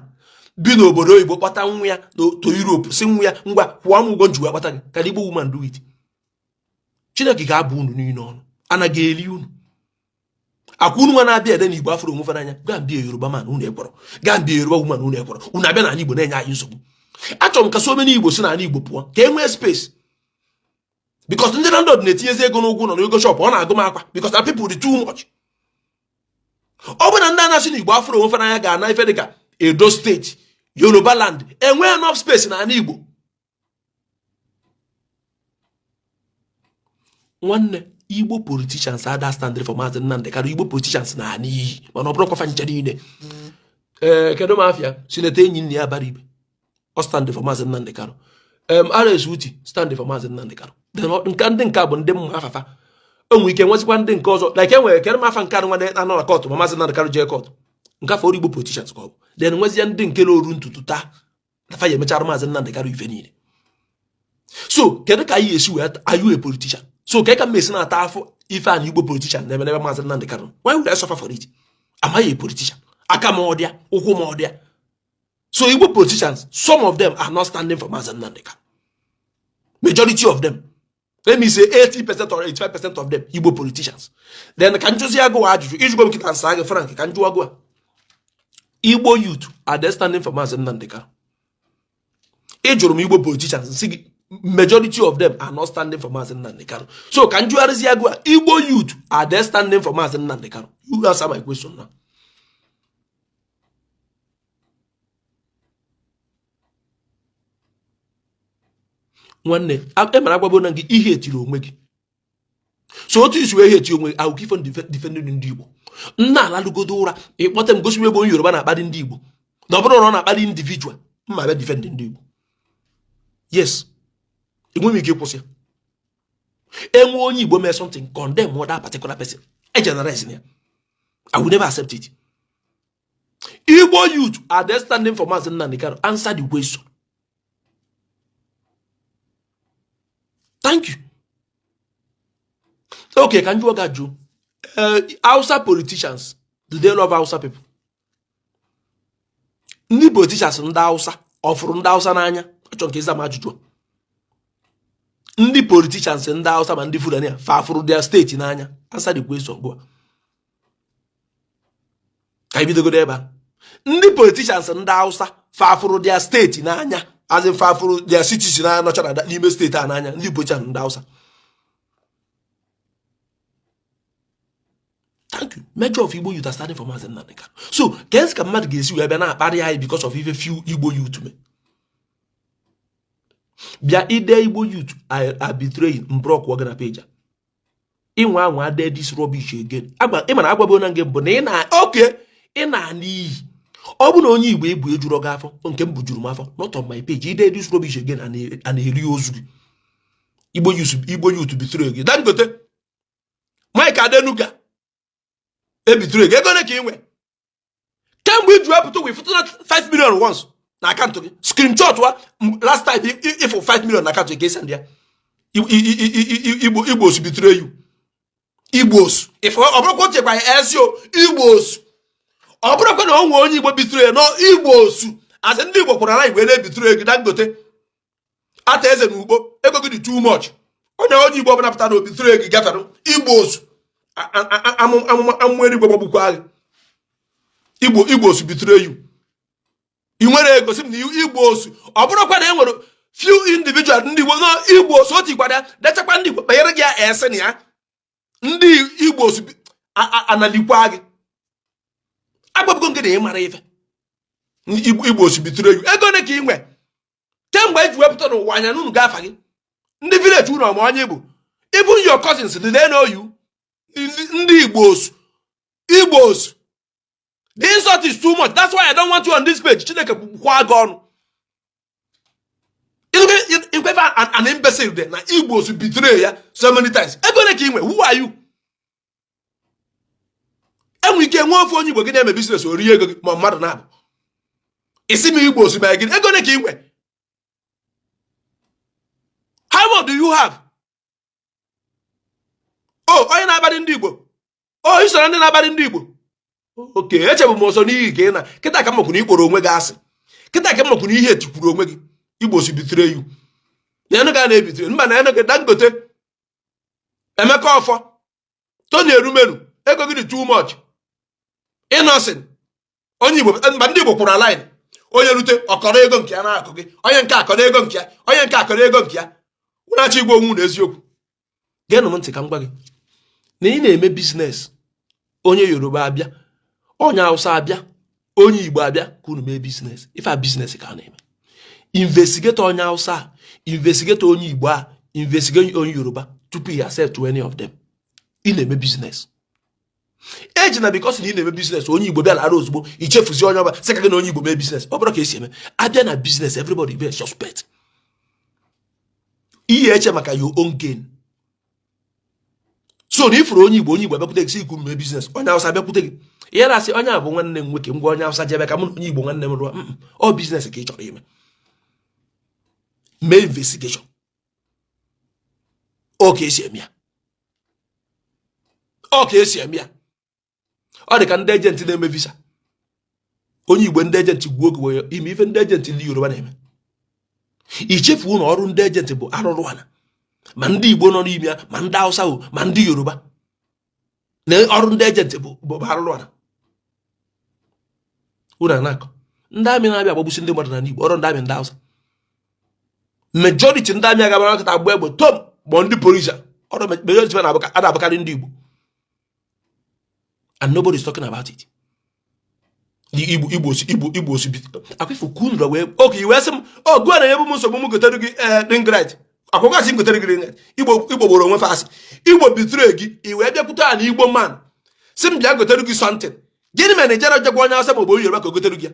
S1: bi n'obodo oyibo kpọta nwa ya to Europe, si nwa ya ngwa kwụọ m ụgwọ njiwe kpọta gị? Ka na Igbo woman do it? Chineke ga-abụ unu niile ọnụ, anaghị eli unu akwa. Unu nwa na-abịa ede na Igbo afụrụ onwe fa n'anya, go and be a Yoruba man, unu ekwerọ. Go and be a Yoruba woman, unu ekwerọ. Unu abịa n'ala Igbo na-enye anyị nsogbu. Achọrọ m ka so many Igbo si n'ala Igbo pụọ ka e nwee space, because ndị landlord na-etinyezi ego n'ụgwọ ụlọ na ego shop. Ọ na-agụ m akwa because na people dị too much. Ọ bụ na ndị a na-asị na Igbo afụrụ onwe fa n'anya ga-ana ife dịka Edo State, Yoruba land, enwee enough space n'ala Igbo. Nwanne, Igbo politicians ada stand for Maazị Nnamdi Kanu. Igbo politicians na n'iyi, mana ọ bụrụkwa fa nche niile. Ee, kedu m afịa Senator enyi nna ya bara ibe ọ stand for Maazị Nnamdi Kanu. Alex Otti stand for Maazị Nnamdi Kanu. Nke ndị nke a bụ ndị mma afafa o nwere ike nwezikwa ndị nke ọzọ like enwere kere m afa nke anụ nwanne anọ na court ma Maazị Nnamdi Kanu jee court nke afọ Igbo politicians ka ọ bụ. Then nwezie ndị nke na-oru ntutu taa na fa ya emechara Maazị Nnamdi Kanu ife niile. So kedu ka anyị esi wee are you a politician? So ka ka m esi na-ata afọ ife a na Igbo politician na-eme n'ebe Maazị Nnamdi Kanu? Why would I suffer for it? Am I a politician? Aka m ọdịa, ụkwụ m ọdịa. So Igbo politicians, some of them are not standing for Maazị Nnamdi Kanu. Majority of them, let me say 80% or 85% of them, Igbo politicians. Then ka njụzi agụwa ajụjụ ijụgo m kịta nsa gị frank ka njụ agụwa. Igbo youth, are they standing for Maazị Nnamdi Kanu? Ị jụrụ m Igbo politicians, nsị gị majority of them are not standing for Maazị Nnamdi Kanu. So ka njụgharịzi agụwa, Igbo youth, are they standing for Maazị Nnamdi Kanu? You answer my question now. Nwanne, e mara agwagbo na gị ihe etiri onwe gị. So otu isi wee ihe eti onwe gị akụkọ ifo defending ndị Igbo nna alalụgodo ụra, ịkpọta m gosi m ebe onye Yoruba na-akparị ndị Igbo, na ọ bụrụ na ọ na-akparị individual mma bịa defend ndị Igbo. Yes, enweghị m ike ịkwụsị ya. Enwe onye Igbo mee something, condemn that particular person. E generalize ya, I will never accept it. Igbo youth, are they standing for Maazị Nnamdi Kanu? Answer the question. Thank you. Okay, ka njụọ gị ajụ. Hausa politicians, do they love Hausa people? Ndị politicians ndị Hausa ọ fụrụ ndị Hausa n'anya? Achọrọ nke ịza m ajụjụ a. Ndị politicians ndị Hausa ma ndị Fulani a, fa fụrụ their state n'anya? Answer the question ugbu a ka anyị bidogodo ebe a. Ndị politicians ndị Hausa, fa fụrụ their state n'anya? As in, fa fụrụ their cities n'anya, nọcha na n'ime state a n'anya? Ndị politicians ndị Hausa. Thank you. Major of Igbo youth are standing for Maazị Nnamdi Kanu. So ka ka mmadụ ga-esi wee bịa na-akparị anyị because of ife few Igbo youth me bịa ide Igbo youth are betraying m block gị na page a. Ịnwa anwa dee this rubbish again, ị ma na agwago na gị mbụ na ị na oke ị na-ana iyi. Ọ bụ na onye Igbo ebu ejuru gị afọ, nke m bụ juru m afọ. Not on my page. Ide this rubbish again, a na-eri ozu gị. Igbo youth, Igbo youth betray gị. Dangote, Mike Adenuga ebetray gị. Ego ole ka ị nwe kemgbe iji wepụta wee fụtụ 5 million once na account gị? Screenshot wa last time ịfụ 5 million na account gị ka send ya. Igbo, Igbos betray you. Igbos, ife ọ bụrụkwa ochekwa ya esi o Igbos, ọ bụrụkwa na o nwee onye Igbo betray ya, no Igbos asị ndị Igbo kwụrụ ala Igbo na-ebetray gị. Dangote ata eze na ugbo ego gị dị too much. Onye Igbo ọbụla pụta na obetray gị gafere. Igbos, amụma eluigwe gbagbukwa gị. Igbo, Igbos betray you. Ị nwere ego si m na Igbos, ọ bụrụkwa na e nwere few individual ndị Igbo, no Igbos o tikwara ya dechakwa ndị Igbo banyere gị ya esi na ya ndị Igbos analikwa gị. Agbabugo gị na ị mara ife. Igbos betray you. Ego ole ka ị nwe kemgbe eji wepụta n'ụwa anya n'unu gafa gị? Ndị village unu ọma onye Igbo? Even your cousins, do they know you? Ndị Igbos, Igbos, the insult is too much. That's why I don't want you on this page. Chineke kwa gị ọnụ. Ikwefe an imbecile there na Igbos betray ya so many times. Ego ole ka ị nwe? Who are you? Enwe ike nwee ofe onye Igbo gị na-eme business, orie ego gị ma mmadụ na-abụ isi m Igbos mee gịnị? Ego ole ka ị nwe? How much do you have? O onye na-akparị ndị Igbo, o isoro ndị na-akparị ndị Igbo. Oke echebu m ọsọ n'ihi ka ị na kịta ka m makwụ na ikporo onwe gị asị, kịta ka m makwụ na ihe etikwuru onwe gị. Igbos betray you na enu ga na-ebetray mba na enu gị. Dangote, Emeka Ọfọ, Tony Elumelu, ego gị dị too much. Innocent onye Igbo mba, ndị Igbo kwụrụ line. Onye rute ọkọrọ ego nke ya na-akụ gị, onye nke akọrọ ego nke ya, onye nke akọrọ ego nke ya. Ụnachi igwe onwu na eziokwu. Geenụ m ntị ka m gwa gị na ị na-eme business, onye Yoruba abịa, onye Hausa abịa, onye Igbo abịa ka unu mee business. Ife a business ka a na-eme. Investigate onye Hausa a, investigate onye Igbo a, investigate onye Yoruba tupu you accept to any of them. Ị na-eme business, eji na because na ị na-eme business, onye Igbo bịa lara ozugbo, ichefuzi onye ọbụla sị ka gị na onye Igbo mee business. Ọ bụrụ ka esi eme abịa na business, everybody be suspect. Ihe eche maka your own gain. So na ifuru onye Igbo, onye Igbo abịakwute gị sị ikwu mee business, onye Hausa abịakwute gị, ihe na-asị onye a bụ nwanne m nwoke, ngwa onye Hausa jebe ka mụ na onye Igbo nwanne m rụọ. Ọ business ka ị chọrọ ime, mee investigation. Ọ ka esi eme ya, ọ ka esi eme ya. Ọ dị ka ndị agent na-eme visa. Onye Igbo, ndị agent gwuo oge wee ime ife ndị agent ndị Yoruba na-eme. Ichefuo na ọrụ ndị agent bụ arụrụ ala, ma ndị Igbo nọ n'ime ya, ma ndị Hausa o, ma ndị Yoruba, na ọrụ ndị agent bụ arụrụ ala. Unu na-akọ ndị army na-abịa agbagbusi ndị mmadụ n'ala Igbo. Ọrụ ndị army, ndị Hausa, majority ndị army agabara nkịta agba egbe tom gbọ ndị polisi. Ọrụ majority a na-abụkarị ndị Igbo, and nobody is talking about it. The Igbo, Igbo, Igbo, Igbo si akwifu kunra wee oke iwe sị m o gụọ na ebu m nsogbu m gotere gị ring light. Akwụkwọ asị m gotere gị ring light. Igbo, Igbo gboro onwe fa asị. Igbo betray gị, i wee bịakwute a na Igbo man sị m bịa gotere gị something. Gịnị mere na ijere jegwa onye Hausa ma ọ bụ onye Yoruba ka o gotere gị ya?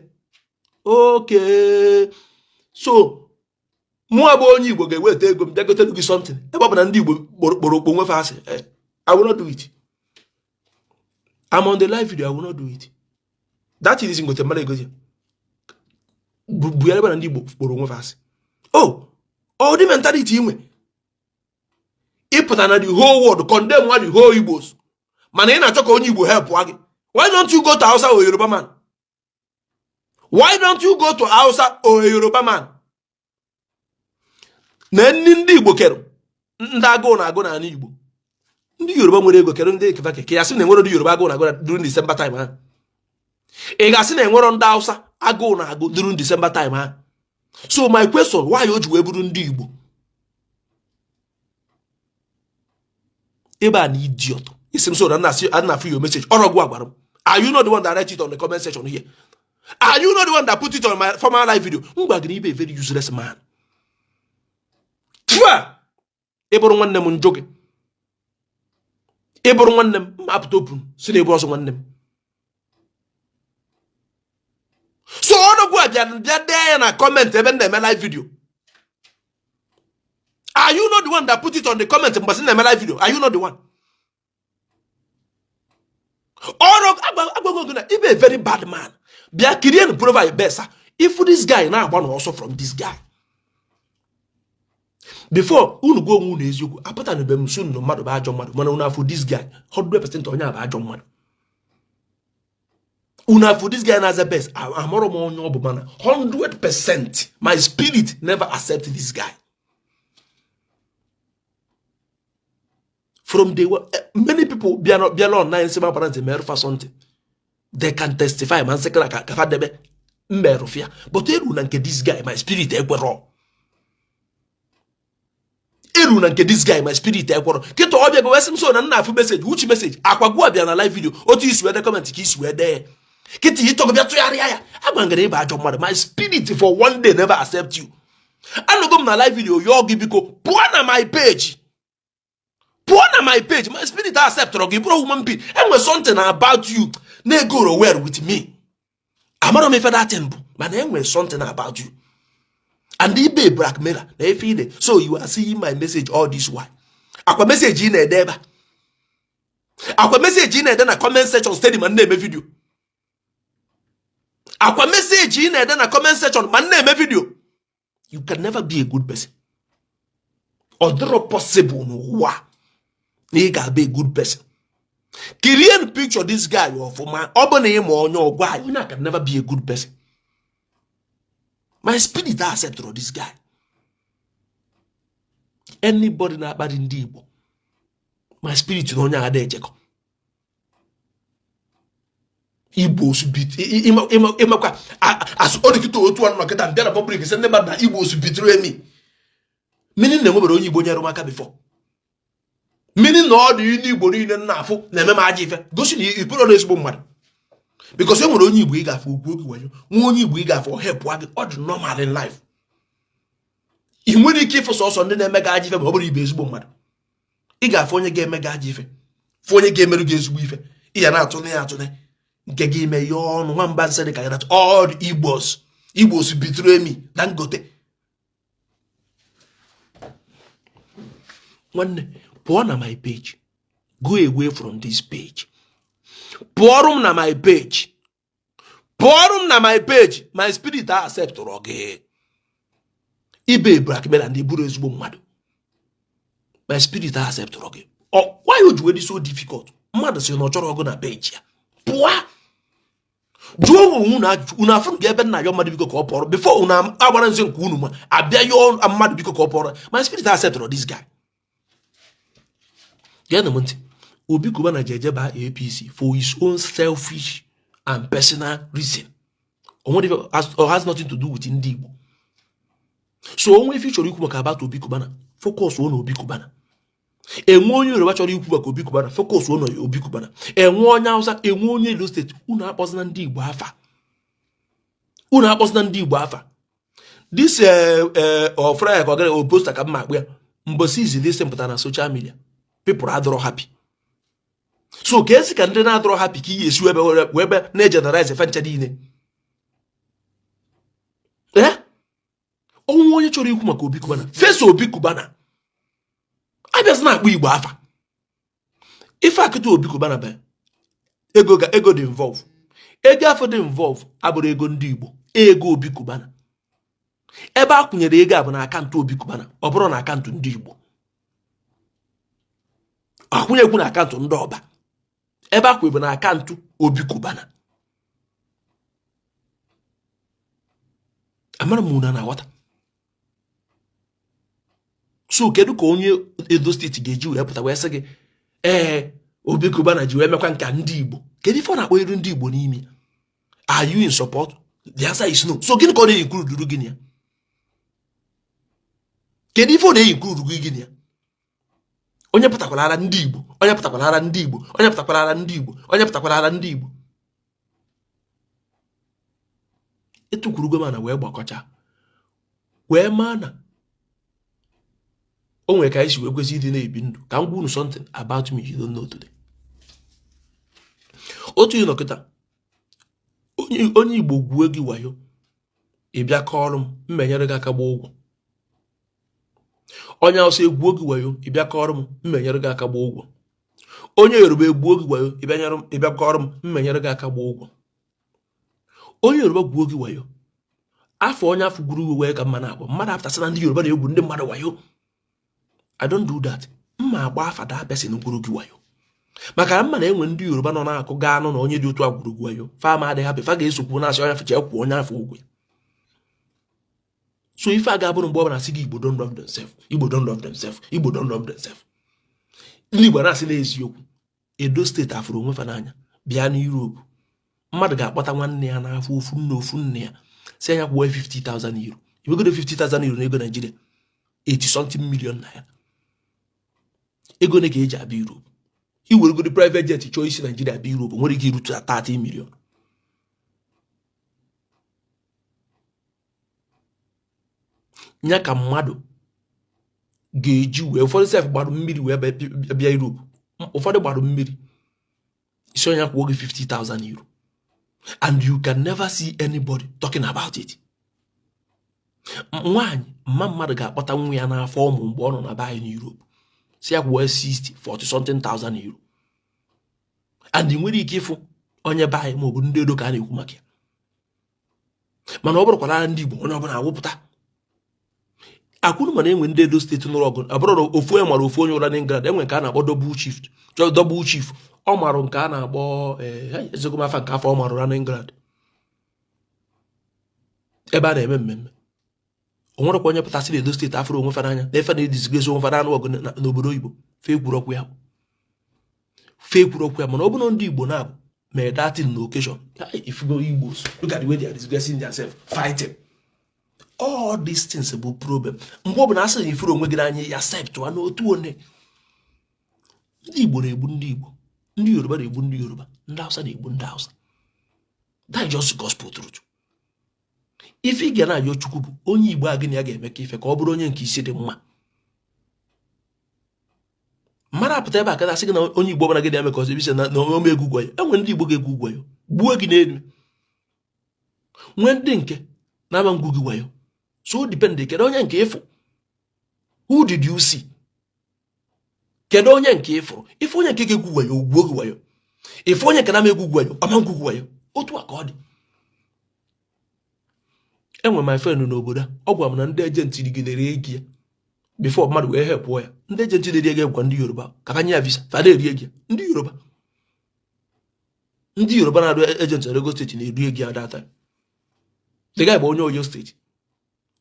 S1: Oke so mụnwa bụ onye Igbo ga-eweta ego m bịa gotere gị something, ebe ọ bụ na ndị Igbo kpọrọ okpo nwefe asị. I will not do it. I'm on the live video. I will not do it. That is ngote mmadụ ego ya bụ ya ebe na ndị Igbo kpọrọ onwe fa asị. Oh, ọ dị mentality inwe ịpụta na the whole world condemn nwa the whole Igbos, mana ị na-achọ ka onye Igbo help gị. Why don't you go to Hausa or Yoruba man? Why don't you go to Hausa or a Yoruba man? Na nni ndị Igbo kere ndị agụụ na-agụ n'ala Igbo, ndị Yoruba nwere ego kere ndị ekefa keke ya sị na enwero ndị Yoruba agụụ na-agụ during December time ha. Ị ga-asị na enwero ndị Hausa agụụ na-agụ during December time ha. So my question, why o ji wee bụrụ ndị Igbo? Ebe a na idiot ị sị m so na nna afụ your message ọrọ gụ agwara m. Are you not the one that write it on the comment section here? Are you not the one that put it on my former live video? M gwa gị na ị bụ a very useless man. Tụa ị bụrụ nwanne m njụ gị, ị bụrụ nwanne m m apụta open sị na ị bụrọ ọsọ nwanne m. So ọnọgwu a bịa bịa dee ya na comment ebe m na-eme live video. Are you not the one that put it on the comment mgbe sị na-eme live video? Are you not the one? Ọrụ agwago gị na ị bụ a very bad man. Bịa kirie na profile besa if this guy na-agba n'ọsọ from this guy before unu gwa onwe unu eziokwu. Apụtanube m sị na mmadụ bụ ajọ mmadụ, mana unu afụ this guy 100% onye a bụ ajọ mmadụ. Unu afụ this guy na-aza best, amarọ m onye ọ bụ, mana 100% my spirit never accept this guy from day one. Many people bịara online sị m agbara ntị merụ fa something, they can testify ma nsịkara ka fa debe mmerụ fịa, but eru na nke this guy, my spirit ekwerọ. Eru na nke this guy, my spirit ekwerọ. Kịta ọ bịago wee sị m so na nna afụ message, which message? Akwa gụa bịa na live video, otu i si wee de comment ka i si wee dee ya. Kịta ịtọgọ bịa tụgharịa ya, agwa ngara ị bụ ajọ mmadụ. My spirit for one day never accept you. Anọgo m na live video yọọ gị, biko pụọ na my page, pụọ na my page. My spirit acceptọrọ gị, bụrụ human being. Enwe something about you na-egoro well with me. Amarọ m ife that thing bụ, mana enwe something about you and ị bụ blackmailer na efe ide. So you are seeing my message all this while. Akwa message ị na-ede ebe a, akwa message ị na-ede na comment section steady ma m na-eme video, akwa message ị na-ede na comment section ma m na-eme video. You can never be a good person. Ọ dịrọ possible n'ụwa na ị ga-abụ a good person. Kirie picture this guy ọfụma. Ọ bụ na ị ma onye ọgwa anyị, onye can never be a good person. My spirit acceptọrọ this guy. Anybody na-akparị ndị Igbo, my spirit na onye ada ejekọ. Igbos ịmakwa asụ odikịta otu ọnụ nọkịta mbịa na public sị ndị mmadụ na Igbos betray me, meaning na enwebere onye Igbo nyere m aka before, meaning na ọ dị ndị Igbo niile m na-afụ na-eme m ajọ ife, gosi na ị bụrọ ezigbo mmadụ. Because e nwere onye Igbo ị ga-afụ o gwuo gị wayo, nwa onye Igbo ị ga-afụ ọ helpụa gị. Ọ dị normal in life. Ị nwere ike ịfụ sọsọ ndị na-eme gị ajọ ife ma ọ bụrụ ị bụ ezigbo mmadụ. Ị ga-afụ onye ga-eme gị ajọ ife, fụ onye ga-emerụ gị ezigbo ife. Ị ya na-atụnye ya atụnye nke gị ime ya ọnụ nwamba nsị dị ka ya. All Igbos, Igbos betray me. Dangote nwanne, pụọ na my page. Go away from this page. Pụọrụ m na my page, pụọrụ m na my page. My spirit acceptọrọ gị. Ị bụ blackmailer and ị bụrọ ezigbo mmadụ. My spirit acceptọrọ gị. Why o ji wee dị so difficult? Mmadụ sị na ọ chọrọ gị na page ya, pụọ. Jụọ onwe unu ajụjụ. Unu afụ gị ebe m na-ayọ mmadụ biko ka ọ pụọrọ before unu agbara nze nke unu ma abịa yọọ mmadụ biko ka ọ pụọrọ. My spirit acceptọrọ this guy. Geenụ m ntị. Obi Cubana ji eje baa APC for his own selfish and personal reason. O has nothing to do with ndị Igbo. So o nwee ife ị chọrọ ikwu maka about Obi Cubana, focus on Obi Cubana. Enwe onye Yoruba chọrọ ikwu maka Obi Cubana, focus on Obi Cubana. Enwe onye Hausa, enwe onye Edo State, unu akpọzina ndị Igbo afa, unu akpọzina ndị Igbo afa. This ọfra ka ọ gara poster ka mma akpụ ya mbosi izi this pụtara na social media, people adọrọ happy. So ka esi ka ndị na-adọrọ happy ka iyi esi ebe wee ebe na-egeneralize efe ncha niile. Ee, o nwee onye chọrọ ikwu maka Obi Cubana, face Obi Cubana, abịazi na-akpọ Igbo afa. Ife akịta Obi Cubana bụ ego ga ego dị involve. Ego afụ dị involve abụrọ ego ndị Igbo, ego Obi Cubana. Ebe a kwụnyere ego a bụ na akaụntụ Obi Cubana, ọ bụrọ na akaụntụ ndị Igbo. Akwụnyekwu na akaụntụ ndị ọba. Ebe a kwụ bụ na akaụntụ Obi Cubana. Amara m unu na-aghọta. So kedu ka onye Edo State ga-eji wee pụta wee sị gị, ee, Obi Cubana ji wee mekwa nka ndị Igbo? Kedu ife ọ na-akpọ iru ndị Igbo n'ime? Are you in support? The answer is no. So gịnị ka ọ na-eyi include gịnị ya? Kedu ife ọ na-eyi include gị gịnị ya? Onye pụtakwara ara ndị Igbo, onye pụtakwara ara ndị Igbo, onye pụtakwara ara ndị Igbo, onye pụtakwara ara ndị Igbo. Etukwurugo m ana wee gbakọcha wee maa na o nwere ka anyị si wee kwesị ịdị na-ebi ndụ. Ka m gwa unu something about me you don't know today. Otu ị nọ kịta, onye Igbo gwuo gị wayo, ị bịa kọọrọ m, m ma-enyere gị aka gbaa ụgwọ. Onye Awụsa egwuo gị wayo, ị bịa kọọrọ m, m ma-enyere gị aka gbaa ụgwọ. Onye Yoruba egwuo gị wayo, ị bịa kọọrọ m, m ma-enyere gị aka gbaa ụgwọ. Onye Yoruba gwuo gị wayo, afa onye afụ gwuru gị wayo ka m ma na-akpọ. Mmadụ apụtasị na ndị Yoruba na-egwu ndị mmadụ wayo. I don't do that. M ma agba afa that person gwuru gị wayo, maka na m ma na enwe ndị Yoruba nọ na-akụ gaa anụ na onye dị otu a gwuru gị wayo, fa ma adịghị happy, fa ga-esokwu na-asị onye afụ jee kwụọ onye afụ ụgwọ. So ife a ga-abụrụ mgbe ọ bụla asị gị Igbo don't love themselves, Igbo don't love themselves, Igbo don't love themselves, ndị Igbo na-asị n'eziokwu. Edo State afụrụ onwe fa n'anya. Bịa na Europe, mmadụ ga-akpọta nwanne ya n'afọ, ofu nne, ofu nne ya, sị ya kwụọ €50,000. Iwegodo €50,000 n'ego Naijiria, 80 something million naira. Ego ole ka eji abịa Europe? Iweregodi private jet chọọ isi Naijiria abịa Europe, nwere ike irute 30 million. Nya ka mmadụ ga-eji wee, ụfọdụ sef gbara mmiri wee bịa Europe, ụfọdụ gbara mmiri, ị sị onye kwụọ gị €50,000, and you can never see anybody talking about it. Nwaanyị mma mmadụ ga-akpọta nwa ya n'afọ ụmụ mgbe ọ nọ na be anyị n'Europe, sị ya kwụọ 60 40 something thousand euro, and ị nwere ike ịfụ onye be anyị maọbụ ndị Edo ka a na-ekwu maka ya. Mana ọ bụrụkwara ndị Igbo, onye ọbụla awụpụta akwụrụ. Mana enwe ndị Edo State nụrụ ọgụ, ọ bụrụ na ofu onye mara ofu onye ụra n'England, enwe nke a na-akpọ double chief, double chief. Ọ marụ nke a na-akpọ ezigbo afa nke afọ ọ marụ ụra n'England ebe a na-eme mmemme. O nwerekwa onye pụtasịrị Edo State afụrọ onwe fa n'anya na efe na-edisgrace onwe fa na-anụ ọgụ n'obodo oyibo. Fe ekwuru okwu ya, fe ekwuru okwu ya. Mana ọ bụrụ ndị Igbo na-abụ mee that thing na occasion, if you go Igbos, look at the way they are disgracing themselves, fighting. All these things bụ problem. Mgbe ọbụla asị na ị fụrọ onwe gị n'anya ya, accept wa n'otu one. Ndị Igbo na-egbu ndị Igbo, ndị Yoruba na-egbu ndị Yoruba, ndị Hausa na-egbu ndị Hausa. That is just gospel truth. Ife ị ga na-ayọ Chukwu bụ onye Igbo a gị na ya ga-eme ka ife ka ọ bụrụ onye nke isi dị mma. Mmadụ apụta ebe a kata asị gị na onye Igbo ọbụla gị na-eme ka ọzọ ebise na ome egwu gwa ya. Enwere ndị Igbo ga-egwu gwa ya, gbuo gị n'elu, nwee ndị nke na-ama ngwu gị wayo. So depend, kedu onye nke ị fụ? Who did you see? Kedu onye nke ị fụrụ? Ị fụ onye nke ga-egwu wayo, gbuo gị wayo. Ị fụ onye nke na-ama egwu wayo, ọ ma ngwu gị wayo. Otu a ka ọ dị. Enwe my friend n'obodo a, ọ gwara m na ndị agent rigidere ego ya before mmadụ wee helpụọ ya. Ndị agent na-eri ego gwa ndị Yoruba ka fa nye ya visa, fa na-eri ego ya. Ndị Yoruba na-arụ agent na Lagos State na-eri ego ya. That time the guy bụ onye Oyo State,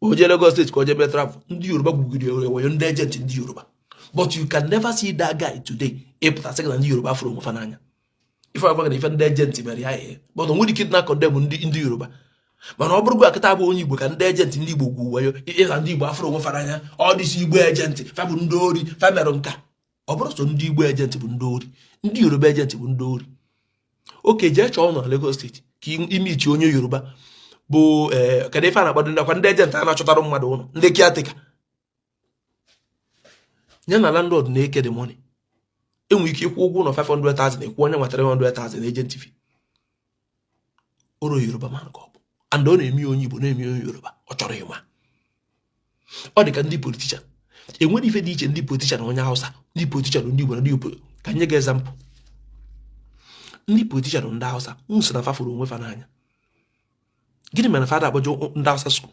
S1: o jee Lagos State ka o jee mee travel. Ndị Yoruba gwugiri wayo, ndị agent ndị Yoruba. But you can never see that guy today ịpụta sị gị na ndị Yoruba fụrụ onwe fa n'anya. Ife agwa gị na ife ndị agent mere ya ihe, but o nwere ike na condemn ndị Yoruba. Mana ọ bụrụ gwa kịta bụ onye Igbo ka ndị agent ndị Igbo gwu wayo, ịza ndị Igbo afụrọ onwe fa n'anya, ọ dịsi Igbo agent fa bụ ndị ori, fa merụ nka. Ọ bụrụ sọ ndị Igbo agent bụ ndị ori, ndị Yoruba agent bụ ndị ori. Okay, jee chọọ ụlọ na Lagos State ka ị meet onye Yoruba bụ ee, kedu ife a na-akpado ndị akwa ndị agent a na-achọtara mmadụ ụlọ, ndị caretaker ya na landlord na-eke the money. Enwere ike ịkwụ ụgwọ ụlọ 500,000, ịkwụ onye nwa 300,000 agent fee. Oro Yoruba man ka ọ bụ, and ọ na-eme onye Igbo, na-eme onye Yoruba, ọ chọrọ ịma. Ọ dị ka ndị politician, enwere ife dị iche ndị politician na onye Hausa, ndị politician na ndị Igbo na ndị Igbo. Ka nye gị example, ndị politician na ndị Hausa sị na fa fụrụ onwe fa n'anya. Gịnị mere fa ada akpọje ndị Hausa school?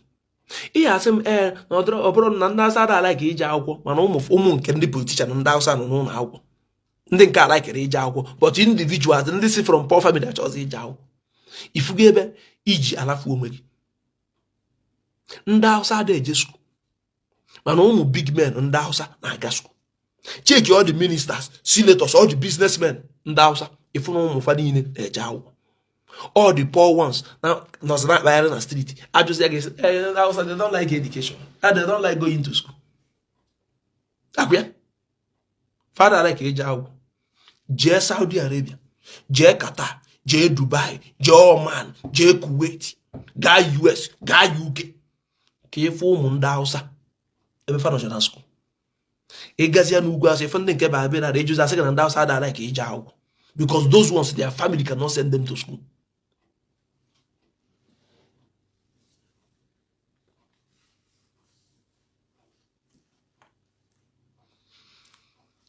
S1: Ihe asị m ee na ọ bụrụ na ndị Hausa ada a-like ije akwụkwọ, mana ụmụ ụmụ nke ndị politician ndị Hausa nọ n'ụlọ akwụkwọ, ndị nke a-likere ije akwụkwọ, but individuals ndị si from poor family achọzi ije akwụkwọ. Ifugo ebe iji alafu onwe gị. Ndị Hausa adịghị eje school, mana ụmụ big men ndị Hausa na-aga school. Check all the ministers, senators, all the businessmen ndị Hausa, ị fụ na ụmụ fa niile na-eje akwụkwọ. All the poor ones nọzi na-akpagharị na street. Ajụzịa gị, ndị Hausa, they don't like education and they don't like going to school. Akwa ya fa ada like eje akwụkwọ. Jee Saudi Arabia, jee Qatar, jee Dubai, jee Oman, jee Kuwait, gaa US, gaa UK, ka ị fụ ụmụ ndị Hausa ebe fa nọcha na school. Ị gazia n'ugwu Awụsa, ị fụ ndị nke ba abịa na ejuzi asị gị na ndị Hausa ada like ije akwụkwọ because those ones, their family cannot send them to school.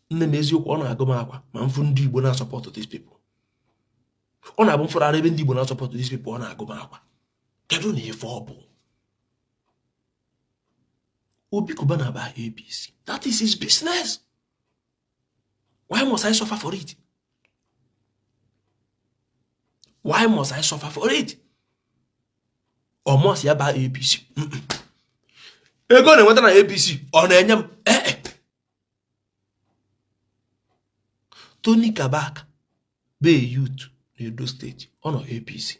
S1: Nne m, eziokwu, ọ na-agụ m akwa ma m fụ ndị Igbo na-asupport these people. Ọ na-abụ m fụrụ ebe ndị Igbo na-asupport these people, ọ na-agụ m akwa. Kedu na ife ọ bụ Obi Cubana ba APC? That is his business. Why must I suffer for it? Why must I suffer for it? Ọ must ya baa APC? Ego na-enweta na APC ọ na-enye m? Ee. Tony Kabaka bụ youth na Edo State, ọ nọ APC.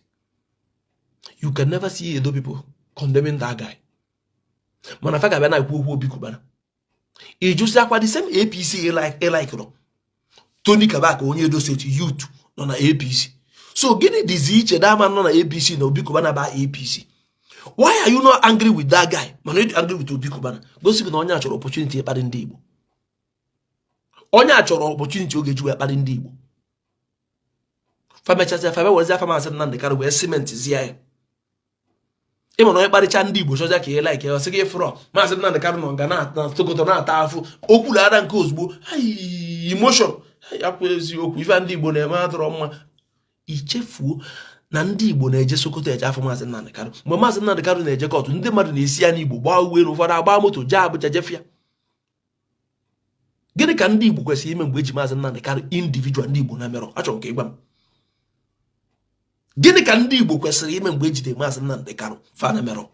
S1: You can never see Edo people condemning that guy. Mana fa ga-abịa na-ekwu okwu Obi Cubana. Ị jụziakwa, the same APC ị likeụrụ Tony Kabaka, onye Edo State youth nọ na APC, so gịnị dịzi iche that man nọ na APC na Obi Cubana ba APC? Why are you not angry with that guy mana ị dị angry with Obi Cubana? Gosi gị na onye a chọrọ opportunity ịkparị ndị Igbo. Onye a chọrọ opportunity oge ji wee kparị ndị Igbo. Fa mechazịa, fa werezi afa Maazị Nnamdị Kanụ wee cementzie ya. Ị ma na onye kparịcha ndị Igbo chọzịa ka ị like ya, sị gị fụrọ Maazị Nnamdị Kanụ nọ nga na Sokoto na-ata afụ, okwu ara nke ozugbo emotion ya kwa eziokwu, ife ndị Igbo na-eme adịrọ mma. I chefuo na ndị Igbo na-eje Sokoto eje afụ Maazị Nnamdị Kanụ. Mgbe Maazị Nnamdị Kanụ na-eje court, ndị mmadụ na-esi ya n'Igbo gbaa uwe na ụfọdụ agba moto jee Abuja jefia. Gịnị ka ndị Igbo kwesịrị ime mgbe eji Maazị Nnamdị Kanụ individual ndị Igbo na merọ? Achọrọ m ka ị gwa m, gịnị ka ndị Igbo kwesịrị ime mgbe ejide Maazị Nnamdị Kanụ fa na merọ?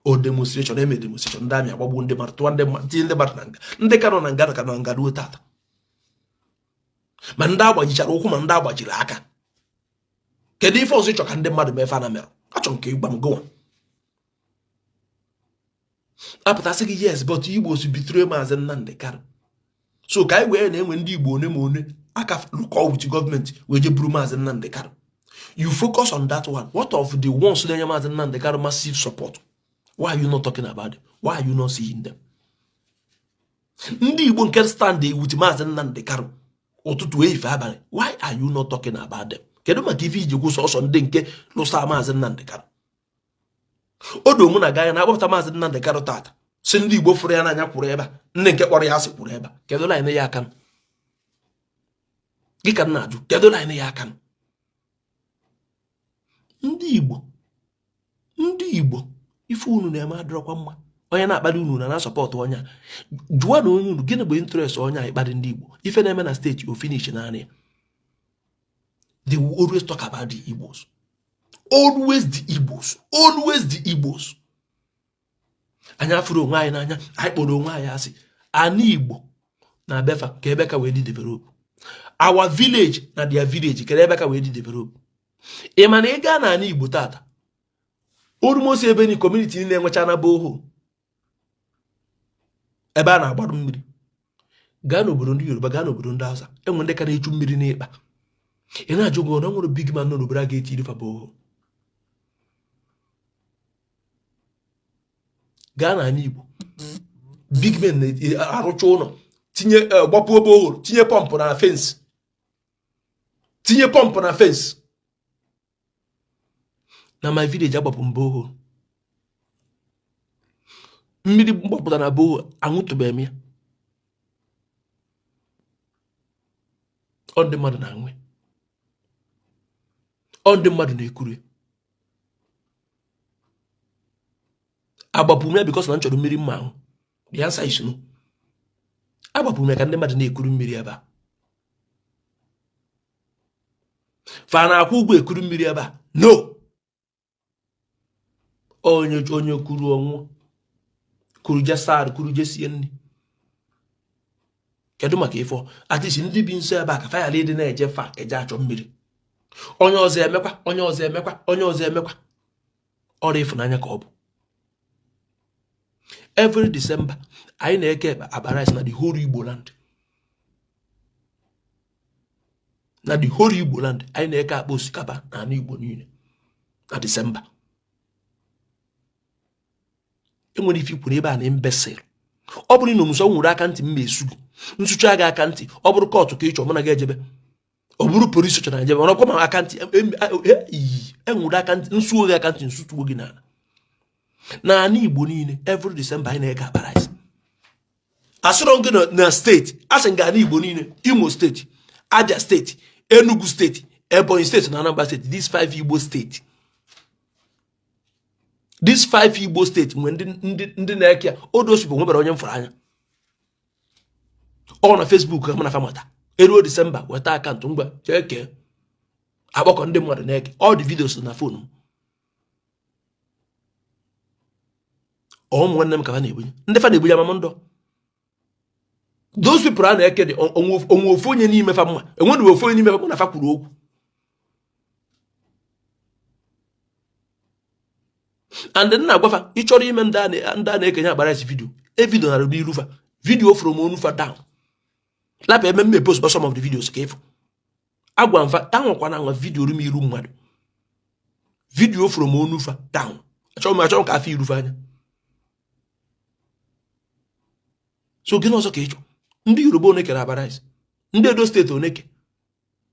S1: O demonstration eme demonstration, ndị army agbagbuo ndị mmadụ, tụwa ndị mmadụ, tinye ndị mmadụ na nga. Ndị ka nọ na nga ka nọ na nga ruo tata, ma ndị agbajichara ụkwụ, ma ndị agbajiri aka. Kedu ife ọzọ ị chọ ka ndị mmadụ mee fa na merọ? Achọrọ m ka ị gwa m. Gụnwa apụtasị gị, yes, but Igbo si betray Maazị Nnamdị Kanụ, so ka anyị wee na-enwe ndị Igbo one ma one aka lụkọ with gọọmenti wee je buru Maazị Nnamdị Kanụ. You focus on that one. What of the ones na-enye Maazị Nnamdị Kanụ massive support? Why are you not talking about them? Why are you not seeing them? Ndị Igbo nke stand with Maazị Nnamdị Kanụ ụtụtụ, ehihie, abalị, why are you not talking about them? Kedu maka ife iji kwu sọsọ ndị nke lụsa Maazị Nnamdị Kanụ? O do mụ na gị anya na-akpọpụta Maazị Nnamdị Kanụ tata, si ndị Igbo fụrụ ya n'anya kwụrụ ebe a, ndị nke kpọrọ ya asị kwụrụ ebe a. Kedu line ya aka gị ka m na-ajụ? Kedu line ya aka ndị Igbo? Ndị Igbo, ife unu na-eme adịrọkwa mma. Onye na-akparị unu na na-asupport onye a, jụọ na onye unu, gịnị bụ interest onye a ịkparị ndị Igbo? Ife na-eme na steeti o finish naanị ya. They will always talk about the Igbos, always the Igbos, always the Igbos. Anyị afụrụ onwe anyị n'anya, anyị kpọrọ onwe anyị asị. Ana Igbo na be fa ka ebe ka wee dị develop, our village na their village, kedu ebe ka wee dị develop? Ị ma na ị gaa n'ala Igbo tata, almost ebe ni community niile enwecha na borehole ebe a na-agbarụ mmiri. Gaa n'obodo ndị Yoruba, gaa n'obodo ndị Hausa, enwe ndị ka na-echu mmiri n'ịkpa. Ị na-ajụ gị, na nwere big man nọ n'obodo a ga-etiri fa borehole? Gaa n'ala Igbo, big men na-arụcha ụlọ, tinye gbapuo borehole, tinye pump na fence, tinye pump na fence. Na my village, agbapụ m borehole, mmiri mgbapụta na borehole, aṅụtụbeghị m ya. Ọ ndị mmadụ na-aṅụ, ọ ndị mmadụ na-ekuru. Agbapụ m ya because na m chọrọ mmiri mma ahụ? The answer is no. Agbapụ m ya ka ndị mmadụ na-ekuru mmiri ebe a. Fa na-akwụ ụgwọ ekuru mmiri ebe a? No. Onye onye kuru ọnwụ kuru je saa kuru je sie nri. Kedu maka ife at least ndị bi nso ebe a ka fa yara ịdị na-eje fa eje achọ mmiri? Onye ọzọ emekwa, onye ọzọ emekwa, onye ọzọ emekwa. Ọrụ ịfụnanya ka ọ bụ. Every December anyị na-eke akpa rice na the whole Igbo land, na the whole Igbo land. Anyị na-eke akpa osikapa n'ala Igbo niile na December. Enwere ife ikwuru ebe a na imbecile. Ọ bụrụ na omuso nwere aka ntị, mma esu gị nsucha gị aka ntị. Ọ bụrụ court ka ị chọrọ, mụ na gị ejebe. Ọ bụrụ police chọrọ ejebe, ọkwa ma aka ntị enwere aka ntị, nsuo gị aka ntị, nsutuo gị n'ala. N'ala Igbo niile, every December anyị na-eke akpa rice. Asịrọ gị na steeti, asị nga ala Igbo niile: Imo steeti, Abia steeti, Enugu steeti, Ebonyi steeti na Anambra steeti. These five Igbo steeti, these five Igbo steeti nwere ndị na-eke ya. Odosi bụ nwebere onye m fụrụ anya ọ na Facebook ka mụ na famata. Eruo December, weta account, ngwa jee kee. Akpọkọ ndị mmadụ na-eke. All the videos na phone m. Ụmụ nwanne m ka fa na-ebunye, ndị fa na-ebunye amam ndọ. Those people a na-eke dị onwe ofu onye n'ime fa mma, enweghị ofu onye n'ime fa mụ na fa kwuru okwu. And nna agwafa, ị chọrọ ime ndị a na-ekenye akpa rice video, e video nara n'iru fa, video from onu fa down. Lapụ eme mme post some of the videos ka ịfụ. Agwa mfa anwakwana anwa video rum iru mmadụ, video from onu fa down. Achọghị m, achọghị m ka afọ iru fa anya. So gịnị ọzọ ka ị chọ? Ndị Yoruba one kere akpa rice? Ndị Edo steeti oneke?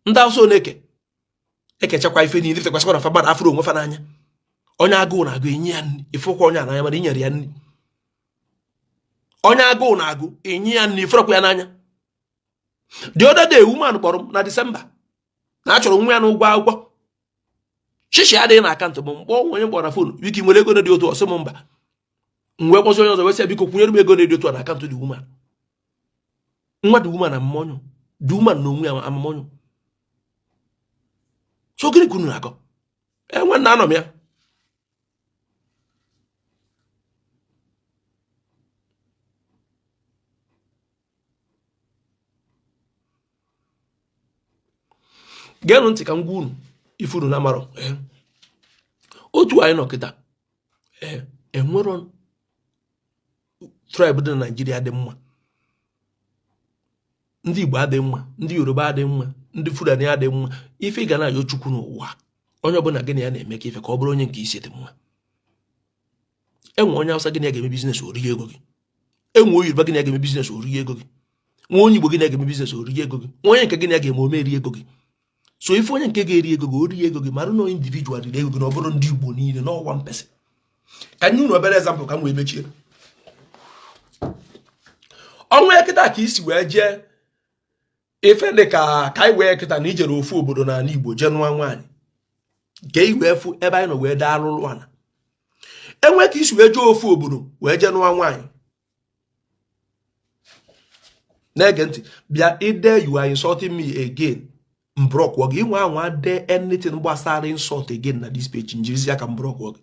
S1: Ndị Hausa oneke? Ekechakwa ife niile, fekwasịkwa na fa gbara afụrụ onwe fa n'anya. Onye agụụ na-agụ, enye ya nri, ịfụkwa onye n'anya, mana inyere ya nri. Onye agụụ na-agụ, enye ya nri, ịfụrọkwa ya n'anya. The other day, woman kpọrọ m na December na achọrọ nwa ya n'ụgwọ akwụkwọ. Shishi adịghị na account m. Mkpọ onye mkpọrọ na phone, biko nwere ego dị otu? Ọ sị m mba. M wee kpọzi onye ọzọ, wee sị ya biko kwụnyere m ego dị otu a na account the woman. Nwa the woman amamọnyụ, the woman na onwe ya amamọnyụ. So gịnị ka unu na-akọ? Enwe nna anọ m ya. Geenụ ntị ka m gwa unu ife unu na-amarọ. Otu anyị nọ kịta, enwero tribe dị na Naịjirịa dị mma. Ndị Igbo adị mma, ndị Yoruba adị mma, ndị Fulani adị mma. Ife ị ga na-ayọ Chukwu n'ụwa, onye ọbụla gị na ya na-eme ka ife ka ọ bụrụ onye nke isi dị mma. Enwe onye Hausa gị na ya ga-eme business, orie ego gị. Enwe onye Yoruba gị na ya ga-eme business, orie ego gị. Nwa onye Igbo gị na ya ga-eme business, orie ego gị. Nwa onye nke gị na ya ga-eme ome eri ego gị. So ife onye nke ga-eri ego gị, orie ego gị, mara na individual riri ego gị, na ọ bụrụ ndị Igbo niile na one person. Ka nye unu obere example ka m wee mechie. Ọnwa kịta ka isi wee jee ife dị ka ka anyị wee kịta na ijere ofu obodo n'ala Igbo jee nụọ nwaanyị ka ị wee fụ ebe anyị nọ wee daa alụlụ ana. Enwe ka isi wee jee ofu obodo wee jee nụọ nwaanyị. Na-ege ntị, bịa ide "You are insulting me again", m blockụọ gị. Inwe anwa dee anything gbasara insult again na this page, njirizi aka m blockụọ gị.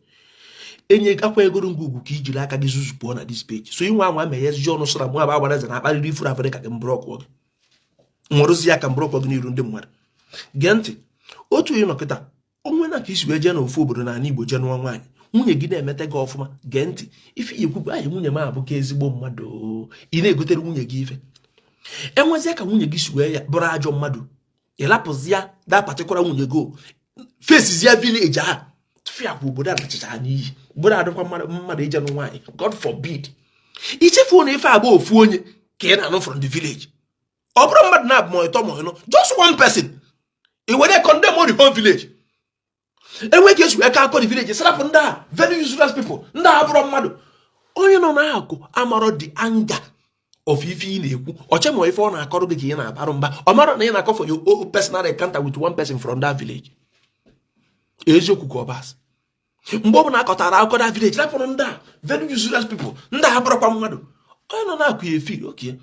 S1: Enye akwa egoro ngwa ugwu ka ijiri aka gị zuzu pụọ na this page. So inwe anwa meghezi ọnụ sara mụ aba agbara eze na akparịrị ifuru afere ka gị, m blockụọ gị, nwụrụzi ya ka m blockụọ gị n'iru ndị mmadụ. Gee ntị, otu ị nọ kịta, onwe na ka isi wee jee n'ofu obodo n'ala Igbo jee nụọ nwaanyị, nwunye gị na-emete gị ọfụma. Gee ntị, ife ya ekwupụ anyị, nwunye m abụ ka ezigbo mmadụ, ị na-egotere nwunye gị ife. Enwezie ka nwunye gị si wee ya bụrụ ajọ mmadụ, ịlapụzi ya that particular nwunye go fesizie village ahụ, tụfịakwa obodo a nachicha n'iyi, obodo adịkwa mmadụ ije nụ nwaanyị, God forbid. Ichefuo na ife agba ofu onye ka ị na-anụ from the village, ọ bụrụ mmadụ na-abụ ma ịtọ ma ịnọ, just one person, i were condemn the whole village. Enwe ka esi wee ka akọ the village, sarapụ ndị a, very useless people, ndị a bụrụ mmadụ. Onye nọ n'akụ amarọ the anger of ife ị na-ekwu ọche, ma ife ọ na-akọrọ gị ka ị na-abarụ mba, ọ mara na ị na-akọ for your own personal encounter with one person from that village. Eziokwu ka ọ basị, mgbe ọ bụla akọtara akụkọ that village, rapụrụ ndị a, very useless people, ndị a bụrụkwa mmadụ. Onye nọ na-akụ ya efi oke,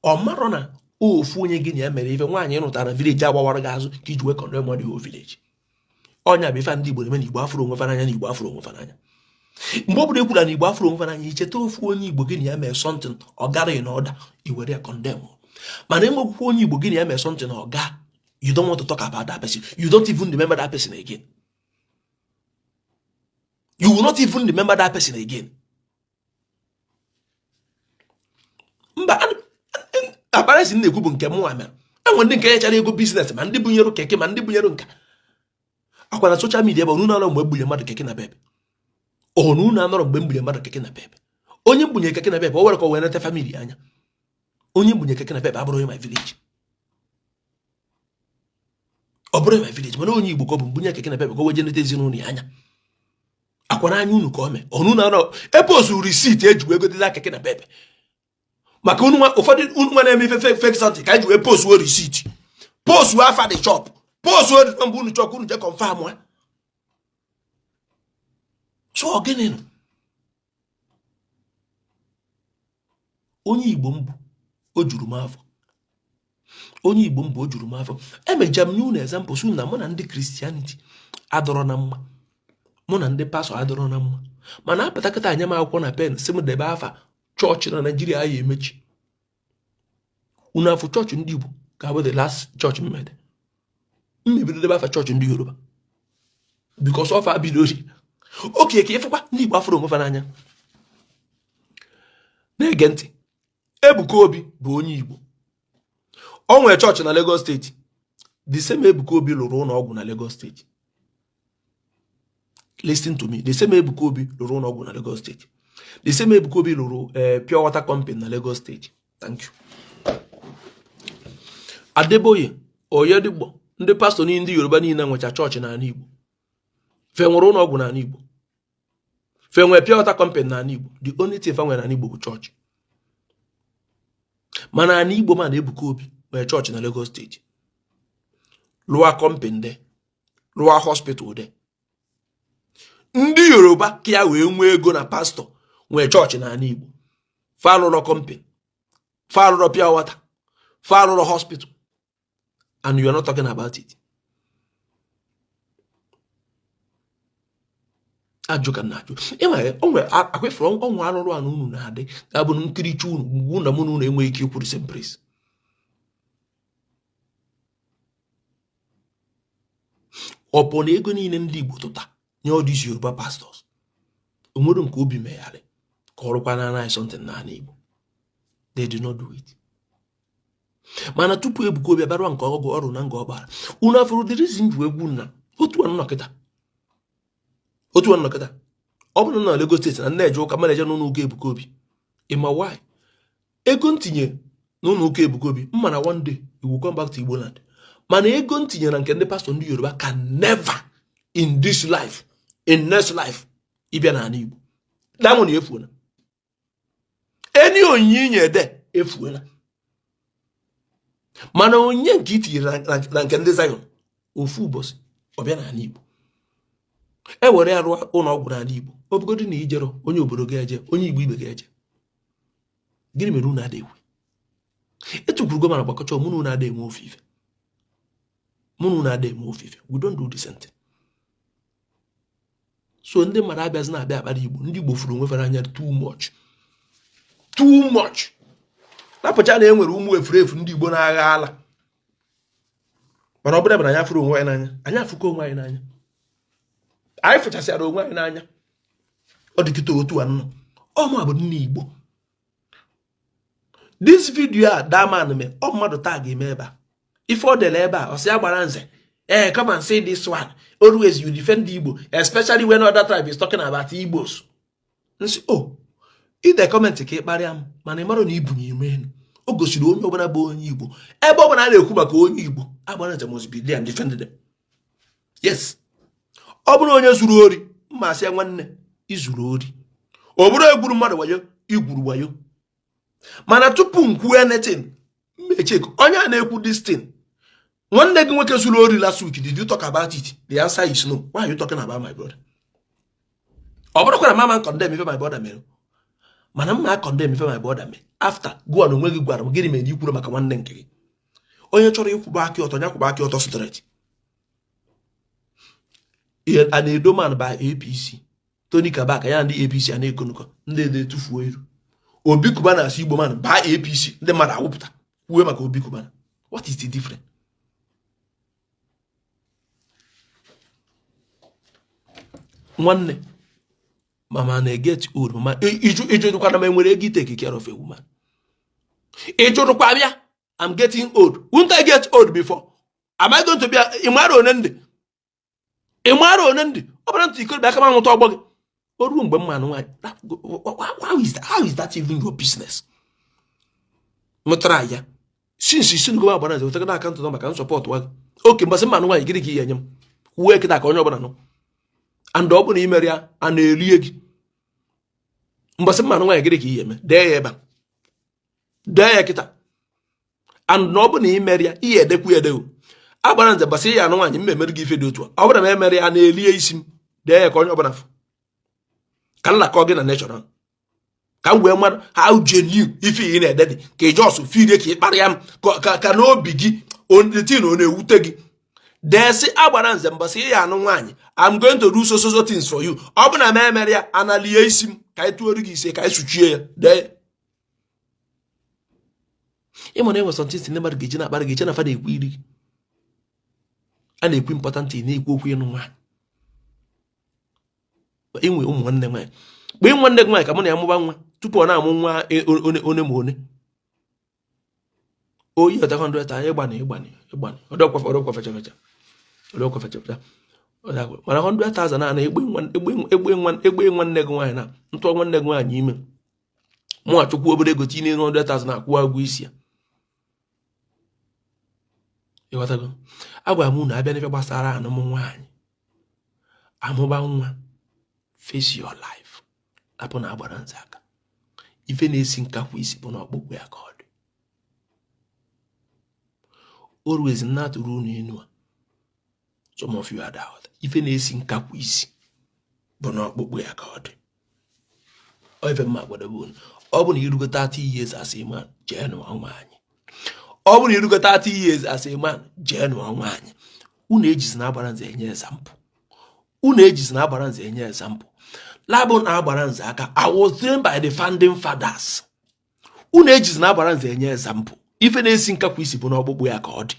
S1: ọ marọ na ofu onye gị na ya mere ife nwaanyị rụtara village agbawara gị azụ ka iji wee condemn the whole village. Ọnya bụ ife ndị Igbo na-eme na Igbo afụrụ onwe fa n'anya, na Igbo afụrụ onwe fa n'anya. Mgbe ọ bụla ekwura na Igbo afụrọ onwe fa n'anya, icheta ofu onye Igbo gị na ya mee something ọ gara in order, i were ya condemn. Mana enwekwukwa onye Igbo gị na ya mee something ọ gaa, you don't want to talk about that person. You don't even remember that person again. You will not even remember that person again. Mba, aparesi na-ekwu bụ nke mụnwa mere. Enwe ndị nke nyechara ego business, ma ndị bunyere keke, ma ndị bunyere nka akwa na social media bụ unu anọrọ mgbe m bunye mmadụ keke napep. Ọnụ unu anọrọ mgbe m bunye mmadụ keke napep. Onye m bunye keke napep, o were ka o wee nete family anya. Onye m bunye keke napep abụrụ onye my village, ọ bụrụ my village, mana onye Igbo ka ọ bụ. M bunye keke napep ka o wee je nete ezinụlọ ya anya. Akwa n'anya unu ka o mee. Ọnụ unu anọrọ epostu receipt eji wee gotela keke napep maka unu nwa. Ụfọdụ unu nwa na-eme ife fake something ka anyị ji wee postuo receipt, postuo afa the shop, postuo mgbe unu chọọ ka unu jee confirm ha. So ọ gịnị nụ? Onye Igbo mbụ o juru m afọ, onye Igbo mbụ o juru m afọ. Emeja m nye unu example sị na mụ na ndị Christianity adọrọ na mma, mụ na ndị pastor adọrọ na mma, mana apụta kịta anya m akwụkwọ na pen sị m debe afa chọọchị na Naijiria ya emechi. Unu afụ chọọchị ndị Igbo ga-abụ the last chọọchị mmede m ebido debe afa chọọchị ndị Yoruba because ọ fa bidori oke ka ịfụkwa ndị Igbo afụrọ onwe fa n'anya. Na-ege ntị, Ebuka Obi bụ onye Igbo, o nwere chọọchị na Lagos steeti. The same Ebuka Obi lụrụ ụlọ ọgwụ na Lagos steeti. Listen to me, the same Ebuka Obi lụrụ ụlọ ọgwụ na Lagos steeti. The same Ebuka Obi lụrụ pure water company na Lagos steeti. Thank you. Adeboye, Oyedepo, ndị pastọ niile, ndị Yoruba niile nwecha chọọchị n'ala Igbo. Fe nwere ụlọ ọgwụ n'ala Igbo, fe nwere pure water company n'ala Igbo. The only thing fa nwere n'ala Igbo bụ chọọchị. Mana ala Igbo ma na Ebuka Obi nwere chọọchị na Lagos steeti, lụọ company there, lụọ hospital there. Ndị Yoruba ka ya wee nwee ego na pastọ nwee chọọchị n'ala Igbo, fa alụrọ company, fa alụrọ pure water, fa alụrọ hospital, and you are not talking about it. Ajụ ka na-ajụ, ịma onwe akwefere ọnwa arụrụ a na unu na-adị ga-abụ nkiricha unu mgbe unu na mụ na unu enweghị ike ikwu the same praise. Ọ bụ na ego niile ndị Igbo tụta nye all these Yoruba pastors, o nwere nke obi megharị ka ọ rụkwa na anyị something n'ala Igbo? They did not do it. Mana tupu Ebuka Obi abịarụwa nke ọgụ ọrụ na Ngor Okpala, unu afụrụ the reason ji egwu na otu anọ kịta, otu anọ kịta. Ọ bụrụ na Lagos steeti na na-eje ụka, mana eje n'ụlọ ụka Ebuka Obi, ịma why? Ego ntinye n'ụlọ ụka Ebuka Obi, mma na one day it will come back to Igbo land. Mana ego ntinye na nke ndị pastọ ndị Yoruba can never in this life, in next life, ịbịa n'ala Igbo. That money efuona. Any onyinye inye ede efuola. Mana onyinye nke i tinyere na nke ndị Zion, ofu ụbọchị ọ bịa n'ala Igbo, e were ya rụọ ụlọ ọgwụ n'ala Igbo. Ọ bụgodị na ijero, onye obodo ga-eje, onye Igbo ibe ga-eje. Gịnị mere unu ada ekwe etukwurugo? Mana gbakọcha, mụ na unu ada eme ofu ife, mụ na unu ada eme ofu ife. We don't do the same thing. So ndị mmadụ abịazi na-abịa akpara Igbo. Ndị Igbo furu onwe fa n'anya too much, too much. Napụcha na e nwere ụmụ efurefu ndị Igbo na-agha ala, mana ọ bụrụ na anyị afụrụ onwe anyị n'anya, anyị afụkọ onwe anyị n'anya, anyị fụchasịara onwe anyị n'anya. Ọ dị kịta otu a nnọ ọmụ bụ nne Igbo. This video a that man mee, ọ mmadụ taa ga-eme ebe a ife ọ dere ebe a, ọ sị agbara nze ee, come and say this one, always you defend the Igbo, especially when other tribe is talking about Igbos. Nsị o oh, ide comment ka ị kparịa m, mana ị mara na ibu n'ime elu o gosiri onye ọbụla bụ onye Igbo, ebe ọbụla a na-ekwu maka onye Igbo, agbara nze must be there and defend them. Yes, ọ bụrụ onye zuru ori, mma asị ya nwanne izuru ori. Ọ bụrụ egburu mmadụ wayo, igwuru wayo. Mana tupu m kwuo anything, m echeck onye a na-ekwu this thing. Nwanne gị nwoke zuru ori last week, did you talk about it? The answer is no. Why are you talking about my brother? Ọ bụrụkwa na mama condemn ife my brother mere, mana mma condemn ife my brother mere after gụwa na onwe gị gwara m gịnị mere ikwuru maka nwanne nke gị. Onye chọrọ ịkwụba aka ọtọ, ya kwụba aka ọtọ straight. An Edo man by APC. Tony Kabaka ya ndị APC a na-ekonukọ ndị ede etufuo iru. Obi Cubana asị Igbo man baa APC, ndị mmadụ awụpụta kwuwe maka Obi Cubana. What is the difference? Nwanne mama na-eget old, mama ịjụrụkwana m enwere ego take care of a woman. Ịjụrụkwa bịa, I'm getting old. Won't I get old before? Am I going to be ị mara one ndị ị mara one ndị ọ bụrụ ntụ ikorobịa aka m anwụta ọgbọ gị o ruo mgbe mmanụ nwaanyị. How is that even your business? Mụtara ya since isi ngo agbara nze wetara account number ka m support wa gị. Okay, mbọsị mmanụ nwaanyị, gịnị ka ị ga-enye m? Kwuo kịta ka onye ọbụla nụ. And ọ bụ na imere ya, a na-erie gị. Mbọsị mmanụ nwaanyị, gịnị ka ị ga-eme? Dee ya ebe a, dee ya kịta. And na ọ bụ na imere ya, ihe edekwu ya edewo agbara nze mbọsị ya anụ nwaanyị, m emere gị ife dị otu a. Ọ bụrụ na m emere ya, na-elie isi m. Dee ya ka onye ọbụla fụ, ka m lakọ gị na natural, ka m wee mara how genuine ife ị na-ede dị, ka ị just firie ka ị kparịa m, ka n'obi gị tin ọ na-ewute gị. Dee sị agbara nze mbọsị ya anụ nwaanyị, I'm going to do so so so things for you. Ọ bụ na m emere ya, analie isi m, ka anyị tụọrọ gị ise, ka anyị suchie ya. Dee. Ịma na enwe something ndị mmadụ ga-eji na-akparị gị, eche na fa na-ekwu iri a na-ekwu important, na-ekwu okwu ịnụ nwaanyị, inwe ụmụ nwanne nwaanyị. Kpee nwanne gị nwaanyị ka mụ na ya mụba nwa tupu ọ na-amụ nwa one ma one oyi ọta 100 anyị ịgbani ịgbani ịgbani ọdọkwa fecha fecha, ọdọkwa fecha fecha. Mana 100,000 a na egbe nwanne gị nwaanyị na ntụọ nwanne gị nwaanyị ime, mụ achụkwu obere ego tinye n'elu 100,000 akwụwa ụgwọ isi ya. Ịghọtago? Agwara m unu, abịa n'ife gbasara anụmụ nwaanyị, amụba nwa, face your life, lapụ na agbara nze aka. Ife na-esi nkakwu isi bụ na ọkpụkpụ ya ka ọ dị. Always na-atụrụ unu enu a, some of you ada aghọta. Ife na-esi nkakwu isi bụ na ọkpụkpụ ya ka ọ dị. Ọ ife mma gwadobe unu, ọ bụ na irugo 30 years as a man, jee nụọ nwaanyị. Ọ bụ na irugo 30 years as a man, jee nụọ nwaanyị. Unu ejizi na agbara nze enye example, unu ejizi na agbara nze enye example. Labụ na agbara nze aka, I was trained by the founding fathers. Unu ejizi na agbara nze enye example. Ife na-esi nkakwu isi bụ n'ọkpụkpụ ya ka ọ dị.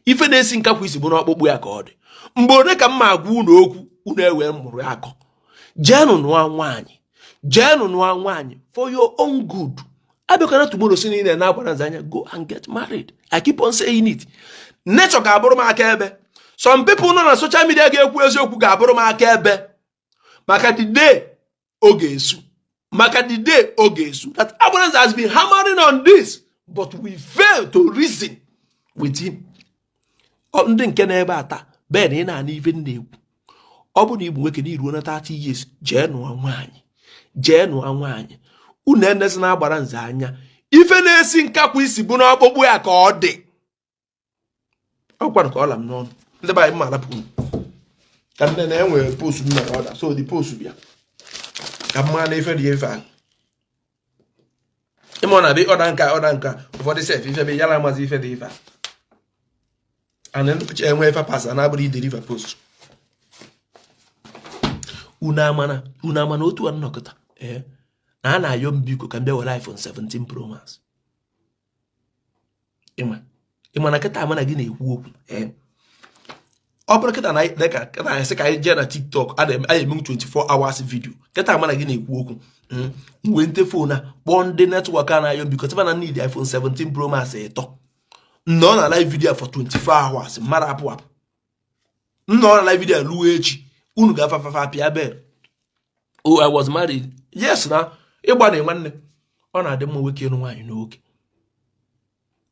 S1: Ife na-esi nkakwu isi bụ n'ọkpụkpụ ya ka ọ dị. Mgbe one ka m ma agwa unu okwu, unu ewee mụrụ akọ. Jeenụ nụọ nwaanyị, jeenụ nụọ nwaanyị for your own good. Abịakwana tomorrow si niile na-agbara nze anya. Go and get married. I keep on saying it. Nature ga-abụrụ m aka ebe. Some people nọ na social media ga-ekwu eziokwu ga-abụrụ m aka ebe, maka the day ọ ga-esu, maka the day ọ ga-esu that Agbaranze has been hammering on this, but we fail to reason with him. Ndị nke na-ebe ata ben, ị na-anụ ife m na-ekwu. Ọ bụ na ịbụ nwoke na iruo na 30 years, jee nụọ nwaanyị, jee nụọ nwaanyị. Unu enezi na-agbara nze anya. Ife na-esi nkakwu isi bụ n'ọkpụkpụ ya ka ọ dị. Ọkwanụ ka ọ la m n'ọnụ. Ndị be anyị, mma arapụ unu ka nne na enwere post m mere order, so the post bịa ka mma na ife dị ife ahụ. Ịma ọ na-abịa order nka, order nka ụfọdụ sef ife bụ yara amazi ife dị ife a and ndị enwe ife pasa na abụrụ ideliver post. Unu amana, unu amana otu a nnọkọta ee na a na-ayọ m biko ka m bịa were iPhone 17 Pro Max. Ịma na kịta ama na gị na-ekwu okwu ee, ọ bụrụ kịta na dịka kịta anyị sị ka anyị jee na TikTok, a na-eme 24 hours video. Kịta ama na gị na-ekwu okwu, m wee nte phone a kpọọ ndị network a na-ayọ biko sịfa na need iPhone 17 Pro Max ịtọ nọ na live video for 24 hours, mmadụ apụ apụ nọ na live video ruo echi. Unu ga-afafafa pịa bell. Oh, I was married. Yes, na ịgba na nwanne, ọ na-adị mma nwoke ịnụ nwaanyị n'oge.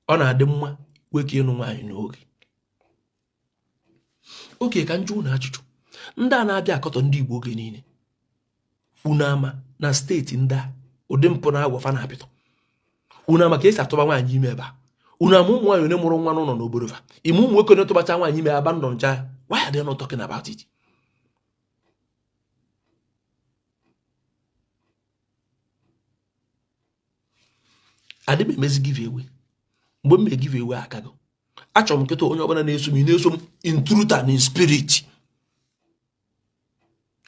S1: Ọ na-adị mma nwoke ịnụ nwaanyị n'oge. Oke ka njụ unu ajụjụ, ndị a na-abịa akọtọ ndị Igbo oge niile, unu ama na steeti ndị a ụdị mpụ na agwa fa na-apịtọ? Unu ama ka esi atụba nwaanyị ime ebe a? Unu ama ụmụ nwaanyị onye mụrụ nwa n'ụlọ n'obodo fa? Ime ụmụ nwoke onye tụbacha nwaanyị ime abandon cha? Why are they not talking about it? Adị m emezi give away. Mgbe m mee give away akago, achọrọ m nkịta onye ọbụla na-eso m, ị na-eso m in truth and in spirit.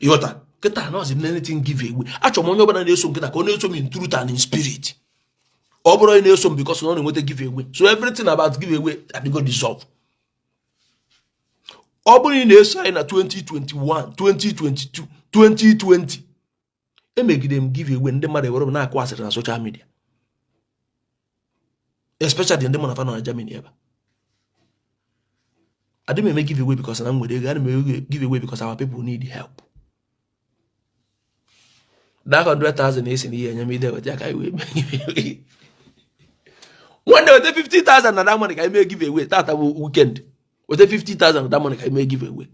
S1: Ịghọta? Kịta anọzi m anything give away. Achọrọ m onye ọbụla na-eso m kịta ka ọ na-eso m in truth and in spirit. Ọ bụrụ onye na-eso m because na ọ na-enweta give away, so everything about give away adịgo dissolve. Ọ bụrụ na ị na-eso anyị na 2021, 2022, 2020, emegide m give away, ndị mmadụ ewere m na-akụ asịrị na social media, especially ndị mụ na fa nọ na Germany ebe a. Adị m eme give away because na m nwere ego. Adị m eme give away because our people need help. That 100,000 esi na ihe enye m ide weta ya ka anyị wee mee give away. Nwanne, weta 50,000 na that money ka anyị mee give away. Tata bụ weekend. Weta 50,000 na that money ka anyị mee give away.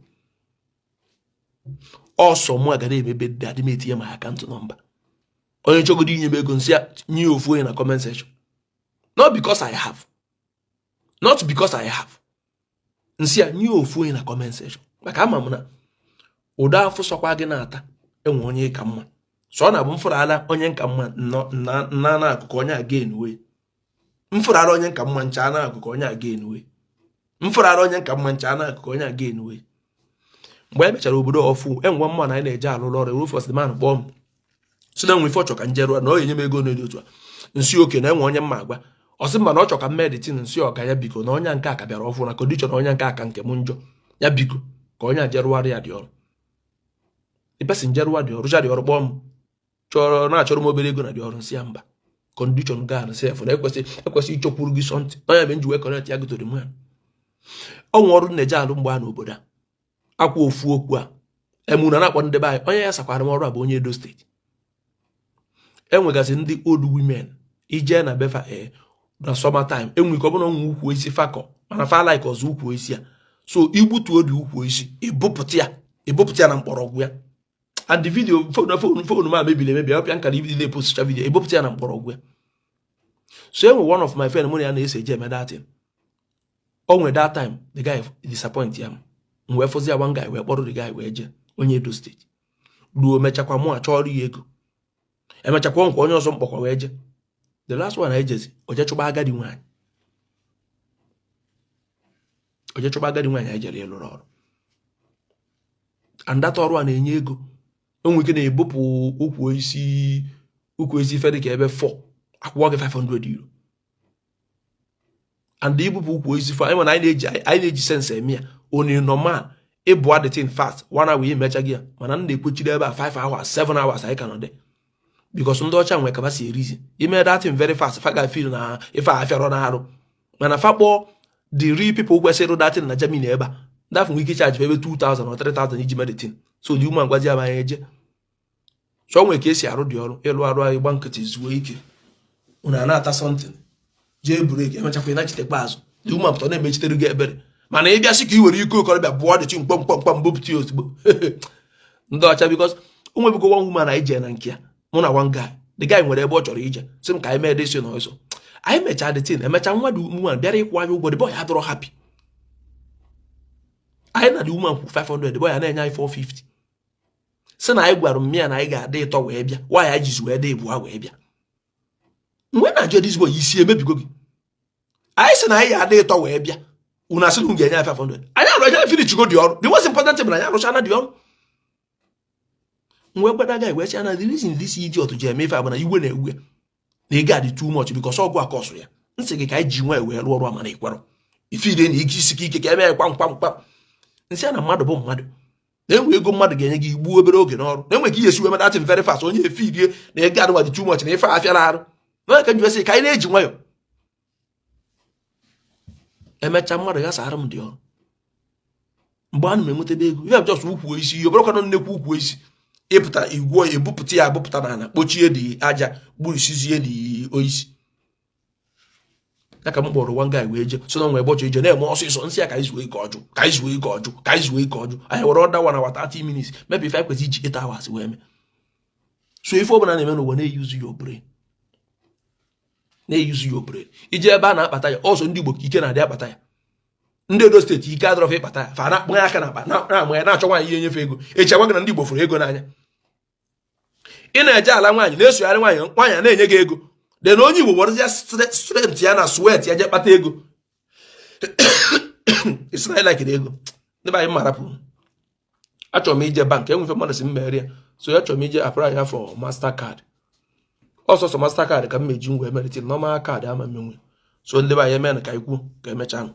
S1: Ọsọ mụ agara emebe dị, adị m etinye ma account number. Onye chọgodo inye m ego, nsị ya nye ofu onye na comment section. Not because I have, not because I have. Nsị ya nye ofu onye na comment section, maka ama m na ụdọ afọ sọkwa gị na-ata enwe onye ka mma. So ọ na-abụ mfụrụ ala onye nka mma na na-akụkụ onye aga enuwe. Mfụrụ ara onye nka mma ncha na-akụkụ onye aga enuwe. Mfụrụ ara onye nka mma ncha na-akụkụ onye aga enuwe. Mgbe e mechara obodo ọfụ, enwe mma na anyị na-eje alụrụ ọrụ. Rufus the man kpọọ m, si na enwe ife ọ chọ ka nje rụọ, na ọ ga-enye m ego n'edi otu a. Nsi oke na enwe onye mma agwa. Ọ sị mba, na ọ chọ ka m mee detin. Nsị ọga ya biko, na onye nke a ka bịara ọfụ, na condition onye nke a ka nke m njọ. Ya biko, ka onye a jerụwarị ya dị ọrụ. The person jerụwa dị ọrụ, rụcha dị ọrụ, kpọọ m, chọrọ na-achọrọ m obere ego na dị ọrụ. Nsị ya mba, condition gaa sef na ekwesị ịchọkwuru gị something. Onye bụ nji wee connect ya gotere m ya. Ọ nwe ọrụ na-eje alụ mgbe a n'obodo a akwa ofu okwu a emuna na-akpọ ndị be anyị. Onye ya sakwara m ọrụ a bụ onye Edo State. Enwegasị ndị old women ije na befa ee na summer time, enwe ike ọ bụrụ na onwe ukwu isi fakọ, mana fa like ọzọ ukwu isi ya. So igbutuo dị ukwu isi, ịbụpụta ya na mkpọrọgwụ ya. And the video phone m a mebiri emebi, ọpịa nkara ibi na-epostcha video, ebupụta ya na mkpọrọgwụ ya. So enwe one of my friend mụ na ya na-eso eje eme that thing. O nwere that time the guy disappoint ya. M wee fụzi ya one guy, wee kpọrọ the guy wee jee, onye Edo State ruo. Mechakwa mụ achọrọ ya ego. Emechakwa nkwa onye ọzọ mkpọkwa wee jee. The last one ejezi, oje chụba agadi nwaanyị, oje chụba agadi nwaanyị anyị jere ịlụrụ ọrụ. And that ọrụ a na-enye ego. O nwere ike na-ebupụ ukwu osisi ife dị ka ebe 4, akwụkwọ gị €500. And ibupụ ukwu osisi 4, anyị mana anyị na-eji sense eme ya. Only normal ịbụ the thing fast, one hour imecha gị ya. Mana m na-ekwechiri ebe a 5 hours, 7 hours anyị ka nọ dị, because ndị ọcha nwere kaba si erizi ime that thing very fast. Fa ga feel na ife a afịarọ na-arụ, mana fa kpọọ the real people kwesịrị that thing na Germany ebe a, ndị afọ nwere ike charge ebe 2000 or 3000 iji mee the thing. So the woman gwazi ya ma anyị eje. So o nwere ka esi arụ dị ọrụ. Ịlụ arụ anyị, gba nkịtị, zuo ike, unu a na-ata something, jee break, emechakwa ịnachitekwa azụ. The woman pụta na-emechitere gị ebere. Mana ị bịa sị ka ị were ike okorobịa bụọ dịchi mkpọm mkpọm mkpọm, bupụta ya ozugbo ndị ọcha. Because o nwebugo one woman anyị jee na nke ya, mụ na one guy. The guy nwere ebe ọ chọrọ ije, sị m ka anyị mee dịsị na ọzọ. Anyị mechaa the thing, emechaa nwa the woman bịara ịkwụ anyị ụgwọ. The boy adọrọ happy. Anyị na the woman kwụ 500, the boy ya na-enye anyị 450, sị na anyị gwara m ya na anyị ga-adị ịtọ wee bịa. Nwaanyị anyị jizi wee dị ịbụa wee bịa. Mgbe na-ajụ this boy, isi emebigo gị? Anyị sị na anyị ga-adị ịtọ wee bịa, unu asị na unu ga-enye anyị 500. Anyị arụ anyị finish go dị ọrụ. The most important thing bụ na anyị arụchana dị ọrụ. Mgbe gbada guy wee sị ya na the reason this idiot ji eme ife a bụ na iwe na-ewe na ego a dị too much, because ọgwụ akọsụ ya. Nsị gị ka anyị ji nwa wee rụọ ọrụ a, mana ikwerọ ifide na ike isi ike ka eme ya kwam kwam kwam. Nsị ya na mmadụ bụ mmadụ na-enwe ego mmadụ ga-enye gị igbuo obere oge n'ọrụ, na-enwe ka ihe esi wee that thing very fast. Onye efirie na ego adịwa dị too much, na ife afịara arụ na ka nji sị ka anyị na-eji nwayọ. Emechaa mmadụ ghasara m dị ọrụ. Mgbe ana m enwetebe ego ya, just ukwu isi, ọ bụrụkwa na nnekwu ukwu isi ịpụta igwuo, ebupụta ya, abụpụta n'ala, kpochie dị aja, gburisizie dị oisi ya. Ka m kpọrọ one guy wee jee, so na nwee gbọchọ ije na-eme ọsịsọ. Nsị ya ka anyị zuo ike ọjụ, ka anyị zuo ike ọjụ, ka anyị zuo ike ọjụ. Anyị were ọda 1 hour 30 minutes, maybe ife anyị kwesịrị iji 8 hours wee mee. So ife ọbụla na-eme n'ụwa, na-eyuzu your brain, na-eyuzu your brain. Ije ebe a na-akpata ya ọzọ, ndị Igbo ka ike na-adị akpata ya. Ndị Edo State ike adọrọfa ịkpata ya. Fa na-akpụ aka na akpa na-ama ya, na-achọ nwaanyị ihe nyefe ego. Echi agwa gị na ndị Igbo fụrụ ego n'anya. Ị na-eje ala nwaanyị, na-esogharị nwaanyị, nwaanyị a na-enye gị ego de na onye Igbo werezi strength ya na sweat ya jee kpata ego. Isi na ịlakiri ego. Ndị be anyị mara pụ. Achọrọ m ije bank, enwefe mmadụ si m mere ya. So ya chọrọ m ije apply ya for Mastercard. Ọsọsọ Mastercard ka m meji ngwa emerite, normal card ama mmenwe. So ndị be anyị, eme ka anyị kwuo ka emechaa.